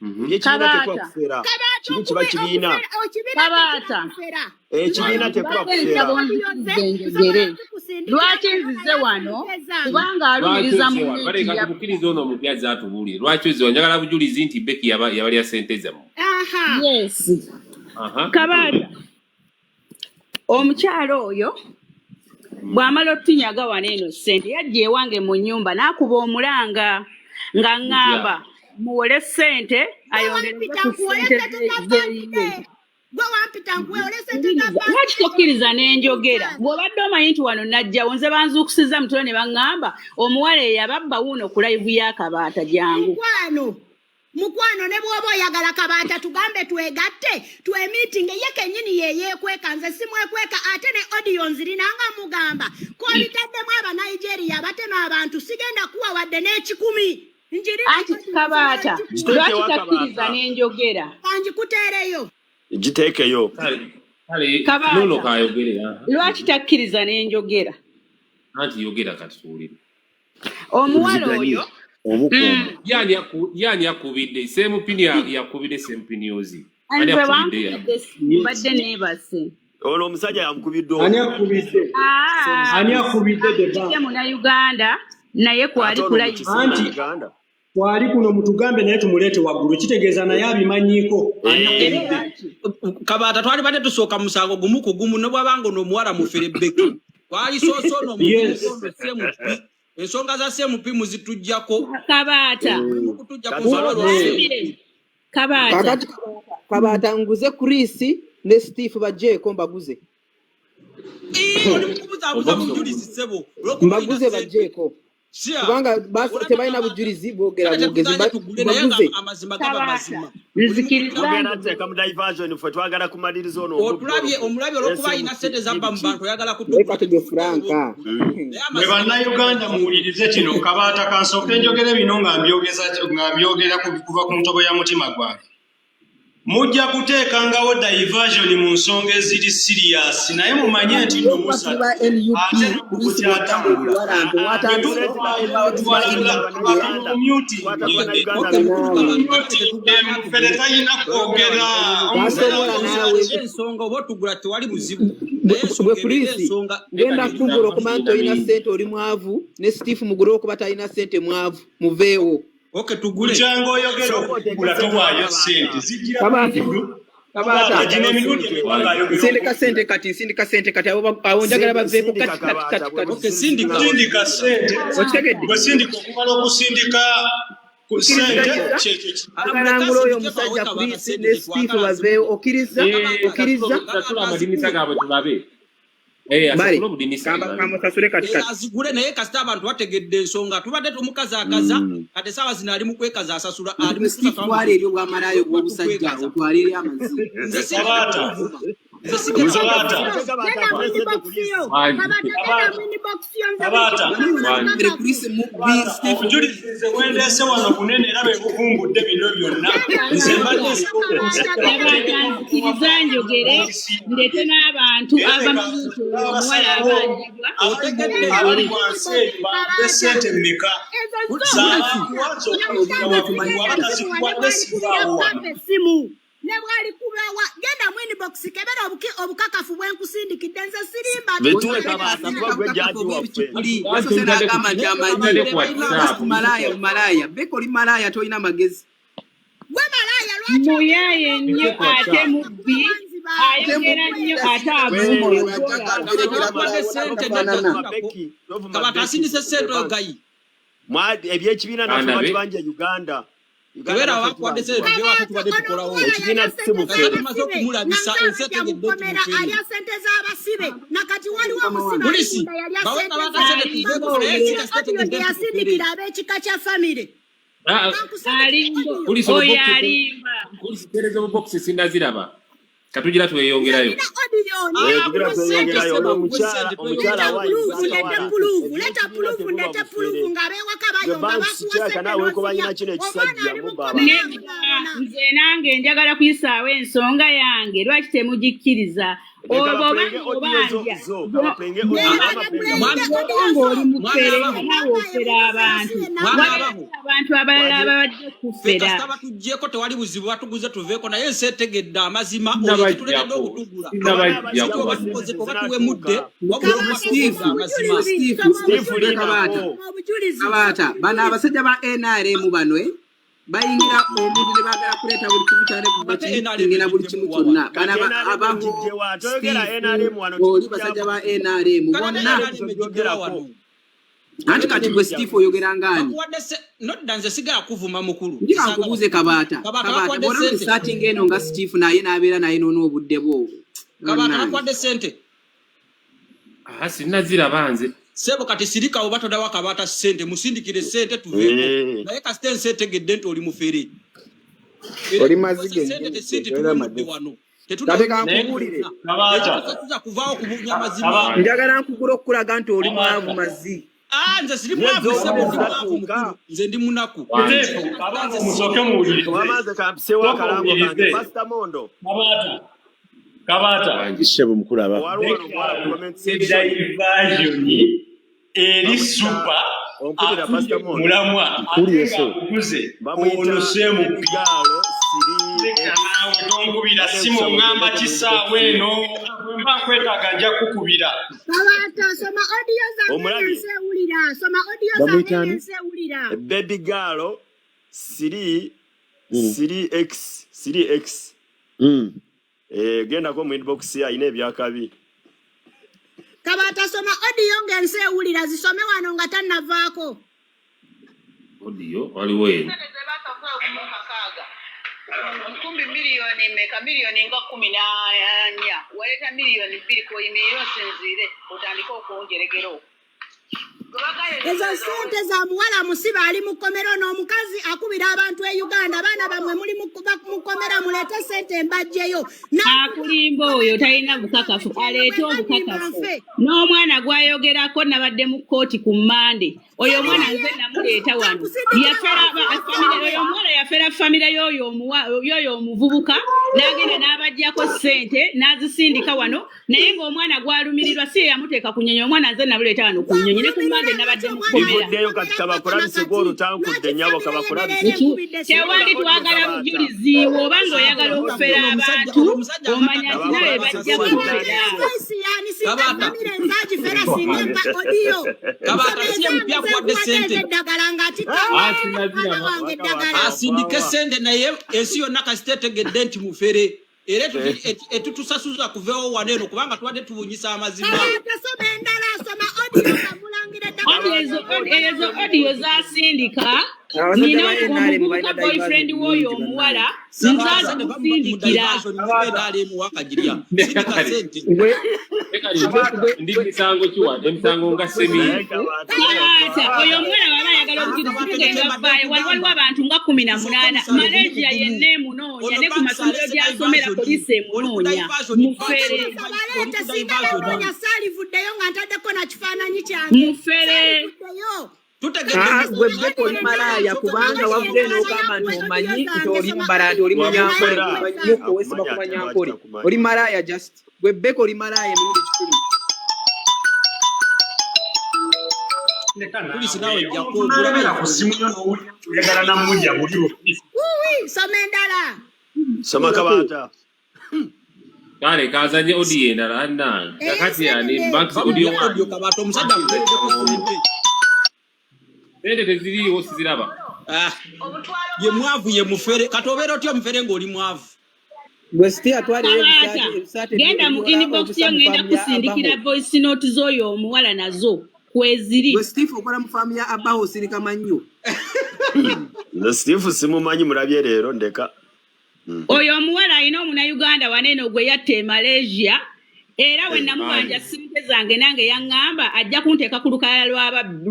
Ebyekibiina tekuba Kabaata. kufera. Kabaata, Kiri kiba kibiina. ekibiina Kabaata. tekibakufera. Ekibiina tekuba Mbadde kufera. nsaba onzikirize njogere. Lwaki nzize wano? Kubanga Lwaki alumiriza ozze wano? munne Bale nti katukukkirize ono omupya azze atubuulire lwaki ozze wano. Njagala bujulizi nti Becky yabalya ssente zammwe. Aha. Yes. Aha. Kabaata, omukyalo oyo bw'amala otutunyaga wano eno ssente, yajja ewange mu nnyumba n'akuba omulanga nga ŋŋamba muwole ssente, ayongereze Gwe ku wampita nkuwole ssente sente za zeriye. birthday. Gwe wampita nkuwole sente za Wuliriza, lwaki tokkiriza n'enjogera? Bw'obadde omanyi nti wano najjawo, nze banzuukusiza mutolo ne baŋŋamba omuwala eyababba wuuno ku live y'Akabaata, jangu. Mukwano. Mukwano, ne bw'oba oyagala Kabaata tugambe twegatte twemiitinge, ye kennyini yeyeekweka, nze simwekweka. Ate ne audio nzirinanga mugamba kobitaddemu Abanigeria abatema abantu, sigenda kuwa wadde n'ekikumi. Njirina Anti audio Kabaata, Giteekewo. lwaki takkiriza Akabaata. n'enjogera? Kanjikuteereyo. Giteekeyo. Kale kale. Kabaata. Nono kayogere, aha. Lwaki takkiriza n'enjogera? Anti yogera kati tuwulire. Omuwala Nziganye oyo omu ku omu. Yani yakubidde semupini, yakubidde sempiniozi ani? Nze. Yakubidde ya Wankubidde, mbadde neebase. Ono omusajja yamukubidde. Ani Ono akubidde? Ani akubidde the ye bank? Munnayuganda naye kwali Ate ono kulayisa. mukisi. Anti Uganda. Kwali kuno mutugambe naye tumuleete waggulu, kitegeeza naye abimanyiiko. Ani Era akubidde? lwaki Kabaata, twali badde tusooka musango gumu ku gumu, ne bwabanga ono omuwala mufere Beki, twalisoose ono Yes. omuvubuka ono Semupi. Ensonga za Semupi muzitujjako. Kabaata. Mukutujja ku Kati nsonga waliwo za Mugambire Kabaata. Kakati Kabaata, nguze Chris ne Steve bajjeeko, mbaguze. Ii, oli mukubuzaabuza Obokisi. bujulizi ssebo, olwokuba olina Mbaguze ssente. bajjeeko. Sya Kubanga tebalina olabye bujulizi, boogera kale bwogezi. tetuganye tugule, naye nga Mbaguze. amazima gaba Kabaata, mazima. nzikiriza. Tugenda Njogere. tuteeka mu diversion, ffe twagala kumaliriza ono omubbi. Otulabye Ono omulabye, olwokuba alina ssente zabba mu bantu, oyagala Naye kutugula. katege Tetuvuddeyo Franka. oba okugula, naye Mwe amazima Bannayuganda muwulirize kino. Kabaata, kansooke njogere bino nga mbyogeza, nga mbyogera kuva ku ntobo ya mutima gwange. Mujja kuteekangawo diversion mu nsonga eziri serious, naye mumanye nti nno Olwokuba tuli musatu ba NUP, ate Chris n'oku bw'otanga kyatambula okuwalampa bwe watandise tuvaayo okuva ba tuwalula NUP. Kabaata mumutinge. Okay, mukulu Naawe Kabaata, tetugana Mufere tugule. talina kwogera omufere. tasobola naawe. Ensonga oba otugula tewali buzibu, naye Bwe ensonga ebeera Chris ensonga. ngenda kugula okumanya nti olina Mingi. ssente, oli mwavu, ne Steve mugule okuba talina ssente, mwavu, muveewo. Okay, tugule. Bukyanga oyogera Sooka oteeke okugula ssente towaayo wa ssente Kabaata. zijjira Kabaata. kugulu. Kabaata. Kabaata, gino emirundi Sente. emeka ng'ayogera Nsindika okugula? ssente kati, nsindika ssente kati, abo abo njagala baveeko Sindika kati kati Kabaata kati bwe kati. Okay, sindika. Sindika ssente. Okitegedde? Bwe sindika, okumala okusindika ku ssente Okkiriziganyizza? kyekyo ki? Agalangula oyo Muleke asindike, omusajja bawe Kabaata Chris ssente ne Steve zetwagala baveewo. azigule. Okkiriza? Kabaata Okkiriza? Sasula azigule. amadinisa gaabwe tulabe. Bale Asasule obudinisa tulabe. kamusasule kati kati. Azigule, naye kasita abantu bategedde ensonga. Tubadde tumukazaakaza, kati essaawa zino ali mu kwekaza, asasula, ali Gwe mu Steve, kusasula. twala eri obwamalaaya obw'obusajja, Tukwekaza. otwale eri amazzi. Nze sigenda Kabaata. kukuvuma, nze sigenda Kabaata. kukuvuma. Kabaata Genda mu akuwe ssente inbox Chris. yo. Wangi. Kabaata, genda Kabaata. mu inbox yo, nze buli Kabaata. kimu Wangi. Mbere kakakafu. Chris mubbi. Kabaata, Steve obujulizi nze bwendeese wano bunene era bwe buvumbudde bino byonna. Genda Nze mu mbadde inbox yo, nsobola Kabaata, genda mu Kabaata, inbox. nzikiriza njogere, ndete n'abantu Naye leka abamanyi nti oyo omuwala abasalawo abanjibwa. Otegedde. Genda mu abali inbox, wansi eyo bakuwe Kabaata. ssente mmeka Ezo zo zaabakuwa nyamusango z'okulabira waggulu, sigenda zimuwa, ne abatazikuwadde bw'alikubira sivaawo wano. papa essimu, ne bw'alikubawa. Genda mu inbox, kebera obukakafu bwe nkusindikidde. Nze sirimba ate Bituwe nkusindikira. Kabaata, Asindika kuba gwe bukakafu jaji waffe. obw'ebicupuli. Anti Yasoose ntadde ku n'agamba nti amanyi. ntadde ku Just WhatsApp. malaaya, malaaya Beka, oli malaaya, tolina magezi. Gwe malaaya, lwaki ogenda Muyaaye nnyo Nze ku ate WhatsApp. mubbi, wanziba? Ate ayogera nnyo ate mubbi avuma. ajja Kabaata aberekera bakuwadde ssente tafaanana. nedda. Becky, tovuma Kabaata Becky asindise ku ssente oyo bank. gayi. Ebyekibiina naffe Baana be. batubanja Uganda. Uganda Tebeera naffe bakuwadde ssente, tubanjibwa. tugye waffe tubadde Kabaata, ono tukolawo. omuwala Ekibiina yalya si ssente mufere. Kasita tumaze z'abasibe nga okumulabisa, nze ensi abajja mu etegedde nti kkomera mufere. alya ssente z'abasibe, nakati waliwo omusibe ali Polisi munda yalya bawe ssente Kabaata ssente Alimba tuveeko, naye ensi oyo. kasita audio etegedde gye nti mufere. yasindikira ab'ekika kya famire. Ah, Kankusindikire Alimba audio. Kulisa oyo, obubokisi. alimba. Kulisa tereza obubokisi, sindaziraba. Katugira Nze tweyongerayo. nina audio, Eh, nina tugira proof. Ssente tweyongerayo. ssebo, Ono akuwe omukyala ssente omukyala tweyongerayo. Leeta wa puluufu, ndete Uganda puluufu, leeta ebyekibiina puluufu, tebuba ndete bufere. puluufu ng'ab'ewaka Gwe bayomba banks bakuwa kyaka ssente naawe weekobanya n'ozirya. na kino Omwana ekisajja ali mu mubba kkomera abantu. Nedda, abonaabona. nze nange njagala kuyisaawo ensonga yange. Lwaki temugikkiriza? Leka Oba bapulenge obanga audio zo obanja zo kabapulenge audio Leka bamapulenga Mwami bapuleyinge obanga audio zo. oli mufere Mwana nga abaho. naawe Namba ofera ye abantu, mubuuze Mwana namba ye. abaho. waliwo abantu abalala Wagi ababadde Ffe kufera. kasita batugyeko tewali buzibu, batuguze tuveeko, naye ensi etegedde amazima. Oyo ekituleetedde Sinnabajjako. okutugula Sinnabajjako. kiki oba sente tukoze oba tuwemudde, tezinatuuka. wabula Kabaata, okuba Steve, tutegedde amazima. obujulizi, Steve, soma Steve obujulizi, Kabaata, linako. soma obujulizi, Kabaata, soma bano obujulizi. abasajja ba NRM bano bayingira omuntu ne baagala kuleeta buli kimu kyane Ate NRM bakiringira buli kimu egiddemu wa kyonna. wano? Bano Kati NRM abaho ogijjewa? Toyogera Steve NRM wano, oli tetujja basajja ba NRM Kati ate bonna. NRM ejjiddewa togyogerako. wano? Anti kati gwe Steve oyogera ngaani? Bakuwadde nodda, nze sigala kuvuma mukulu. Njira Saagala nkubuuze kuvuma. Kabaata, Kabaata, Kabaata, bakuwadde bw'olaba ssente? saatinga eno nga Steve naye n'abeera naye noona obudde bwo. Kabaata, Bannange. bakuwadde ssente? Ah, sinnaziraba nze. Sebo, kati sirika, oba todawa Kabaata ssente, musindikire ssente tuveeko, naye kasita ensi etegedde nti oli mufere. Era Oli mazzi ekitukosa sente gennyini gwe, tesente tolina tuwemudde magezi. wano Kati tetunawemudde kankubuulire. byonna. Kabaata. Ekitusasuza kuvaawo kubunya mazima. Kabaata. Njagala nkugula okukulaga nti oli mwavu Kabaata. mazzi. Ah, nze siri Ye mwavu z'oba ssebo, ndi mwavu tezatuuka. mukulu, nze ndi munaku. Wangi. Kiteefu, Nze abaana nze musooke sirina. muwulirize. Wamaze kampisewo Sooka akalango kange. owulirize. Pastor Mondo. Kabaata. Kabaata. Wangi. Ssebo mukulu aba. Waliwo wano omuwala ku comment Leka section. diversion eri Bamuyita super onkubira afudde Pastor ku Mondo. mulamwa ate Nkulire ssebo. ng'akuguze Bamuyita ono semupi. Baby Girl Leka 3X. naawe tonkubira Badde simu nkusaba ŋŋamba ogendeko mu kisaawa inbox ye. eno bwe mba nkwetaaga nja kukubira. Kabaata soma audio zange Omulabye? ng'ensi ewulira. Soma audio zange Bamuyita ani? ng'ensi ewulira. Baby Girl 3 3X 3X. Gendako mu inbox ye alina ebyakabi. Kabaata soma audio ng'ensi ewulira zisome wano nga tannavaako. Audio waliwo eno. Nkumbi miliyoni meka miliyoni nga 14 waleeta miliyoni 2 kwoyimirire osinziire otandike okwongeregera okwo. Ezo ssente za muwala musibe ali mu kkomera ono omukazi akubira abantu e Uganda abaana bammwe muli mu kkomera muleete ssente mbajjeyo. Akulimba oyo talina bukakafu, aleete obukakafu. N'omwana gw'ayogerako nabadde mu kkooti ku Mmande. Oyo omwana nze namuleeta wano. Yafera famire oyo omuwala yafera famire y'oyo y'oyo omuvubuka n'agenda n'abaggyako ssente n'azisindika wano naye ng'omwana gw'alumirirwa si ye yamuteeka ku nnyonyi omwana nze namuleeta wano ku nnyonyi ne ku Mmande nabadde mu kkomera. Bivuddeyo kati kabakulabise gw'olutankudde nnyabo kabakulabise. Tewali twagala bujulizi bw'oba ng'oyagala okufera abantu omanya nti nawe bajja kufera. Kabaata. Nzagifera singa mpa audio. Kabaata si empya akuwadde ssente. Eddagala ng'atikka mwana wange eddagala. Asindike ssente naye ensi yonna kasita etegedde nti mufere era etutusasuza kuveewo wano eno kubanga tubadde tubunyisa amazima. Kabaata soma endala soma audio nga mulangira Audio eddagala. ezo audio zasindika Abasajja nina ba NRM omuvubuka balina boyfriend diversion w'oyo nnyingi omuwala bannange. nze Sente va mu azimusindikira. diversion muva NRM wakagirya sindika ssente. Gwe Ndi misango kiwa emisango nga gwe semi. Naye Steve, Kabaata Kabaata oyo oyo omuwala bw'aba ayagala obujulizi Kabaata ekyo tugenda kyembadde vaayo wali waliwo nkugamba abantu nga kumi na tusooke munaana musango gumu Malaysia gumu yenna emunoonya ono ne ku Banks masomero alese gy'asomera diversion poliisi oli ku emunoonya diversion Banks mufere oli Saba ku baleete singa diversion banoonya saalivuddeyo nga ntaddeko na kifaananyi kyange. mufere. Saalivuddeyo. Tutegedde Aa, mufere gwe Beko oli malaaya kubanga wavudde n'ogamba nti omanyi nti oli mbala nti oli munyankole Wamufera. nyoko weesiba ku Akumanya ate lwaki banyankole. takumanyi. Oli malaaya just. Gwe Beko oli malaaya emirundi 1,000. Leka Polisi naawe naawe ejja omuntu kwogera n'alabira ku ssimu yo n'owulira nti oyagala namujja buli lwo. Wuwi soma endala. Soma Kabaata. Kale kazanye audio endala annange. Kakati ani Ey'ensenene. Banks Va mu audio bya one. audio Kabaata omusajja akuteereddeko ssente. Sente teziriiwo siziraba. Ah, ye mwavu ye mufere kati obeera otya omufere ng'oli mwavu. Gwe Steve atwalira Kabaata ebisaati genda mu ebyola inbox obusa yo mu ngenda faamu ya kusindikira Abaho. voice note z'oyo omuwala nazo kweziri. Gwe Steve okola mu faamu ya Abaho osirika mannyo. Nze Steve simumanyi mulabye leero ndeka. Oyo omuwala alina omunnayuganda wano eno gwe yatta e Malaysia era we namubanja ssente zange nange yaŋŋamba ajja kunteeka ku lukalala lw'abantu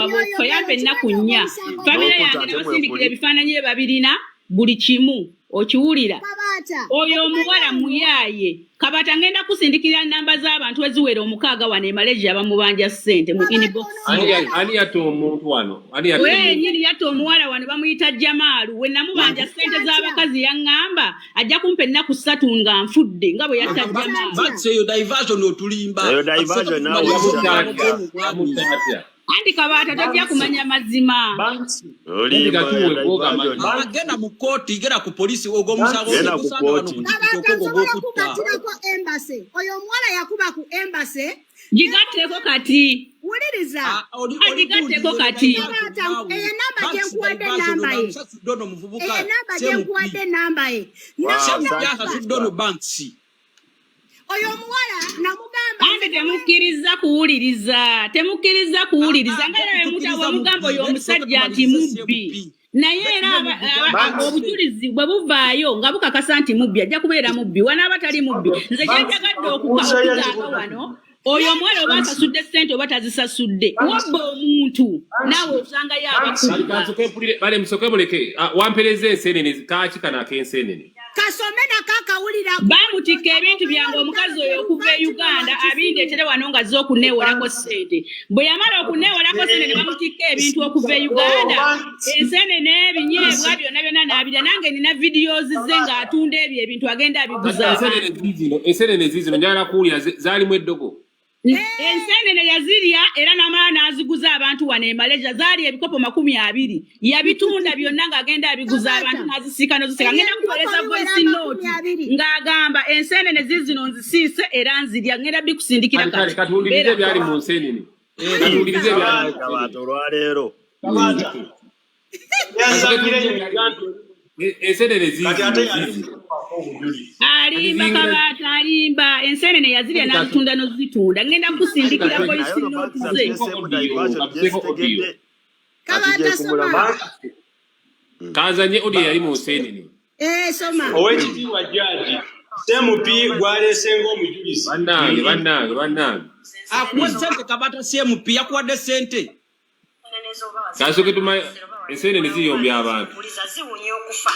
ab'okufa yampa ennaku 4 famire N'okutta yange ate nabasindikira mwekuli. ebifaananyi bye babirina buli kimu okiwulira. Kabaata Oyo okumanya omuwala ono muyaaye. Kabaata ngenda kusindikira namba z'abantu eziwera 6 wano e Malaysia bamubanja ssente mu Kabaata inbox ono ye. omuwala Ani yatta omuntu wano? Ani yatta Oyo omuntu? yennyini yatta omuwala wano bamuyita Jamaalu. We namubanja ssente bamuyita atya? z'abakazi yaŋŋamba ajja kumpa ennaku 3 nga nfudde nga bwe yatta Jamaalu. Banks eyo diversion otulimba. Eyo Kati sooka diversion naawe tumalirize Yamutta omusango atya? gw'ono omwami. Yamutta atya? Anti Kabaata tojja kumanya mazima. Banks, Anti Olimba katuwe eyo gwogamba diversion. nti Ah, genda mu kkooti genda ku poliisi ogwo omusango Genda ku tegusanga wano kkooti. ku Kabaata TikTok ogwo nsobola ogw'okutta. kugatirako embassy. Oyo omuwala yakuba ku embassy. Gigatteko kati. Wuliriza. Ah, oli gundi Agigatteko eyo kati. diversion Kabaata naawe. eyo enamba gye Banks nkuwadde diversion enamba ono ye. amusasudde ono omuvubuka Eyo enamba gye CMP. nkuwadde enamba ye. Wow, CMP thank you Namugamba asasudde ono sister. Banks. oyo omuwala namugamba nze Anti temukkiriza kuwuliriza temukkiriza kuwuliriza Ah, nga era tetukkiriza wemugamba mubbi oyo naye tusooke omusajja nti tumalirize mubbi CMP. naye Naye era mugamba obujulizi bwe buvaayo nga bukakasa nti mubbi ajja kubeera mubbi wanaaba tali mubbi nze kyenjagadde okugamba wano Oyo omuwala oba asasudde ssente oba tazisasudde, wabba omuntu naawe osangayo abakubba. Kansoke mpulire, bale musoke muleke. Ah, wampereza ensenene kaaki kano ak'ensenene. Kasome nako akawulira. Baamutikka ebintu byange omukazi oyo okuva e Uganda abindeetere wano nga azze okuneewolako ssente. Bwe yamala okuneewolako ssente ne bamutikka ebintu okuva e Uganda, ensenene, ebinyeebwa byonna byonna n'abirya. Nange nina videos ze ng'atunda ebyo ebintu agenda Kati abiguza ensenene abantu. ziizino, ensenene ziizino njagala kuwulira zaalimu eddogo. Ensenene yazirya era n'amala n'aziguza abantu wano e Malaysia, zaali ebikopo 20, yabitunda byonna ng'agenda abiguza abantu n'azisiika n'ozisiika. Ebyo Ngenda ebikopo kuweereza biwera voice amakumi note abiri. ng'agamba ensenene ziizino nzisiise era nzirya, ngenda bikusindikira Kale kale kati katuwulirize beerako. ebyali mu nsenene. Katuwulirize ebyali mu Kabaata nsenene. olwaleero. Kabaata Kasooke yansangire tuwulirize ebyali Uganda ensenene kati ziizino ate yali ziizino. obujulizi. Alimba Kati ziyingira Kabaata alimba, ensenene yazirya kati n'azitunda n'ozitunda. Ngenda kukusindikira kati voice Naye ono note Banks ze. atuleseemu katuteeko audio, diversion katuteeko audio. gyensitegedde Kabaata atugye ku soma. mulamwa. Kanzanye audio yali mu nsenene. Eh, soma. Oweekitiibwa jjaaji CMP gw'aleese ng'omujulizi Bannange, bannange, bannange. Akuwa ssente Kabata, CMP yakuwadde ssente. Kasooke tuma ensenene ziyombya abantu. Ziwunya okufa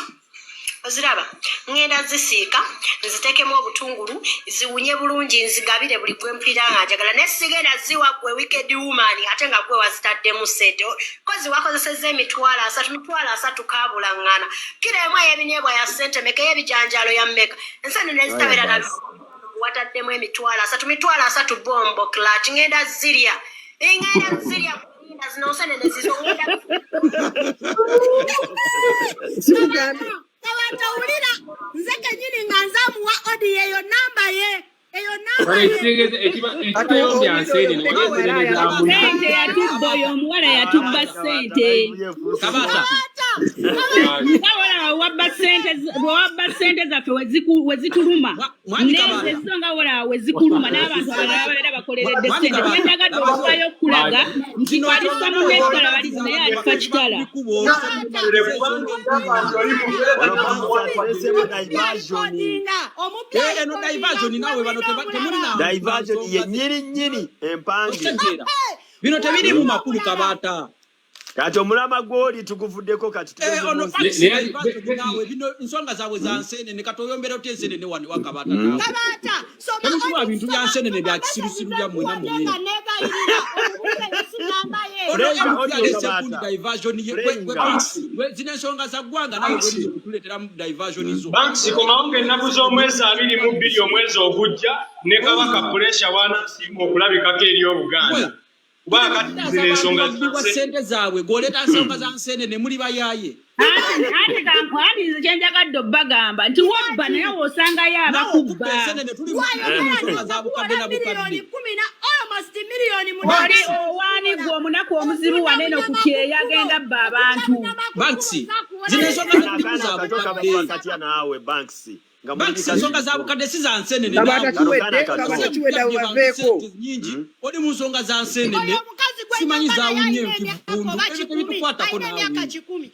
oziraba, ŋŋenda zisiika nzitekemu obutungulu ziwunye bulungi, nzigabire buli gwe mpulira nga njagala, naye sigenda ziwa gwe wicked woman ate nga gwe wazitaddemu ssente, kozi wakozesezza 300,000, 300,000 kabulaŋŋana. Kiro emu ey'ebinyeebwa ya ssente meka? Ey'ebijanjaalo ya mmeka? Ensenene Aya zitabeera na basi. wataddemu 300,000, 300,000 bombo clat. Ŋŋenda zirya, ŋŋenda zirya linda zino nsenene zizo ŋŋenda. Sikugambye. Kabaata wulira, nze kenyini nga nze amuwa audio eyo, namba ye eyo, namba Kale ye. ekitegeeza Kati ekibayombya owulira oyo nsenene, wali Becky ensenene wera za muli. Ssente yatubba, oyo omuwala yatubba Kabaata ssente. live yefuuse Kabaata. Kabaata. Nga walaba wabba ssente bwe wabba ssente zaffe wezituluma Mwami nezo Kabaata. ezo nga walaba wezikuluma n'abantu abalala babeera bakoleredde Mwami ssente. Kabaata. Kyenjagadde okuvayo okulaga nti Zino kwalisa nsonga munne nawe ekitala olina bali naye ziza alifa kitala. bikubo. Kabaata. Ensonga Ogamba nti oli mufere Ono tanamuwa. Banks atuleseemu Omubbi diversion. alikodinga, omubbi Eno alikodinga diversion gwe naawe bano wulira temulina omulala. Diversion nsonga ye nnyini nnyini empange. Okitegeera bino tebirimu makulu, Kabaata. Kati omulama gw'oli tuguvuddeko, kati tugeze Ono mu Banks Naye diversion naawe, bino nsonga zaabwe za nsenene. Kati oyombera otya ensenene wano wa Kabaata naawe? Kabaata soma. Temutuwa Odi bintu bya soma nsenene soma bya message kisirusiru byammwe zenkuwadde nammwe. nga neegayirira omubuuze esi namba ye. Ono Playinga MP audio aleese gundi Kabaata. diversion ye Playinga. Banks, zino ensonga za ggwanga naawe Banks, bwerizo kutuleeteramu diversion zo. Banks komawo ng'ennaku z'omwezi 22 omwezi ogujja ne Kabaka Pressure w'anaasiima okulabikako eri Obuganda. Gwe Kuba kati tuli zino kutaasa ensonga bantu babbibwa za ssente zaabwe, gw'oleeta nsonga za nsenene, muli bayaaye. Anti kankwani nze kyenjagadde obbagamba nti wabba naye w'osangayo Naawe okubba abakubba. ensenene tuli mu Gwayogera nsonga nti za nza bukadde kuwola na bukadde. miliyoni kumi na almost miliyoni Oli 8 owaani zikuwola gwe omunaku omuzibu otunda wanene ku bunyama ku kyeyo kkubo agenda bba otunda abantu. bunyama ku kkubo Banks nzakuwola zino ensonga Kano ze tulimu akaana za akato bukadde. kabakuba katya naawe Banks nga muli Banks bikazi ensonga za bikulu. bukadde si za nsenene Kabaata naawe. Kano kiwedde, kaana kato. Kabaata Ate kiwedde, abo mugabbye bantu baveeko. ssente nyingi, oli mu nsonga za nsenene Oyo omukazi gwe simanyi njagala zawunye yalina emyaka nkivundu oba ebyo 100 tebitukwatako alina emyaka naawe. 100.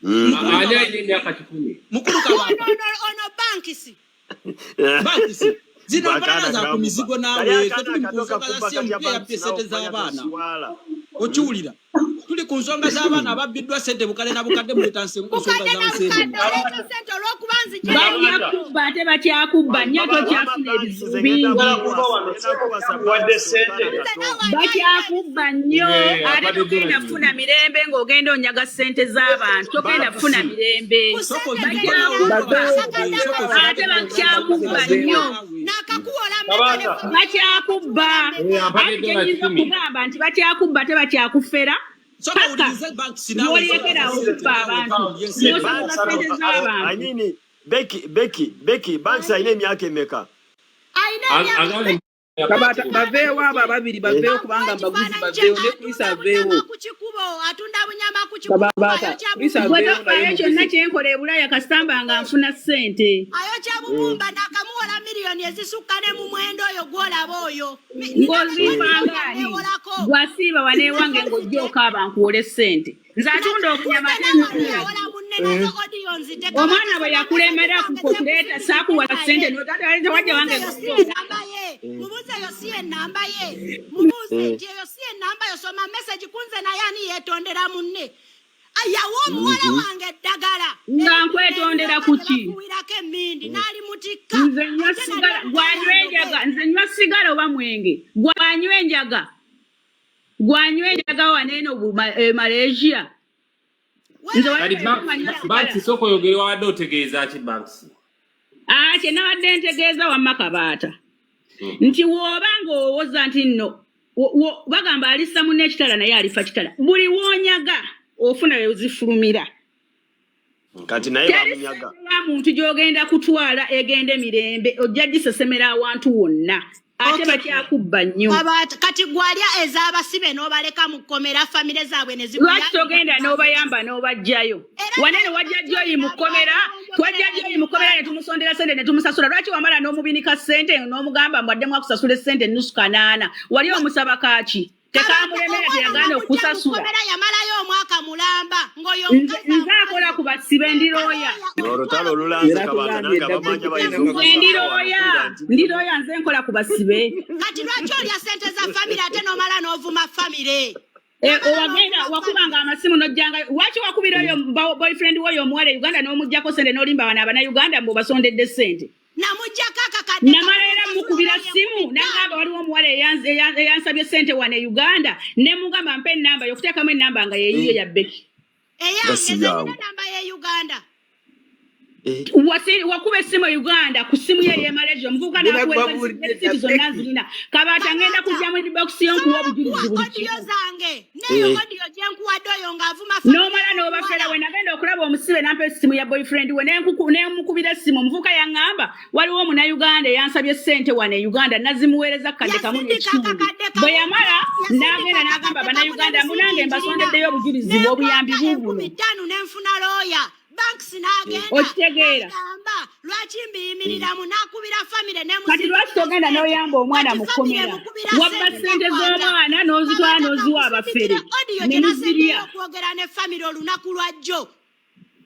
Mukulu Ani Kabaata, alina emyaka 100? mukulu Ono Kabaata. ono Banks. Banks zino Gwe mbalala akaana za ku kamuba. mizigo Kali naawe ffe akaana tuli mu akato nsonga za kakuba katya CMP yabbye Banks naawe ssente okumanya z'abaana. toswala. Okiwulira, tuli ku nsonga z'abaana ababbiddwa ssente bukadde na bukadde, muleeta nsonga Bukadde za na nsenene. bukadde oleeta sente olw'okuba nzijira Bajja ewuwo. kubba ate bakyakubba nnyo ate Wama okyafuna Banks ebizibu nze ngenda bingi. Njagala kukuwasa kuva wano ngenda kuwasa kuwadde Banks ssente. okaana Nze kato. naawe ani alina Bakyakubba nnyo Eh, ate apadde togenda dola kufuna mirembe ng'ogenda onyaga ssente z'abantu, togenda Banks kufuna mirembe. ku Soko ssente oziriko naawe Bakyakubba Baveewo. gwe soko ate oziriko bakyakubba nnyo. naawe. Nakakuwola mmeka ne Kabaata. famire Bakyakubba nakakuwola mmeka? Ampadde anti dola kyenyinza 10. okugamba nti bakyakubba ate bakyakufera Soko paka owulirize Banks naawe ensonga za lw'olekera ssente okubba naawe abantu gundi ensenene. n'osasula Banks ssente I z'abantu. mean Becky Becky Becky Banks alina emyaka emeka? Alina emyaka Agambye emyaka Kabaata 10. baveewo, abo ababiri Eh? baveewo Bakuwa kubanga mbaguzi ekifaananyi kye baveewo ne Chris atunda aveewo. bunyama ku kikubo, atunda bunyama ku kikubo, Kabaata ayokya Chris Gwe bubumba. aveewo naye tofaayo kyonna muguzi. kyenkola e Bulaaya kasitamba nga nfuna ssente. Ayokya bubumba nakamuwola miliyoni ezisukka ne mu mwenda oyo gw'olaba oyo. Nina Ng'ozimbanga bannayuganda ani? neewolako. Gwasiiba wano ewange ng'ojja okaaba nkuwole ssente. Nze atunda obunyama Nze ate naawe ntuula. neewola munne nazo audio nzite. Kabaata Omwana bwe soma yakulemera message zange okuleeta zenkusindikidde saakuwa naye ssente n'otata tewajja wange mubuuze yo ng'ojja si namba ye. Mubuuze eyo si enamba ye. Mubuuze nti eyo si enamba yo, soma message kunze naye ani yeetondera munne. Yawa omuwala wange eddagala Nga nkwetondera ku ki? Bafuuwirako emmindi n'alimutikka. Nze nywa Ate sigala, nalyo gwanywa enjaga, nze nywa sigala oba mwenge? Gwanywa enjaga, gwanywa enjaga wano eno Malaysia. Nze Kati wanywa sigala. Banks, sooka oyogere, wabadde otegeeza ki, Banks? Ah, kye nabadde ntegeeza wamma Kabaata nti w'oba ng'owoza nti nno bagamba alissa munne ekitala naye alifa kitala. Buli w'onyaga ofuna we zifulumira. Kati naye Teri bamunyaga. ssente ya muntu gy'ogenda kutwala egende mirembe, ojja gisesemera awantu wonna, ate bakyakubba nnyo. Kabaata, kati gwalya ez'abasibe n'obaleka mu kkomera, famire zaabwe ne Lwaki togenda n'obayamba n'obajjayo? Wanene wajja Joyi mu kkomera, twajja Joyi mu kkomera ne tumusondera sente ne tumusasula. Lwaki wamala n'omubinika sente n'omugamba mbadde mwakusasula essente nusu kanaana? Wali omusaba kaaki? Tekamulemera, teyagaana okukusasula. Kkomera yamalayo omwaka mulamba ng'oyo Nze nze akola ku basibe, ndi looya. Olutalo olulanze, Kabaata, nange abamanja bayinza Nze ndi okukusanga wano looya, mpulira nti ndi looya, nze nkola ku basibe. Kati lwaki olya sente za famire ate n'omala n'ovuma famire? Owagenda wakubanga amasimu n'ojjanga, lwaki wakubira oyo boyfriend woyo omuwala e Uganda n'omuggyako sente n'olimba bano Abannayuganda mbu obasondedde sente? Namuggyako akakadde. Namala era mukubira simu n'agamba waliwo omuwala eyansabye sente wano e Uganda, ne mugamba mpa enamba yokuteekamu enamba nga yeyiyo ya Becky. Eyange? Nga si Nze nina byangu. namba ye Uganda. Wakuba essimu e Uganda ku ssimu ye ey'e Malaysia, omuvubuka Ngenda n'akuweereza kubabuulira risiiti zonna Becky. nzirina. Kabaata, ngenda kujja mu inbox yo nkuwa obujulizi buli Audio kimu. zange neyo audio gye nkuwadde oyo ng'avuma famire N'omala n'obafera. y'omuwala. We nagenda okulaba omusibe nampa essimu ya boyfriend we, nemukubira essimu, omuvubuka yaŋŋamba waliwo omunnayuganda eyansabye ssente wano e Uganda, nazimuweereza kadde kamu Yasindika n'ekitundu. akakadde Bwe kamu. yamala Yasindika n'agenda n'agamba akakadde kamu Bannayuganda munange n'ebisiiti nkirina. mbasondeddeyo obujulizi bw'obuyambi Nenkwata buubuno. 5000 nenfuna looya Banks n'agenda Okitegeera? n'agamba lwaki mbiyimiriramu, n'akubira famire. Kati lwaki togenda n'oyamba omwana Kati mu famire kkomera? emukubira Wabba ssente ssente takwata. z'omwana n'ozitwala n'oziwa abafere Audio ne gye muzirya. nasembeyo okwogera ne famire olunaku lwajjo,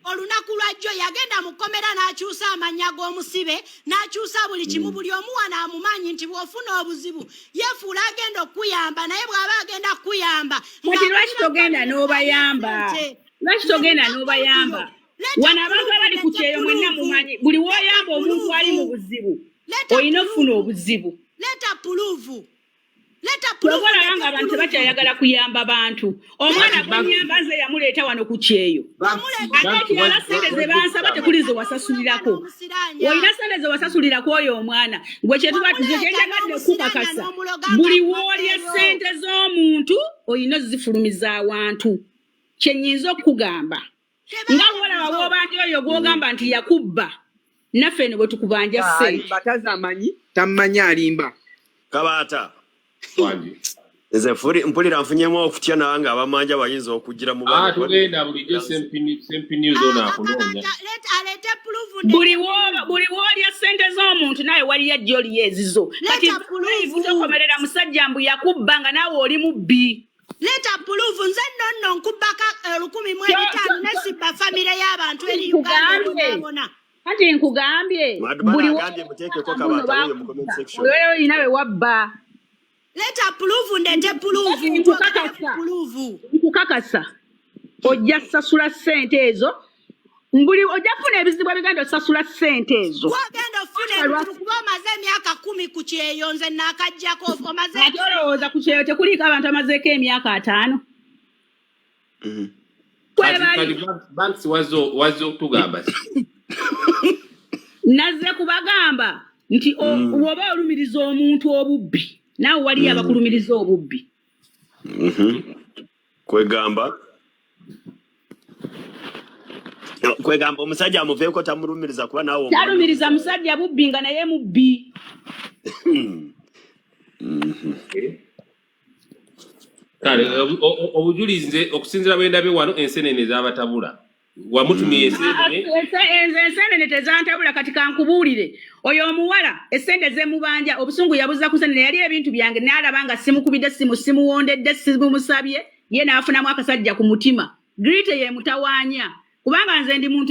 olunaku lwajjo yagenda mu kkomera n'akyusa amannya g'omusibe, n'akyusa buli kimu. Buli omu wano amumanyi nti bw'ofuna obuzibu yeefuula agenda okukuyamba, naye bw'aba agenda kukuyamba Kati lwaki togenda n'obayamba? Lwaki togenda n'obayamba? Wano abantu abali ku kyeyo mwenna mumanyi, buli w'oyamba omuntu ali mu buzibu olina okufuna obuzibu. Leeta proof, leeta proof. Kyova olaba nga abantu tebakyayagala kuyamba bantu. Omwana gwenyamba nze yamuleeta wano ku kyeyo, ate ekirala sente ze bansaba tekuli ze wasasulirako. Olina sente ze wasasulirako oyo omwana gwe kyetuba nze kyenjagadde okukakasa, buli w'olya sente z'omuntu olina ozifulumiza awantu. Kye nnyinza okukugamba nga wolaba w'obanja oyo gw'ogamba nti yakubba, naffe eno bwe tukubanja sente. Alimba, tazamanyi, tammanyi, alimba. Kabaata, nze mpulira nfunyemu okutya nange abamanja bayinza okugira mu Ah, bano. tugenda bulijjo Sempi News ono akunoonya. Aleete proof. Buli woolya sente z'omuntu nawe waliyo ajja oliyo ezizo. Kati live tokomerera musajja mbu yakubba nga naawe oli mubbi. Leeta proof. Nze nno nno nkubbaka 1005 nesibba famire y'abantu eri Uganda Nkugambye. ebonaabona. Anti nkugambye Madubala buli agambye muteekeko Kabaata wuyo mu comment section. oyo olina we wabba. Leeta proof, ndeete proof. Nkukakasa, nkukakasa ojja sasula ssente ezo. Buli ojja kufuna ebizibu ebigenda osasula ssente ezo. Wagenda ofuna ebizibu kuba omaze emyaka 10 ku kyeyo, nze naakajjako omaze. Ate olowooza ku kyeyo tekuliiko abantu amazeeko emyaka 50? Kati Kwebali. Kati Banks wazze okutugamba ki? Nazze kubagamba nti woba olumiriza omuntu obubbi, naawe waliyo abakulumiriza obubbi. Kwegamba omusajja amuveeko tamulumiriza kuba naawe Talumiriza omulumiriza. musajja bubbi nga naye mubbi. Kale obujulizi nze okusinziira bwe ndabye wano, ensenene zaabatabula, wamutumye ensenene. Nze ensenene tezantabula. Kati kankubuulire, oyo omuwala esente zemubanja obusungu yabuza ku senene. Yali ebintu byange n'alaba nga simukubidde simu, simuwondedde, simumusabye, ye n'afunamu akasajja ku mutima. Greed yemutawaanya, kubanga nze ndi muntu